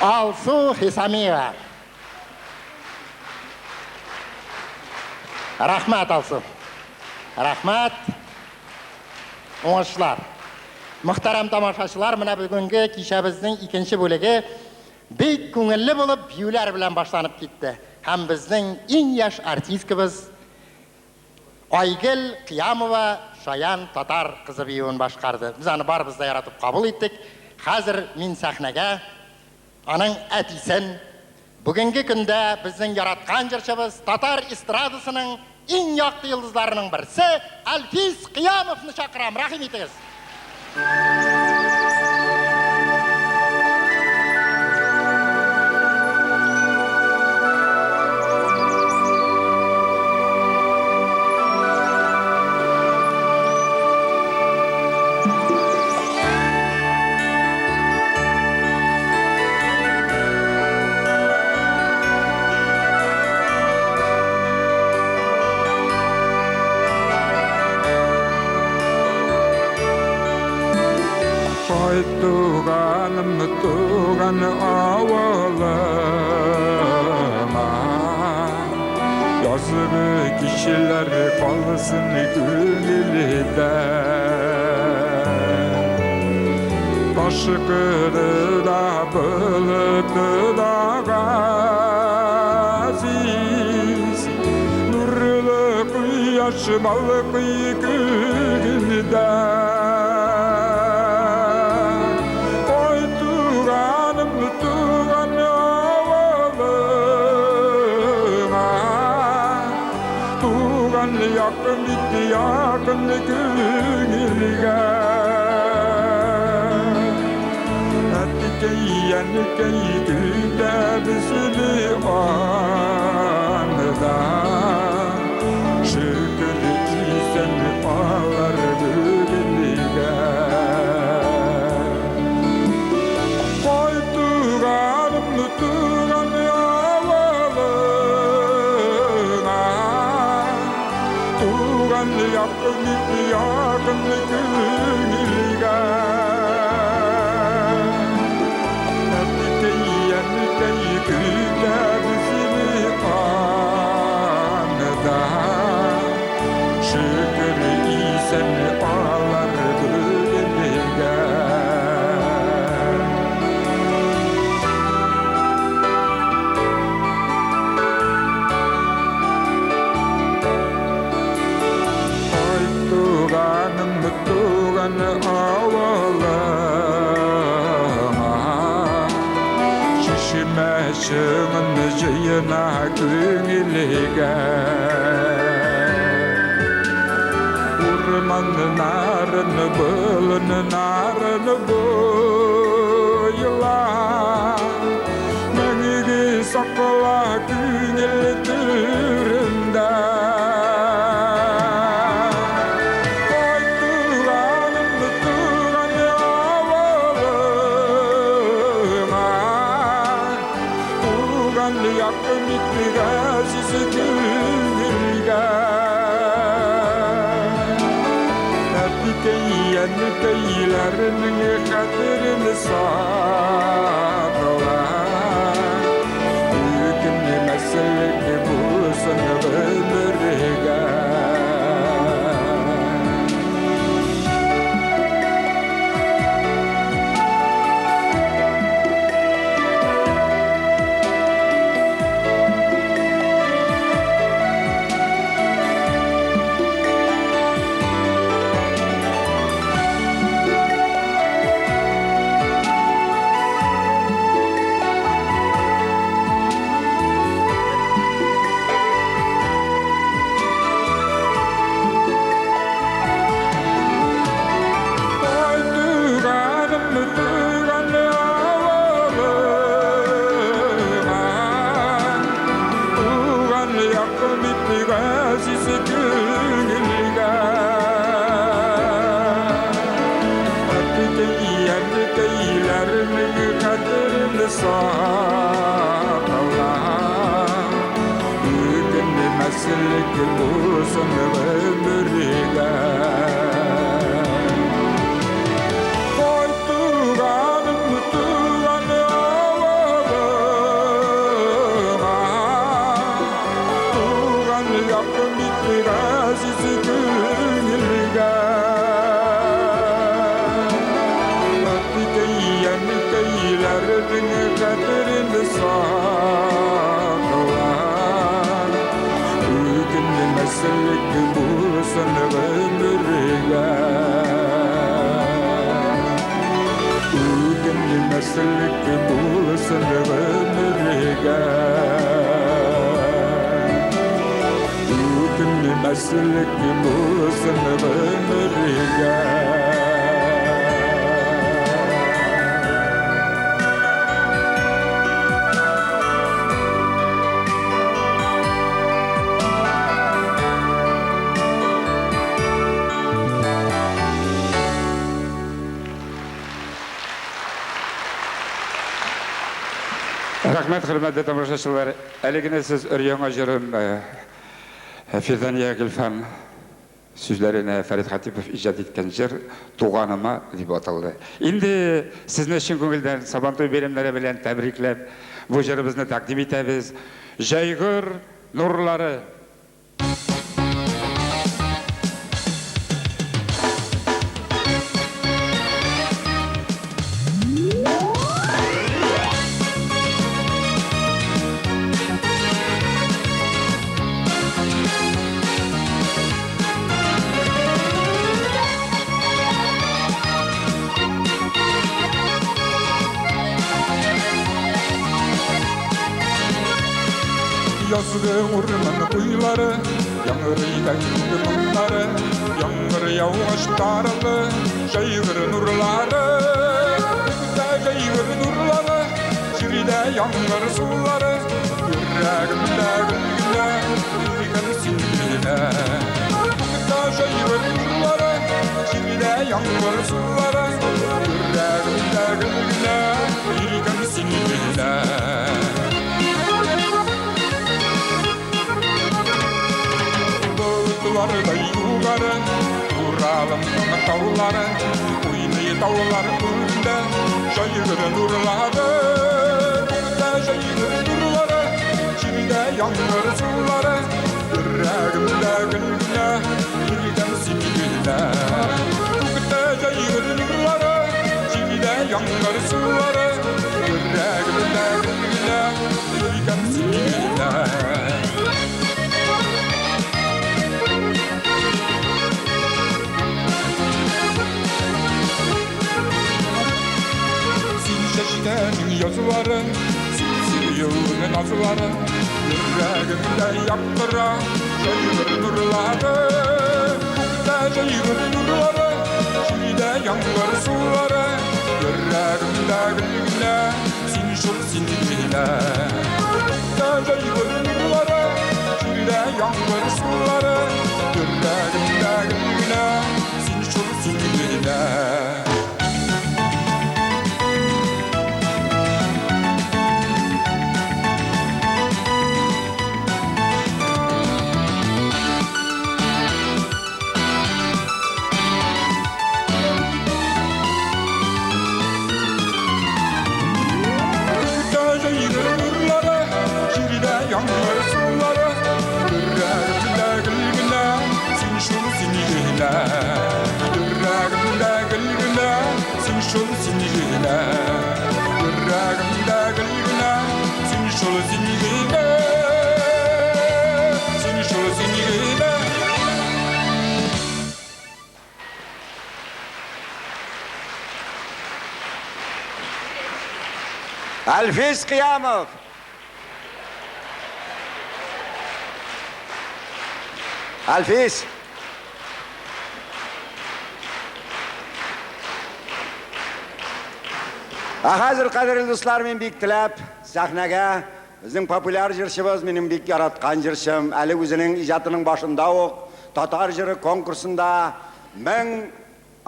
Алсу Хисамиева. Рәхмәт, Алсу. Рәхмәт. Уңышлар. Мөхтәрәм тамашачылар, менә бүгенге кичәбезнең икенче бүлеге бик күңелле булып биюләр белән башланып китте. Һәм безнең иң яшь артисткабыз Айгөл Кыямова шаян татар кызы биюен башкарды. Без аны барыбыз да яратып кабул иттек. Хәзер мин сәхнәгә аның әтисен, бүгенге көндә безнең яраткан җырчыбыз, татар эстрадасының иң якты йолдызларының берсе Әлфис Кыямовны чакырам. Рәхим итегез. Кайт, туганым, туган авылыма, Язгы кичләр калсын күңелдә. Ташкыны да, болыты да газиз, Нурлы кояш балкый күгендә. Ой, якын бик якын күңелгә. Әтикәй, әнекәй көтәбез сине анда. Шөкер исән алар бүгенгә. Кай туганым, туган авылыңа, туган якын якын күңелгә. Әтикәй, әнекәй көтәбез сине анда. Шөкер исән алар бүгенгә. Ай туганым, туган авылыңа, Чишмә чыңын җыена күңелгә. Урманнарын, болыннарын буйла, Мәңге сакла күңел түрендә. Ай туганым, туган авылыңа, Туган якын бик газиз күңелгә. Әтикәй, әнекәйләрнең хәтерен сакла. Үкенмәслек булсын гомергә. Ай туганым, туган авылыңа, Туган якын бит газиз күңелгә. Әтикәй, әнекәйләрнең хәтерен сакла. Үкенмәслек булсын гомергә. Ай туганым, туган авылыңа, Туган якын бит газиз күңелгә. Әтикәй, әнекәйләрнең хәтерен сакла. Үкенмәслек булсын гомергә. Үкенмәслек булсын гомергә. Үкенмәслек булсын гомергә. Рәхмәт, хөрмәтле тамашачылар. Әле генә сез өр-яңа җырым Фирдания Гөлфан сүзләренә Фәрит Хатипов иҗат иткән җыр Туганыма дип аталды. Инде сезне чын күңелдән Сабантуй бәйрәмнәре белән тәбрикләп, бу җырыбызны тәкъдим итәбез. Җәйгыр нурлары. Язгы урман буйлары, Яңгырый күк моңнары, яңгыр яугач таралды, җәйгер нурлары. Күктә җәйгер нурлары, җирдә яңгыр сулары, йөрәгемдә гөл генә, иркәм син генә. Күктә җәйгер нурлары, җирдә яңгыр сулары, йөрәгемдә гөл генә, иркәм син генә. Болытлардай югары, Уралымның таулары, уйный таулар күктә, җәйгер нурлары, күктә җәйгер нурлары, җирдә яңгыр сулары, йөрәгемдә гөл генә, иркәм син генә. Күктә җәйгер нурлары, җирдә яңгыр сулары, йөрәгемдә гөл генә, иркәм син генә. Син чәчкәнең язлары, син сөюнең назлары, йөрәгемдә яктыра җәйгер нурлары. Күктә җәйгер нурлары, җирдә яңгыр сулары, йөрәгемдә гөл генә, син шул син генә. Күктә җәйгер нурлары, җирдә яңгыр сулары, йөрәгемдә гөл генә, син шул син генә. Күктә җәйгер нурлары, җирдә яңгыр сулары, йөрәгемдә гөл генә, син шул син генә. Йөрәгемдә гөл генә, син шул син генә. Йөрәгемдә гөл генә, син шул син генә. Син шул син генә. Әлфис Кыямов. Әлфис. Ә хәзер, кадерле дуслар, мин бик теләп сәхнәгә безнең популяр җырчыбыз, минем бик яраткан җырчым, әле үзенең иҗатының башында ук татар җыры конкурсында 1000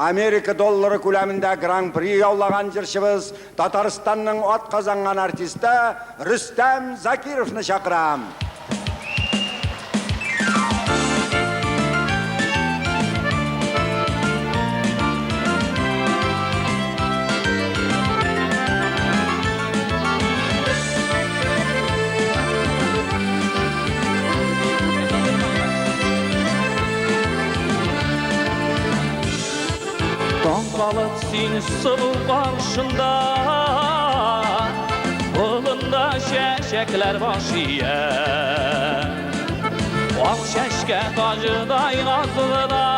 Америка доллары күләмендә гран-при яулаган җырчыбыз, Татарстанның атказанган артисты Рөстәм Закировны чакырам. Таң калып син сылу каршында, Болында чәчәкләр баш ия. Ак чәчкә таҗыдай назлы да,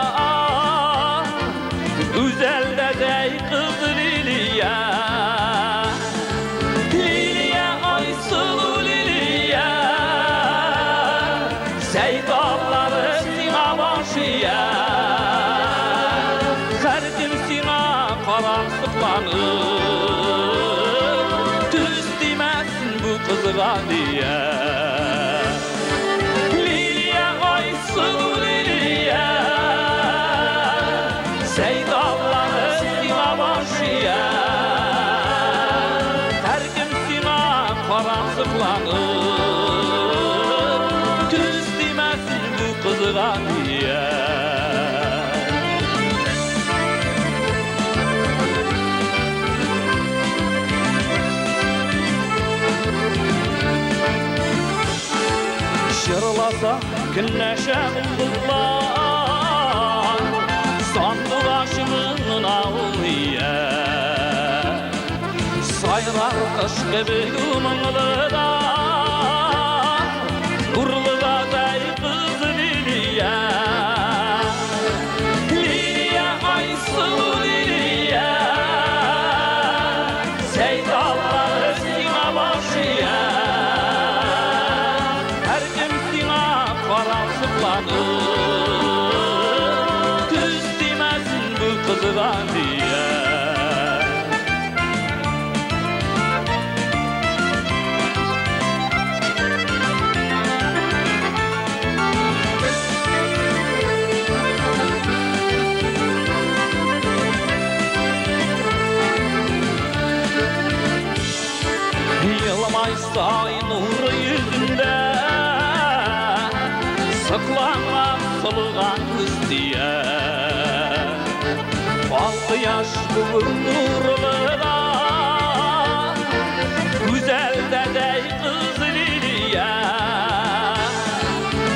Гүзәл дәдәй кыз Лилия. Лилия, айсылу Лилия, Сәйдаллары сиңа баш ия. Һәркем сиңа карап сокланып, Төз тимәсен бу кызга дия. Лилия, айсылу Лилия, Сәйдаллары сиңа баш ия. Һәркем сиңа карап сокланып, Төз тимәсен бу кызга дия. Җырласа көнләшә булдылар, Сандугачымын ия. Сайрар кош кебек ул моңлы да, Нурлы да кыз Лилия. Лилия, айсылу Лилия, Сәйдаллары сиңа баш ия. Һәркем сиңа карап сокланып, сокланып, күз тимәсен бу кызга дия. Yılmaysa nuru yüzünde Sıklanmam sılıgan kız diye. Altı yaş bu nurlu da Güzel dedey kız Liliye.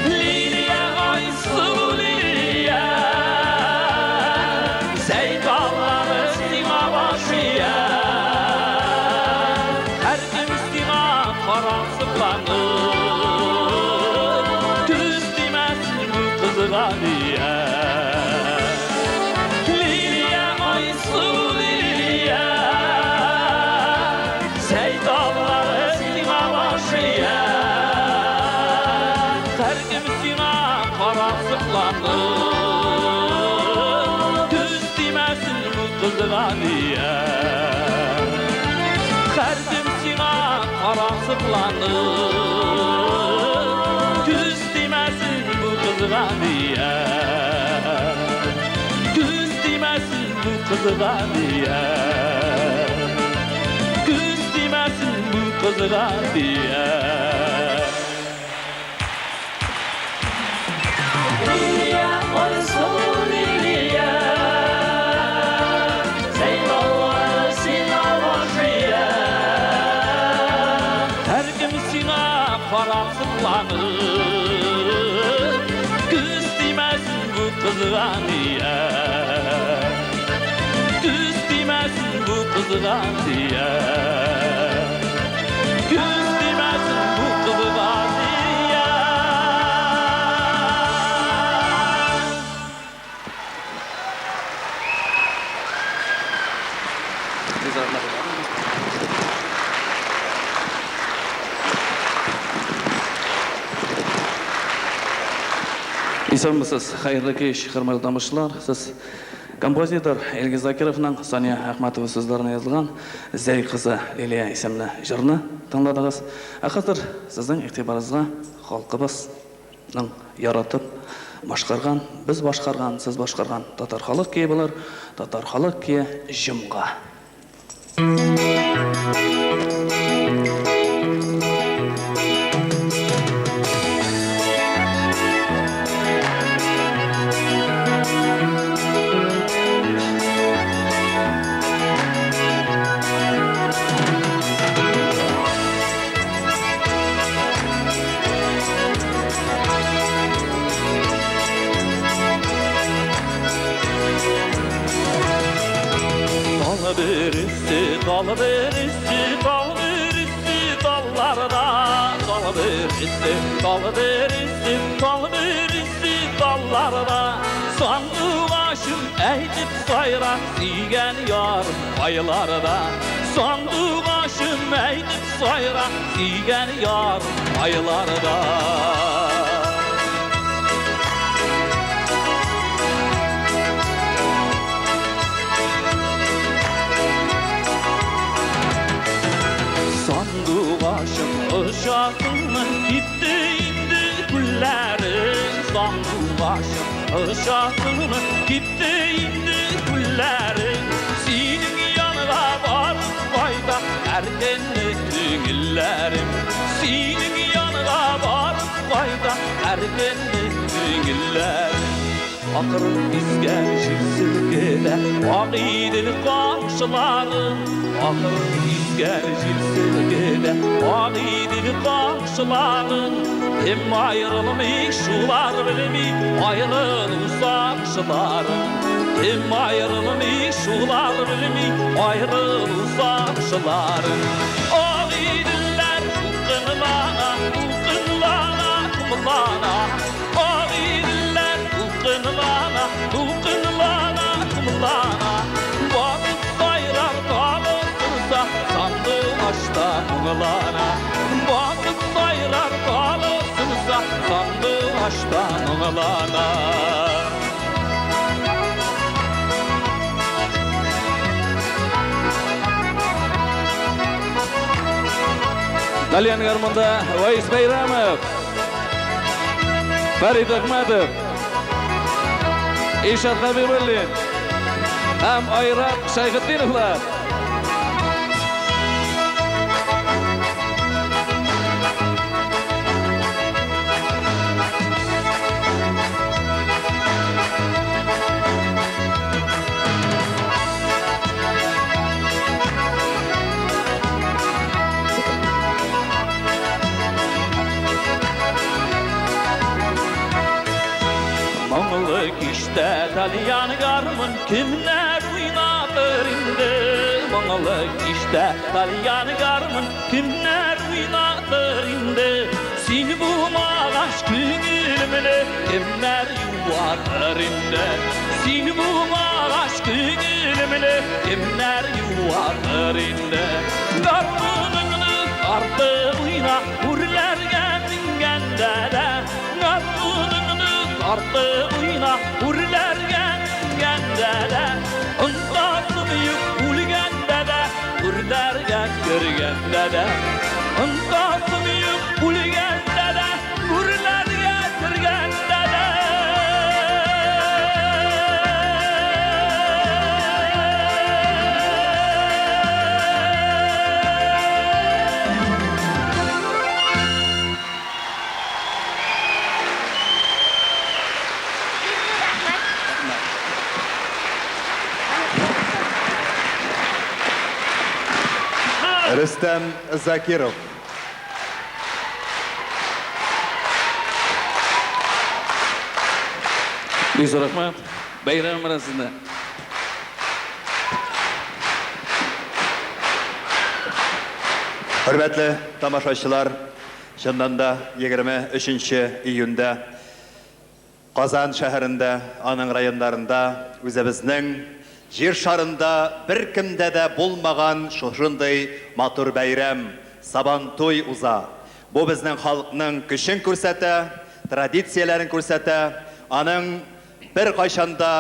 Liliye aysu Liliye, Zeydanları sima başıya. Her kim sima karasıklanır, Küz demesin bu kızga diye. Liliye aysu Liliye, Zeydanları sima başıya. Her kim sima karasıklanır, Küz demesin bu kızga diye. Her kim sima karasıklanır, Küz demesin bu kızga diye. Küz demesin bu kızga diye. Küz demesin bu kızga diye. Liliye aysu Liliye, Zeydanları sina başıya. Her kim sina karasıklanır, Küz demesin bu kızga diye. Küz demesin bu kızga diye. Küz demesin bu kızga diye. Исәнмесез, хәерле кич, хөрмәтле тамашачылар. Сез композитор Илгиз Закировның Сания Әхмәтова сүзләренә язылган Зәй кызы Лилия исемле җырны тыңладыгыз. Ә хәзер сезнең игътибарыгызга халкыбызның яратып башкарган, без башкарган, сез башкарган татар халык көе булыр, татар халык көе Җомга. Dal birisi, dal birisi, dallarda. Dal birisi, dal birisi, dal birisi, dallarda. Sanduğaşım eğdip sayra, sigen yarım aylarda. Sanduğaşım eğdip sayra, sigen yarım aylarda. Sanduğaşım uşağımı gitti indi güllerin. Sanduğaşım uşağımı gitti indi güllerin. Senin yanına varıp fayda erkenli tüngillerim. Senin yanına varıp fayda erkenli tüngillerim. Akırın isken jil silkele, Ağidil karşıların. Akırın isken jil silkele, Ağidil karşıların. Hem ayrılmış şular bilmi, ayrılır sakşıların. Hem ayrılmış şular bilmi, ayrılır sakşıların. Ağidiller tutkınlana, tutkınlana, kumlana. Ağidiller tutkınlana, tutkınlana, kumlana. Vakit sayrar dağılırsa sandığı açta mığlana. Vakit sayrar dağılırsa sandığı Булгач та моңлана. Тальян гармунда Ваис Бәйрәмов, Фәрит Әхмәтов, Ишат Хәбибуллин һәм Айрат Шәйхетдиновлар. Моңлы кичтә тальян гармун кемнәр уйнатыр инде? Моңлы кичтә тальян гармун кемнәр уйнатыр инде? Син булмагач күңелемне кемнәр юатыр инде? Син булмагач күңелемне кемнәр юатыр инде? Гармуныңны тартып уйна, үрләргә менгәндә дә. Гармуныңны тартып уйна, үрләргә менгәндә дә. Онтасым юк үлгәндә дә, үрләргә кергәндә дә. Онтасым юк үлгәндә дә, үрләргә кергәндә дә. Рөстәм Закиров. Бик зур рәхмәт. Бәйрәм белән сезне. Хөрмәтле тамашачылар, чыннан да 23 июньдә Казан шәһәрендә, аның районнарында үзебезнең җир шарында беркемдә дә булмаган шушындый матур бәйрәм, Сабантуй уза. Бу безнең халыкның көчен күрсәтә, традицияләрен күрсәтә, аның беркайчан да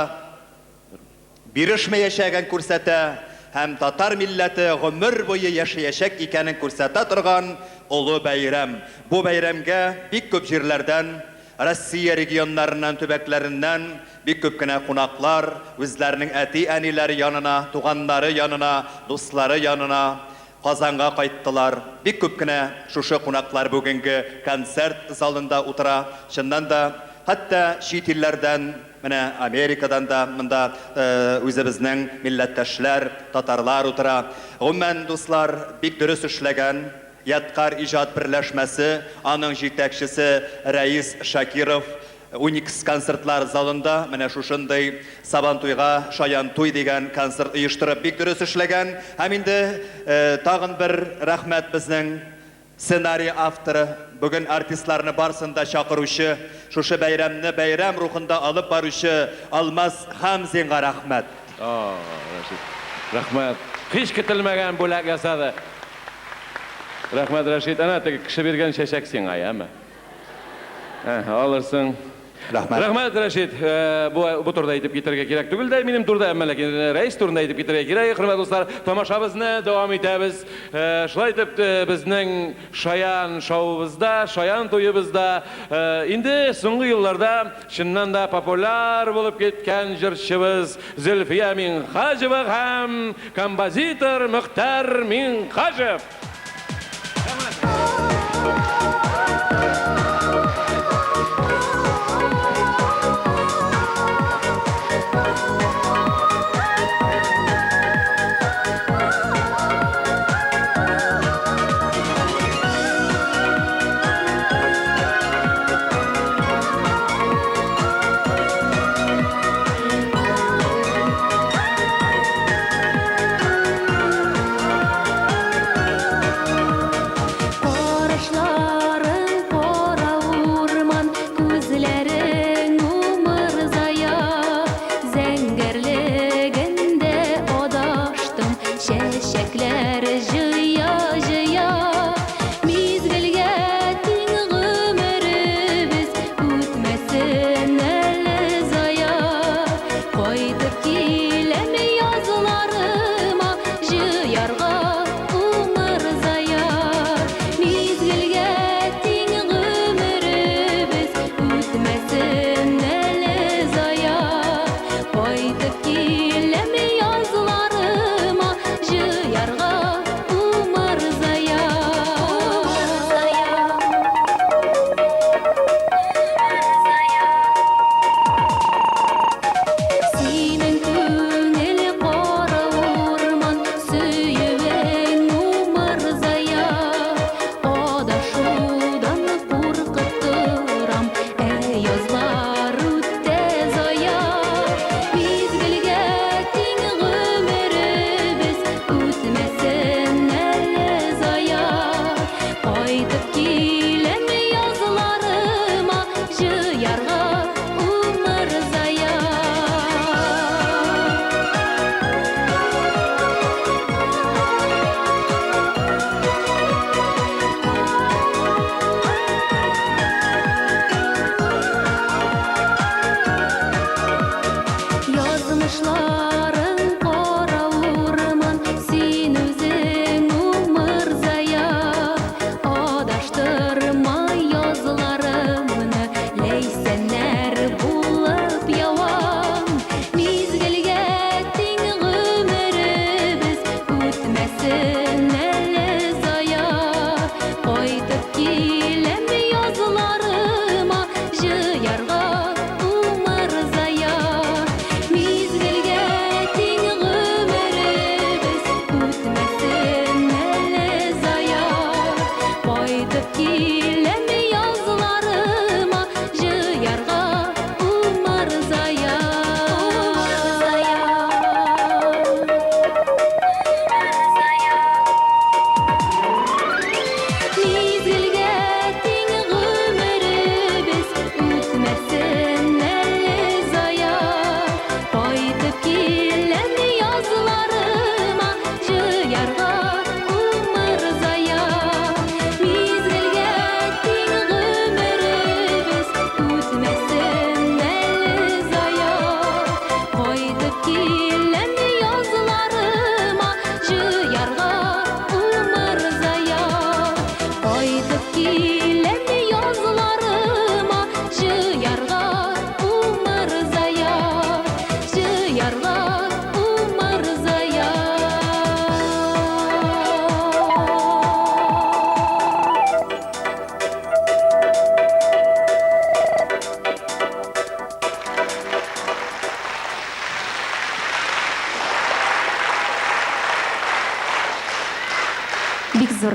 бирешмәячәген күрсәтә һәм татар милләте гомер буе яшәячәк икәнен күрсәтә торган олы бәйрәм. Бу бәйрәмгә бик күп җирләрдән, Россия регионнарыннан, төбәкләреннән бик күп кенә кунаклар үзләренең әти-әниләре янына, туганнары янына, дуслары янына Казанга кайттылар. Бик күп кенә шушы кунаклар бүгенге концерт залында утыра. Чыннан да, хәтта чит илләрдән, менә Америкадан да монда үзебезнең милләттәшләр, татарлар утыра. Гомумән, дуслар, бик дөрес эшләгән Ядкарь иҗат берләшмәсе, аның җитәкчесе Рәис Шакиров Уникс концертлар залында менә шушындый Сабантуйга шаян туй дигән концерт оештырып бик дөрес эшләгән. Һәм инде тагын бер рәхмәт безнең сценарий авторы, бүген артистларны барсын да чакыручы, шушы бәйрәмне бәйрәм рухында алып баручы Алмаз Хамзинга рәхмәт. Рәшит, рәхмәт. Һич көтелмәгән бүләк ясады. Рәхмәт, Рәшит. Әнә теге кеше биргән чәчәк сиңа, яме. Алырсың. Рәхмәт. Рәхмәт, Рәшит. Бу, бу турыда әйтеп китәргә кирәк түгел дә, минем турыда, әмма ләкин Рәис турында әйтеп китәргә кирәк. Хөрмәтле дуслар, тамашабызны дәвам итәбез. Шулай итеп, безнең шаян шоуыбызда, шаян туебызда инде соңгы елларда чыннан да популяр булып киткән җырчыбыз Зөлфия Миңһаҗева һәм композитор Мөхтәр Миңһаҗев.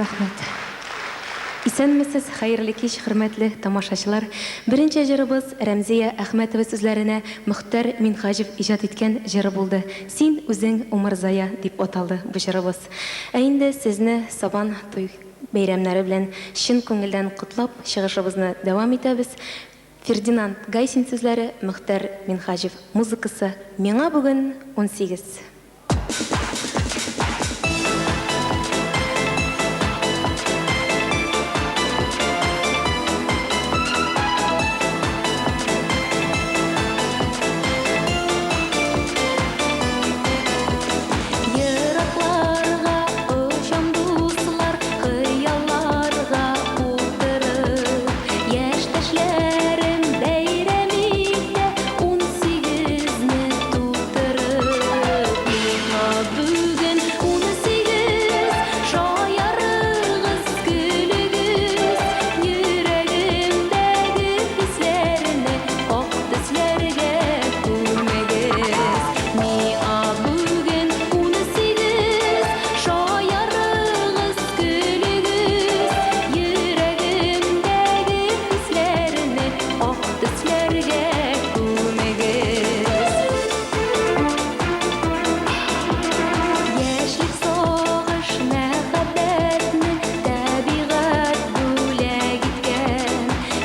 Зур рәхмәт. Исәнмесез, хәерле кич, хөрмәтле тамашачылар. Беренче җырыбыз Рәмзия Әхмәтова сүзләренә Мөхтәр Минһаҗев иҗат иткән җыры булды. Син үзең Умырзая дип аталды бу җырыбыз. Ә инде сезне Сабан туй бәйрәмнәре белән чын күңелдән котлап, чыгышыбызны дәвам итәбез. Фердинанд Гайсин сүзләре, Мөхтәр Минһаҗев музыкасы Миңа бүген 18. Еракларга очам, дуслар, хыялларга утырып. Яшьтәшләрем бәйрәм итә 18-не тутырып. Миңа бүген 18, шаярыгыз, көлегез. Йөрәгемдәге хисләрне ак төсләргә күмегез. Миңа бүген 18, шаярыгыз, көлегез. Йөрәгемдәге хисләрне ак төсләргә күмегез. Яшьлек, сагыш, мәхәббәтне табигать бүләк иткән.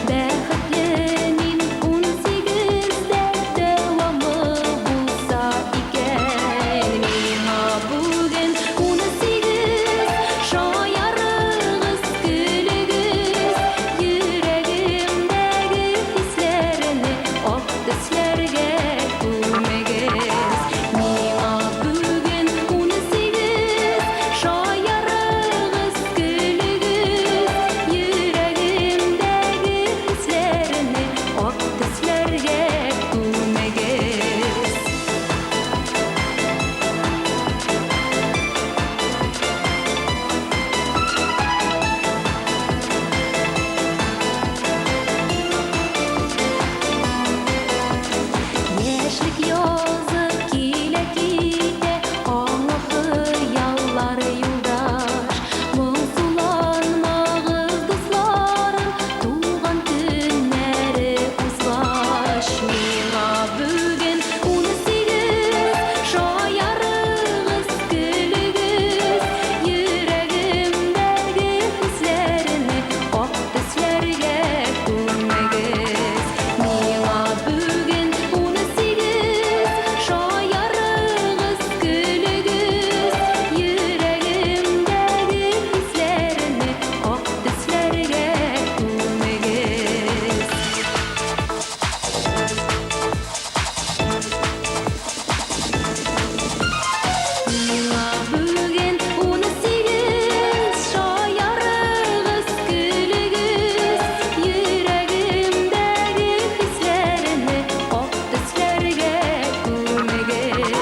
Бәхетле мин 18-дә, дәвамы булса икән. Миңа бүген 18, шаярыгыз, көлегез. Йөрәгемдәге хисләрне ак төсләргә күмегез. Миңа бүген 18, шаярыгыз, көлегез. Йөрәгемдәге хисләрне ак төсләргә күмегез. Яшьлек язы килә китә, аңа хыяллар юлдаш. Моңсуланмагыз, дусларым, туган көннәре узгач. Миңа бүген 18, шаярыгыз, көлегез. Йөрәгемдәге хисләрне ак төсләргә күмегез. Миңа бүген 18, шаярыгыз, көлегез. Йөрәгемдәге хисләрне ак төсләргә күмегез. Миңа бүген 18, шаярыгыз, көлегез. Йөрәгемдәге хисләрне ак төсләргә күмегез.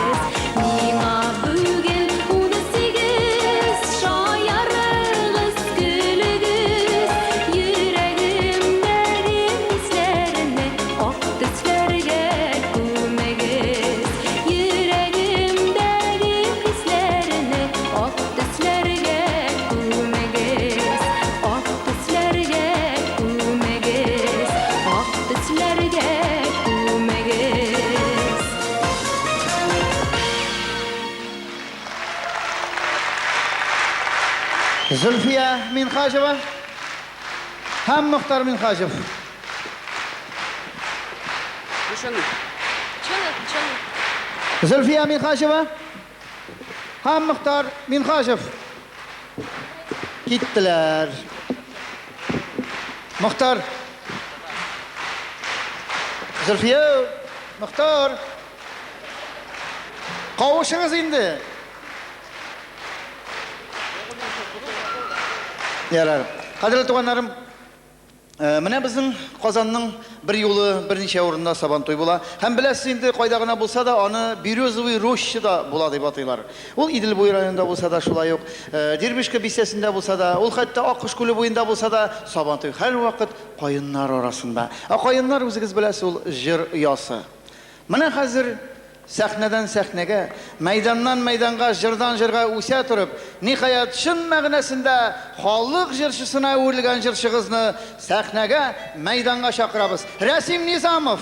Миңа бүген 18, шаярыгыз, көлегез. Йөрәгемдәге хисләрне ак төсләргә күмегез. Йөрәгемдәге хисләрне ак төсләргә күмегез. Ак төсләргә күмегез. Ак төсләргә күмегез. Зөлфия Минһаҗева һәм Мөхтәр Минһаҗев. Зөлфия Минһаҗева һәм Мөхтәр Минһаҗев киттеләр. Мөхтәр. Зөлфия, Мөхтәр. Кавышыгыз инде. Ярар. Кадерле туганнарым, менә безнең Казанның бер юлы берничә урында Сабантуй була. Һәм беләсез инде, кайда гына булса да, аны Березовый рощада була дип атыйлар. Ул Идел буе районында булса да шулай ук, Дербышка бистәсендә булса да, ул хәтта Аккош күле буенда булса да, Сабантуй һәрвакыт каеннар арасында. Ә каеннар, үзегез беләсез, ул җыр оясы. Менә хәзер Сәхнәдән сәхнәгә, мәйданнан мәйданга, җырдан җырга үсә торып, ниһаять, чын мәгънәсендә халык җырчысына әверелгән җырчыгызны сәхнәгә, мәйданга чакырабыз. Рәсим Низамов!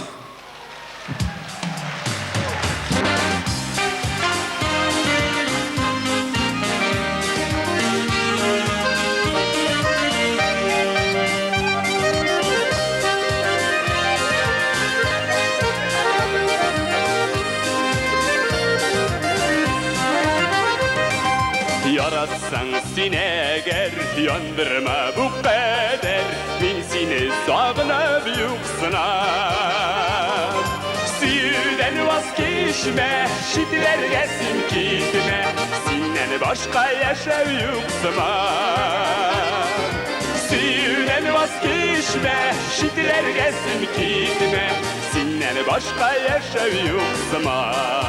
Яратсаң син әгәр, яндырма бу кадәр, мин сине сагынып юксынам. Сөюдән ваз кичмә, читләргә син китмә, синнән башка яшәү юк сыман. Сөюдән ваз кичмә, читләргә син китмә, синнән башка яшәү юк сыман.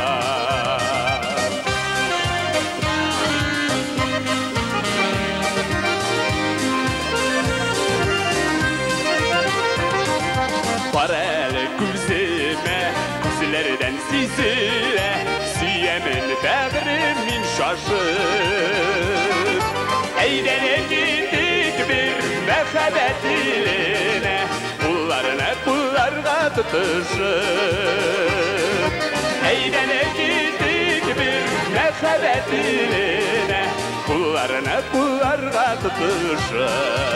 Кара әле күземә, күзләрдән сизелә, сөямен бәгърем мин шашып. Әйдәле китик бер мәхәббәт иленә, кулларны кулларга тотышып. Әйдәле китик бер мәхәббәт иленә, кулларны кулларга тотышып.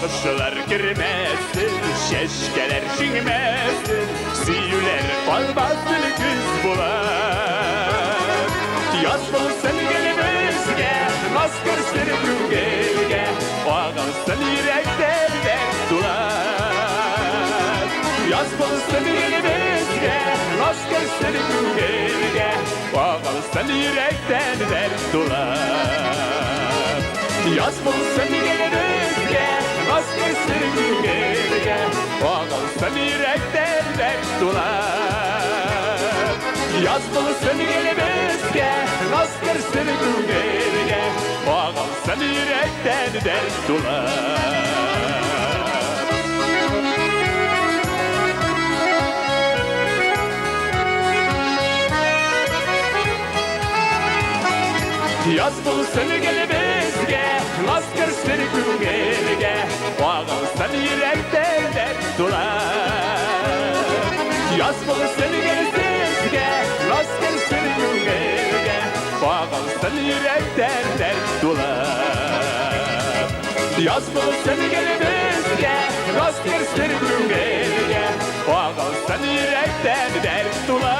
Сагышлар кермәсен, чәчкәләр шиңмәсен, сөюләр калмасын көз була. Яз булсын гел безгә, наз керсен күңелгә, агылсын йөрәктән дәрт тулап. Яз булсын гел безгә, наз керсен күңелгә, агылсын йөрәктән дәрт тулап. Яз булсын гел безгә, наз керсен күңелгә, агылсын йөрәктән дәрт тулап. Яз булсын гел безгә, наз керсен күңелгә, агылсын йөрәктән дәрт тулап. Яз булсын гел безгә, наз керсен күңелгә, агылсын йөрәктән дәрт тулап. Яз булсын гел сезгә, наз керсен күңелгә, агылсын йөрәктән дәрт тулап. Яз булсын гел безгә, наз керсен күңелгә, агылсын йөрәктән дәрт тулап.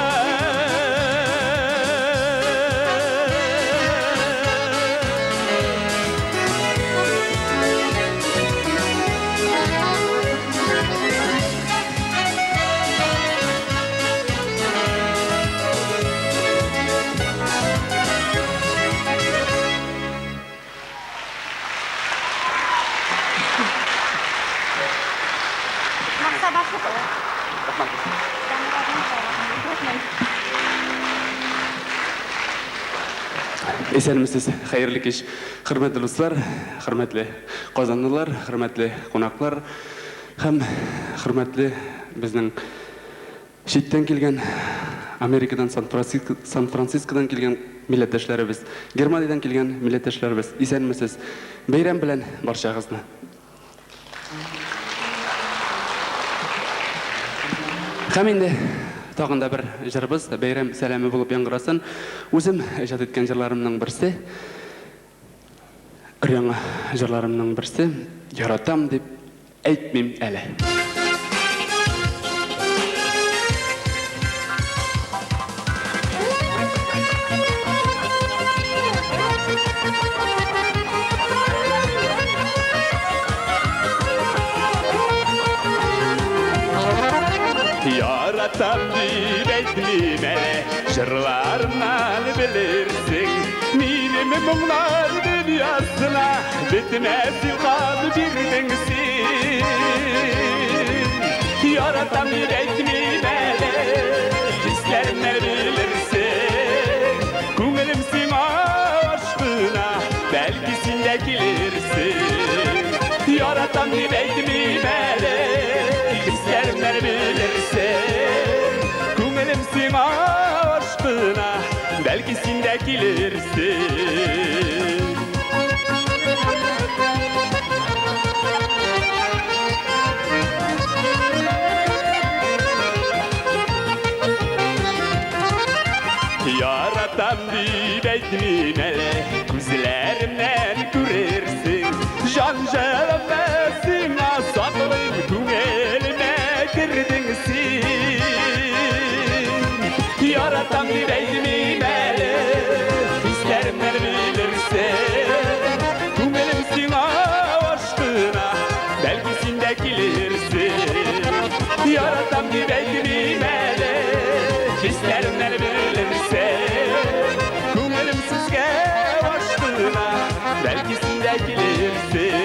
Исәнмесез, хәерле кич, хөрмәтле дуслар, хөрмәтле казанлылар, хөрмәтле кунаклар һәм хөрмәтле безнең читтән килгән, Америкадан, Сан-Францискодан килгән милләттәшләребез, Германиядән килгән милләттәшләребез, исәнмесез. Бәйрәм белән барчагызны. Һәм инде тагын да бер җырыбыз бәйрәм сәламе булып яңгырасын. Үзем иҗат иткән җырларымның берсе. Өр-яңа җырларымның берсе. Яратам дип әйтмим әле. Яратам дип әйтмим әле, җырларымнан белерсең. Минем моңнар дөньясына бетмәс илһам бирдең син. Яратам дип әйтмим әле, хисләремнән белерсең. Күңелем сиңа ашкына, бәлки син дә килерсең. Яратам дип әйтмим әле, хисләремнән белерсең. Күңелем сиңа ашкына, бәлки син дә килерсең. Яратам дип әйтмим әле, күзләремнән күрерсең. Җан җылымны сиңа саклыйм, күңелемә кердең син. Яратам дип әйтмим әле, хисләремнән белерсең. Күңелем сиңа ашкына, бәлки син дә килерсең. Яратам дип әйтмим әле, хисләремнән белерсең. Күңелем сезгә ашкына, бәлки син дә килерсең.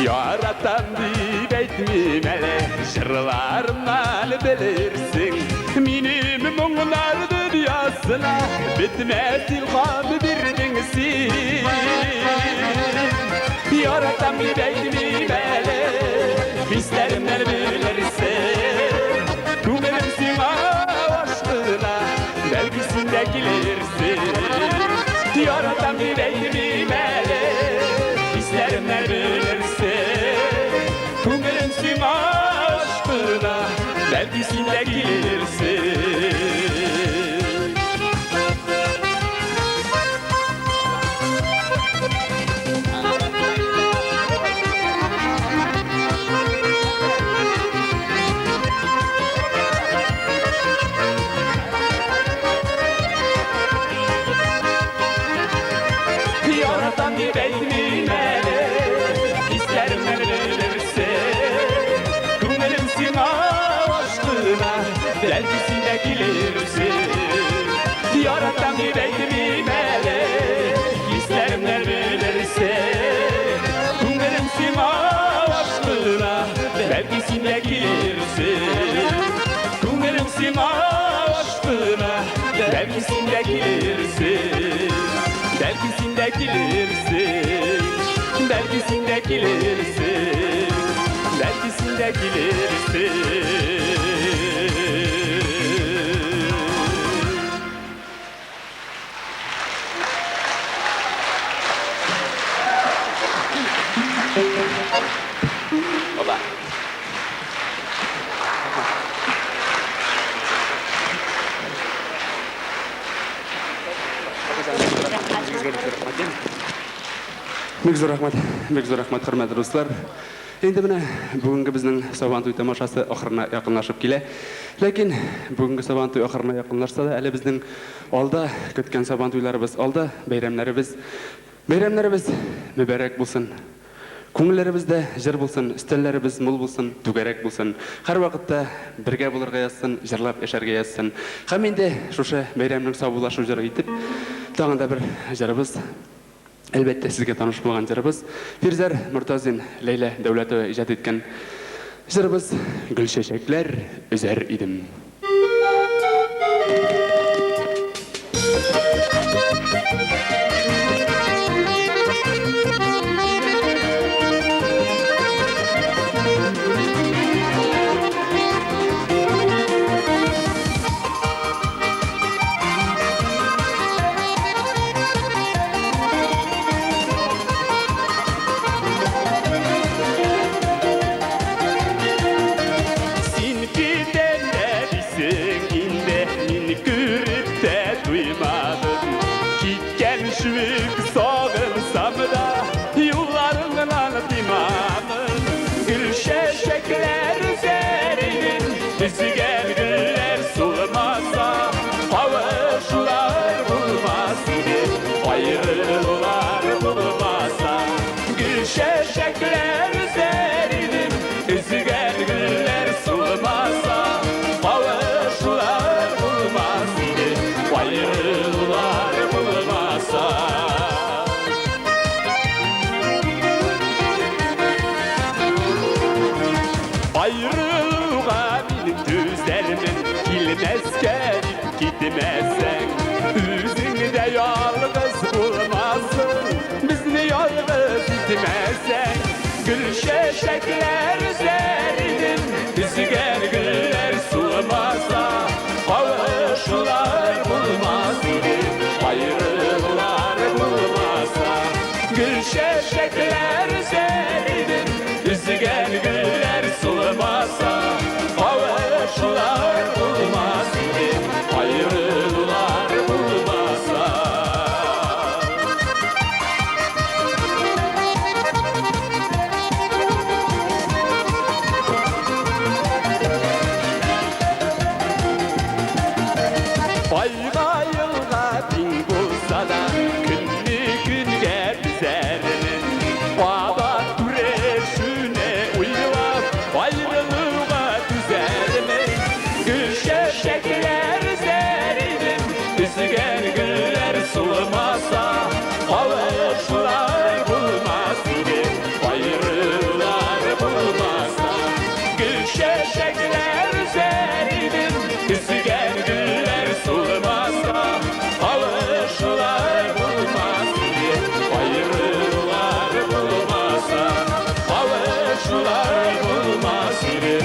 Яратам дип әйтмим әле, җырларымнан белерсең. Минем моңнар дөньясына бетмәс илһам бирдең син. Яратам дип әйтмим әле, хисләремнән белерсең. Күңелем сиңа ашкына, бәлки син дә килерсең. Яратам дип әйтмим әле, хисләремнән белерсең. Күңелем сиңа ашкына, бәлки син дә килерсең. Яратам дип әйтмим әле, хисләремнән белерсең. Күңелем сиңа ашкына, бәлки син дә килерсең. Яратам дип әйтмим әле, хисләремнән белерсең. Күңелем сиңа ашкына, бәлки син дә килерсең. Күңелем сиңа ашкына, бәлки син дә килерсең. Бәлки син дә килерсең, бәлки син дә килерсең, бәлки син дә килерсең. Оба. Бик зур рәхмәт, бик зур рәхмәт, хөрмәтле дуслар. Инде менә бүгенге безнең Сабантуй тамашасы ахырына якынлашып килә. Ләкин бүгенге Сабантуй ахырына якынлашса да, әле безнең алда көткән Сабантуйларыбыз, алда бәйрәмнәребез, бәйрәмнәребез мөбарәк булсын. Күңелләребездә җыр булсын, өстәлләребез мул булсын, түгәрәк булсын. Һәрвакытта бергә булырга язсын, җырлап яшәргә язсын. Һәм инде шушы бәйрәмнең саубуллашу җыры итеп, тагын да бер җырыбыз, әлбәттә, сезгә таныш булган җырыбыз, Фирзәр Мортазин, Ләйлә Дәүләтова иҗат иткән җырыбыз Гөлчәчәкләр өзәр идем. Син китәм дә дисең инде, мин күреп тә туймадым. Киткән шүек сагынсам да, юлларыңнан тыймамын. Гөл чәчәкләр өзәр идем, өзгән гөлләр сулмаса, кавышулар булмас иде, аерылулар булмаса. Гөл чәчәкләр өзәр ялгыз булмасын, безне ялгыз итмәсәң. Гөл чәчәкләр өзәр идем, өзгән гөлләр сулмаса, кавышулар булмас иде, аерылулар булмаса. Гөл чәчәкләр өзәр идем, өзгән гөлләр сулмаса, кавышулар булмас иде, аерылулар булмаса. Айга елга тиң булса да, көнне көнгә бизәрмен. Кабат күрешүне уйлап, аерылуга түзәрмен. Гөл чәчәкләр өзәр идем, өзгән гөлләр сулмаса, кавышулар булмас иде, аерылулар булмаса. Гөл чәчәкләр өзәр идем, өзгән гөлләр сулмаса, кавышулар булмас иде, аерылулар булмаса. Кавышулар булмас иде,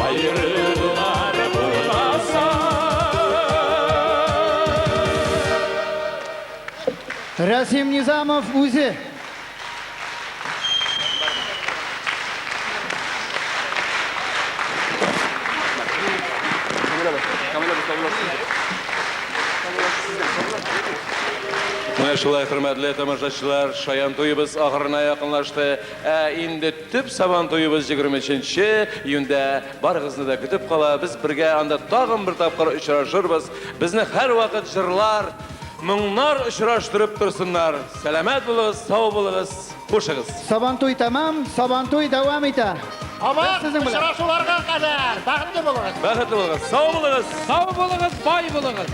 аерылулар булмаса. Рәсим Низамов үзе. Менә шулай, хөрмәтле тамашачылар, шаян туебыз ахырына якынлашты. Ә инде төп сабан туебыз 23 июньдә барыгызны да көтеп кала. Без бергә анда тагын бер тапкыр очрашырбыз. Безне һәрвакыт җырлар, моңнар очраштырып торсыннар. Сәламәт булыгыз, сау булыгыз, хушыгыз. Сабантуй тәмам, Сабантуй дәвам итә. Кабат Без сезнең белән. очрашуларга кадәр бәхетле булыгыз. Бәхетле булыгыз, сау булыгыз. Сау булыгыз, бай булыгыз.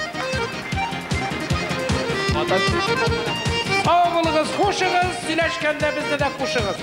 Сау булыгыз, хушыгыз, сөйләшкәндә безне дә кушыгыз.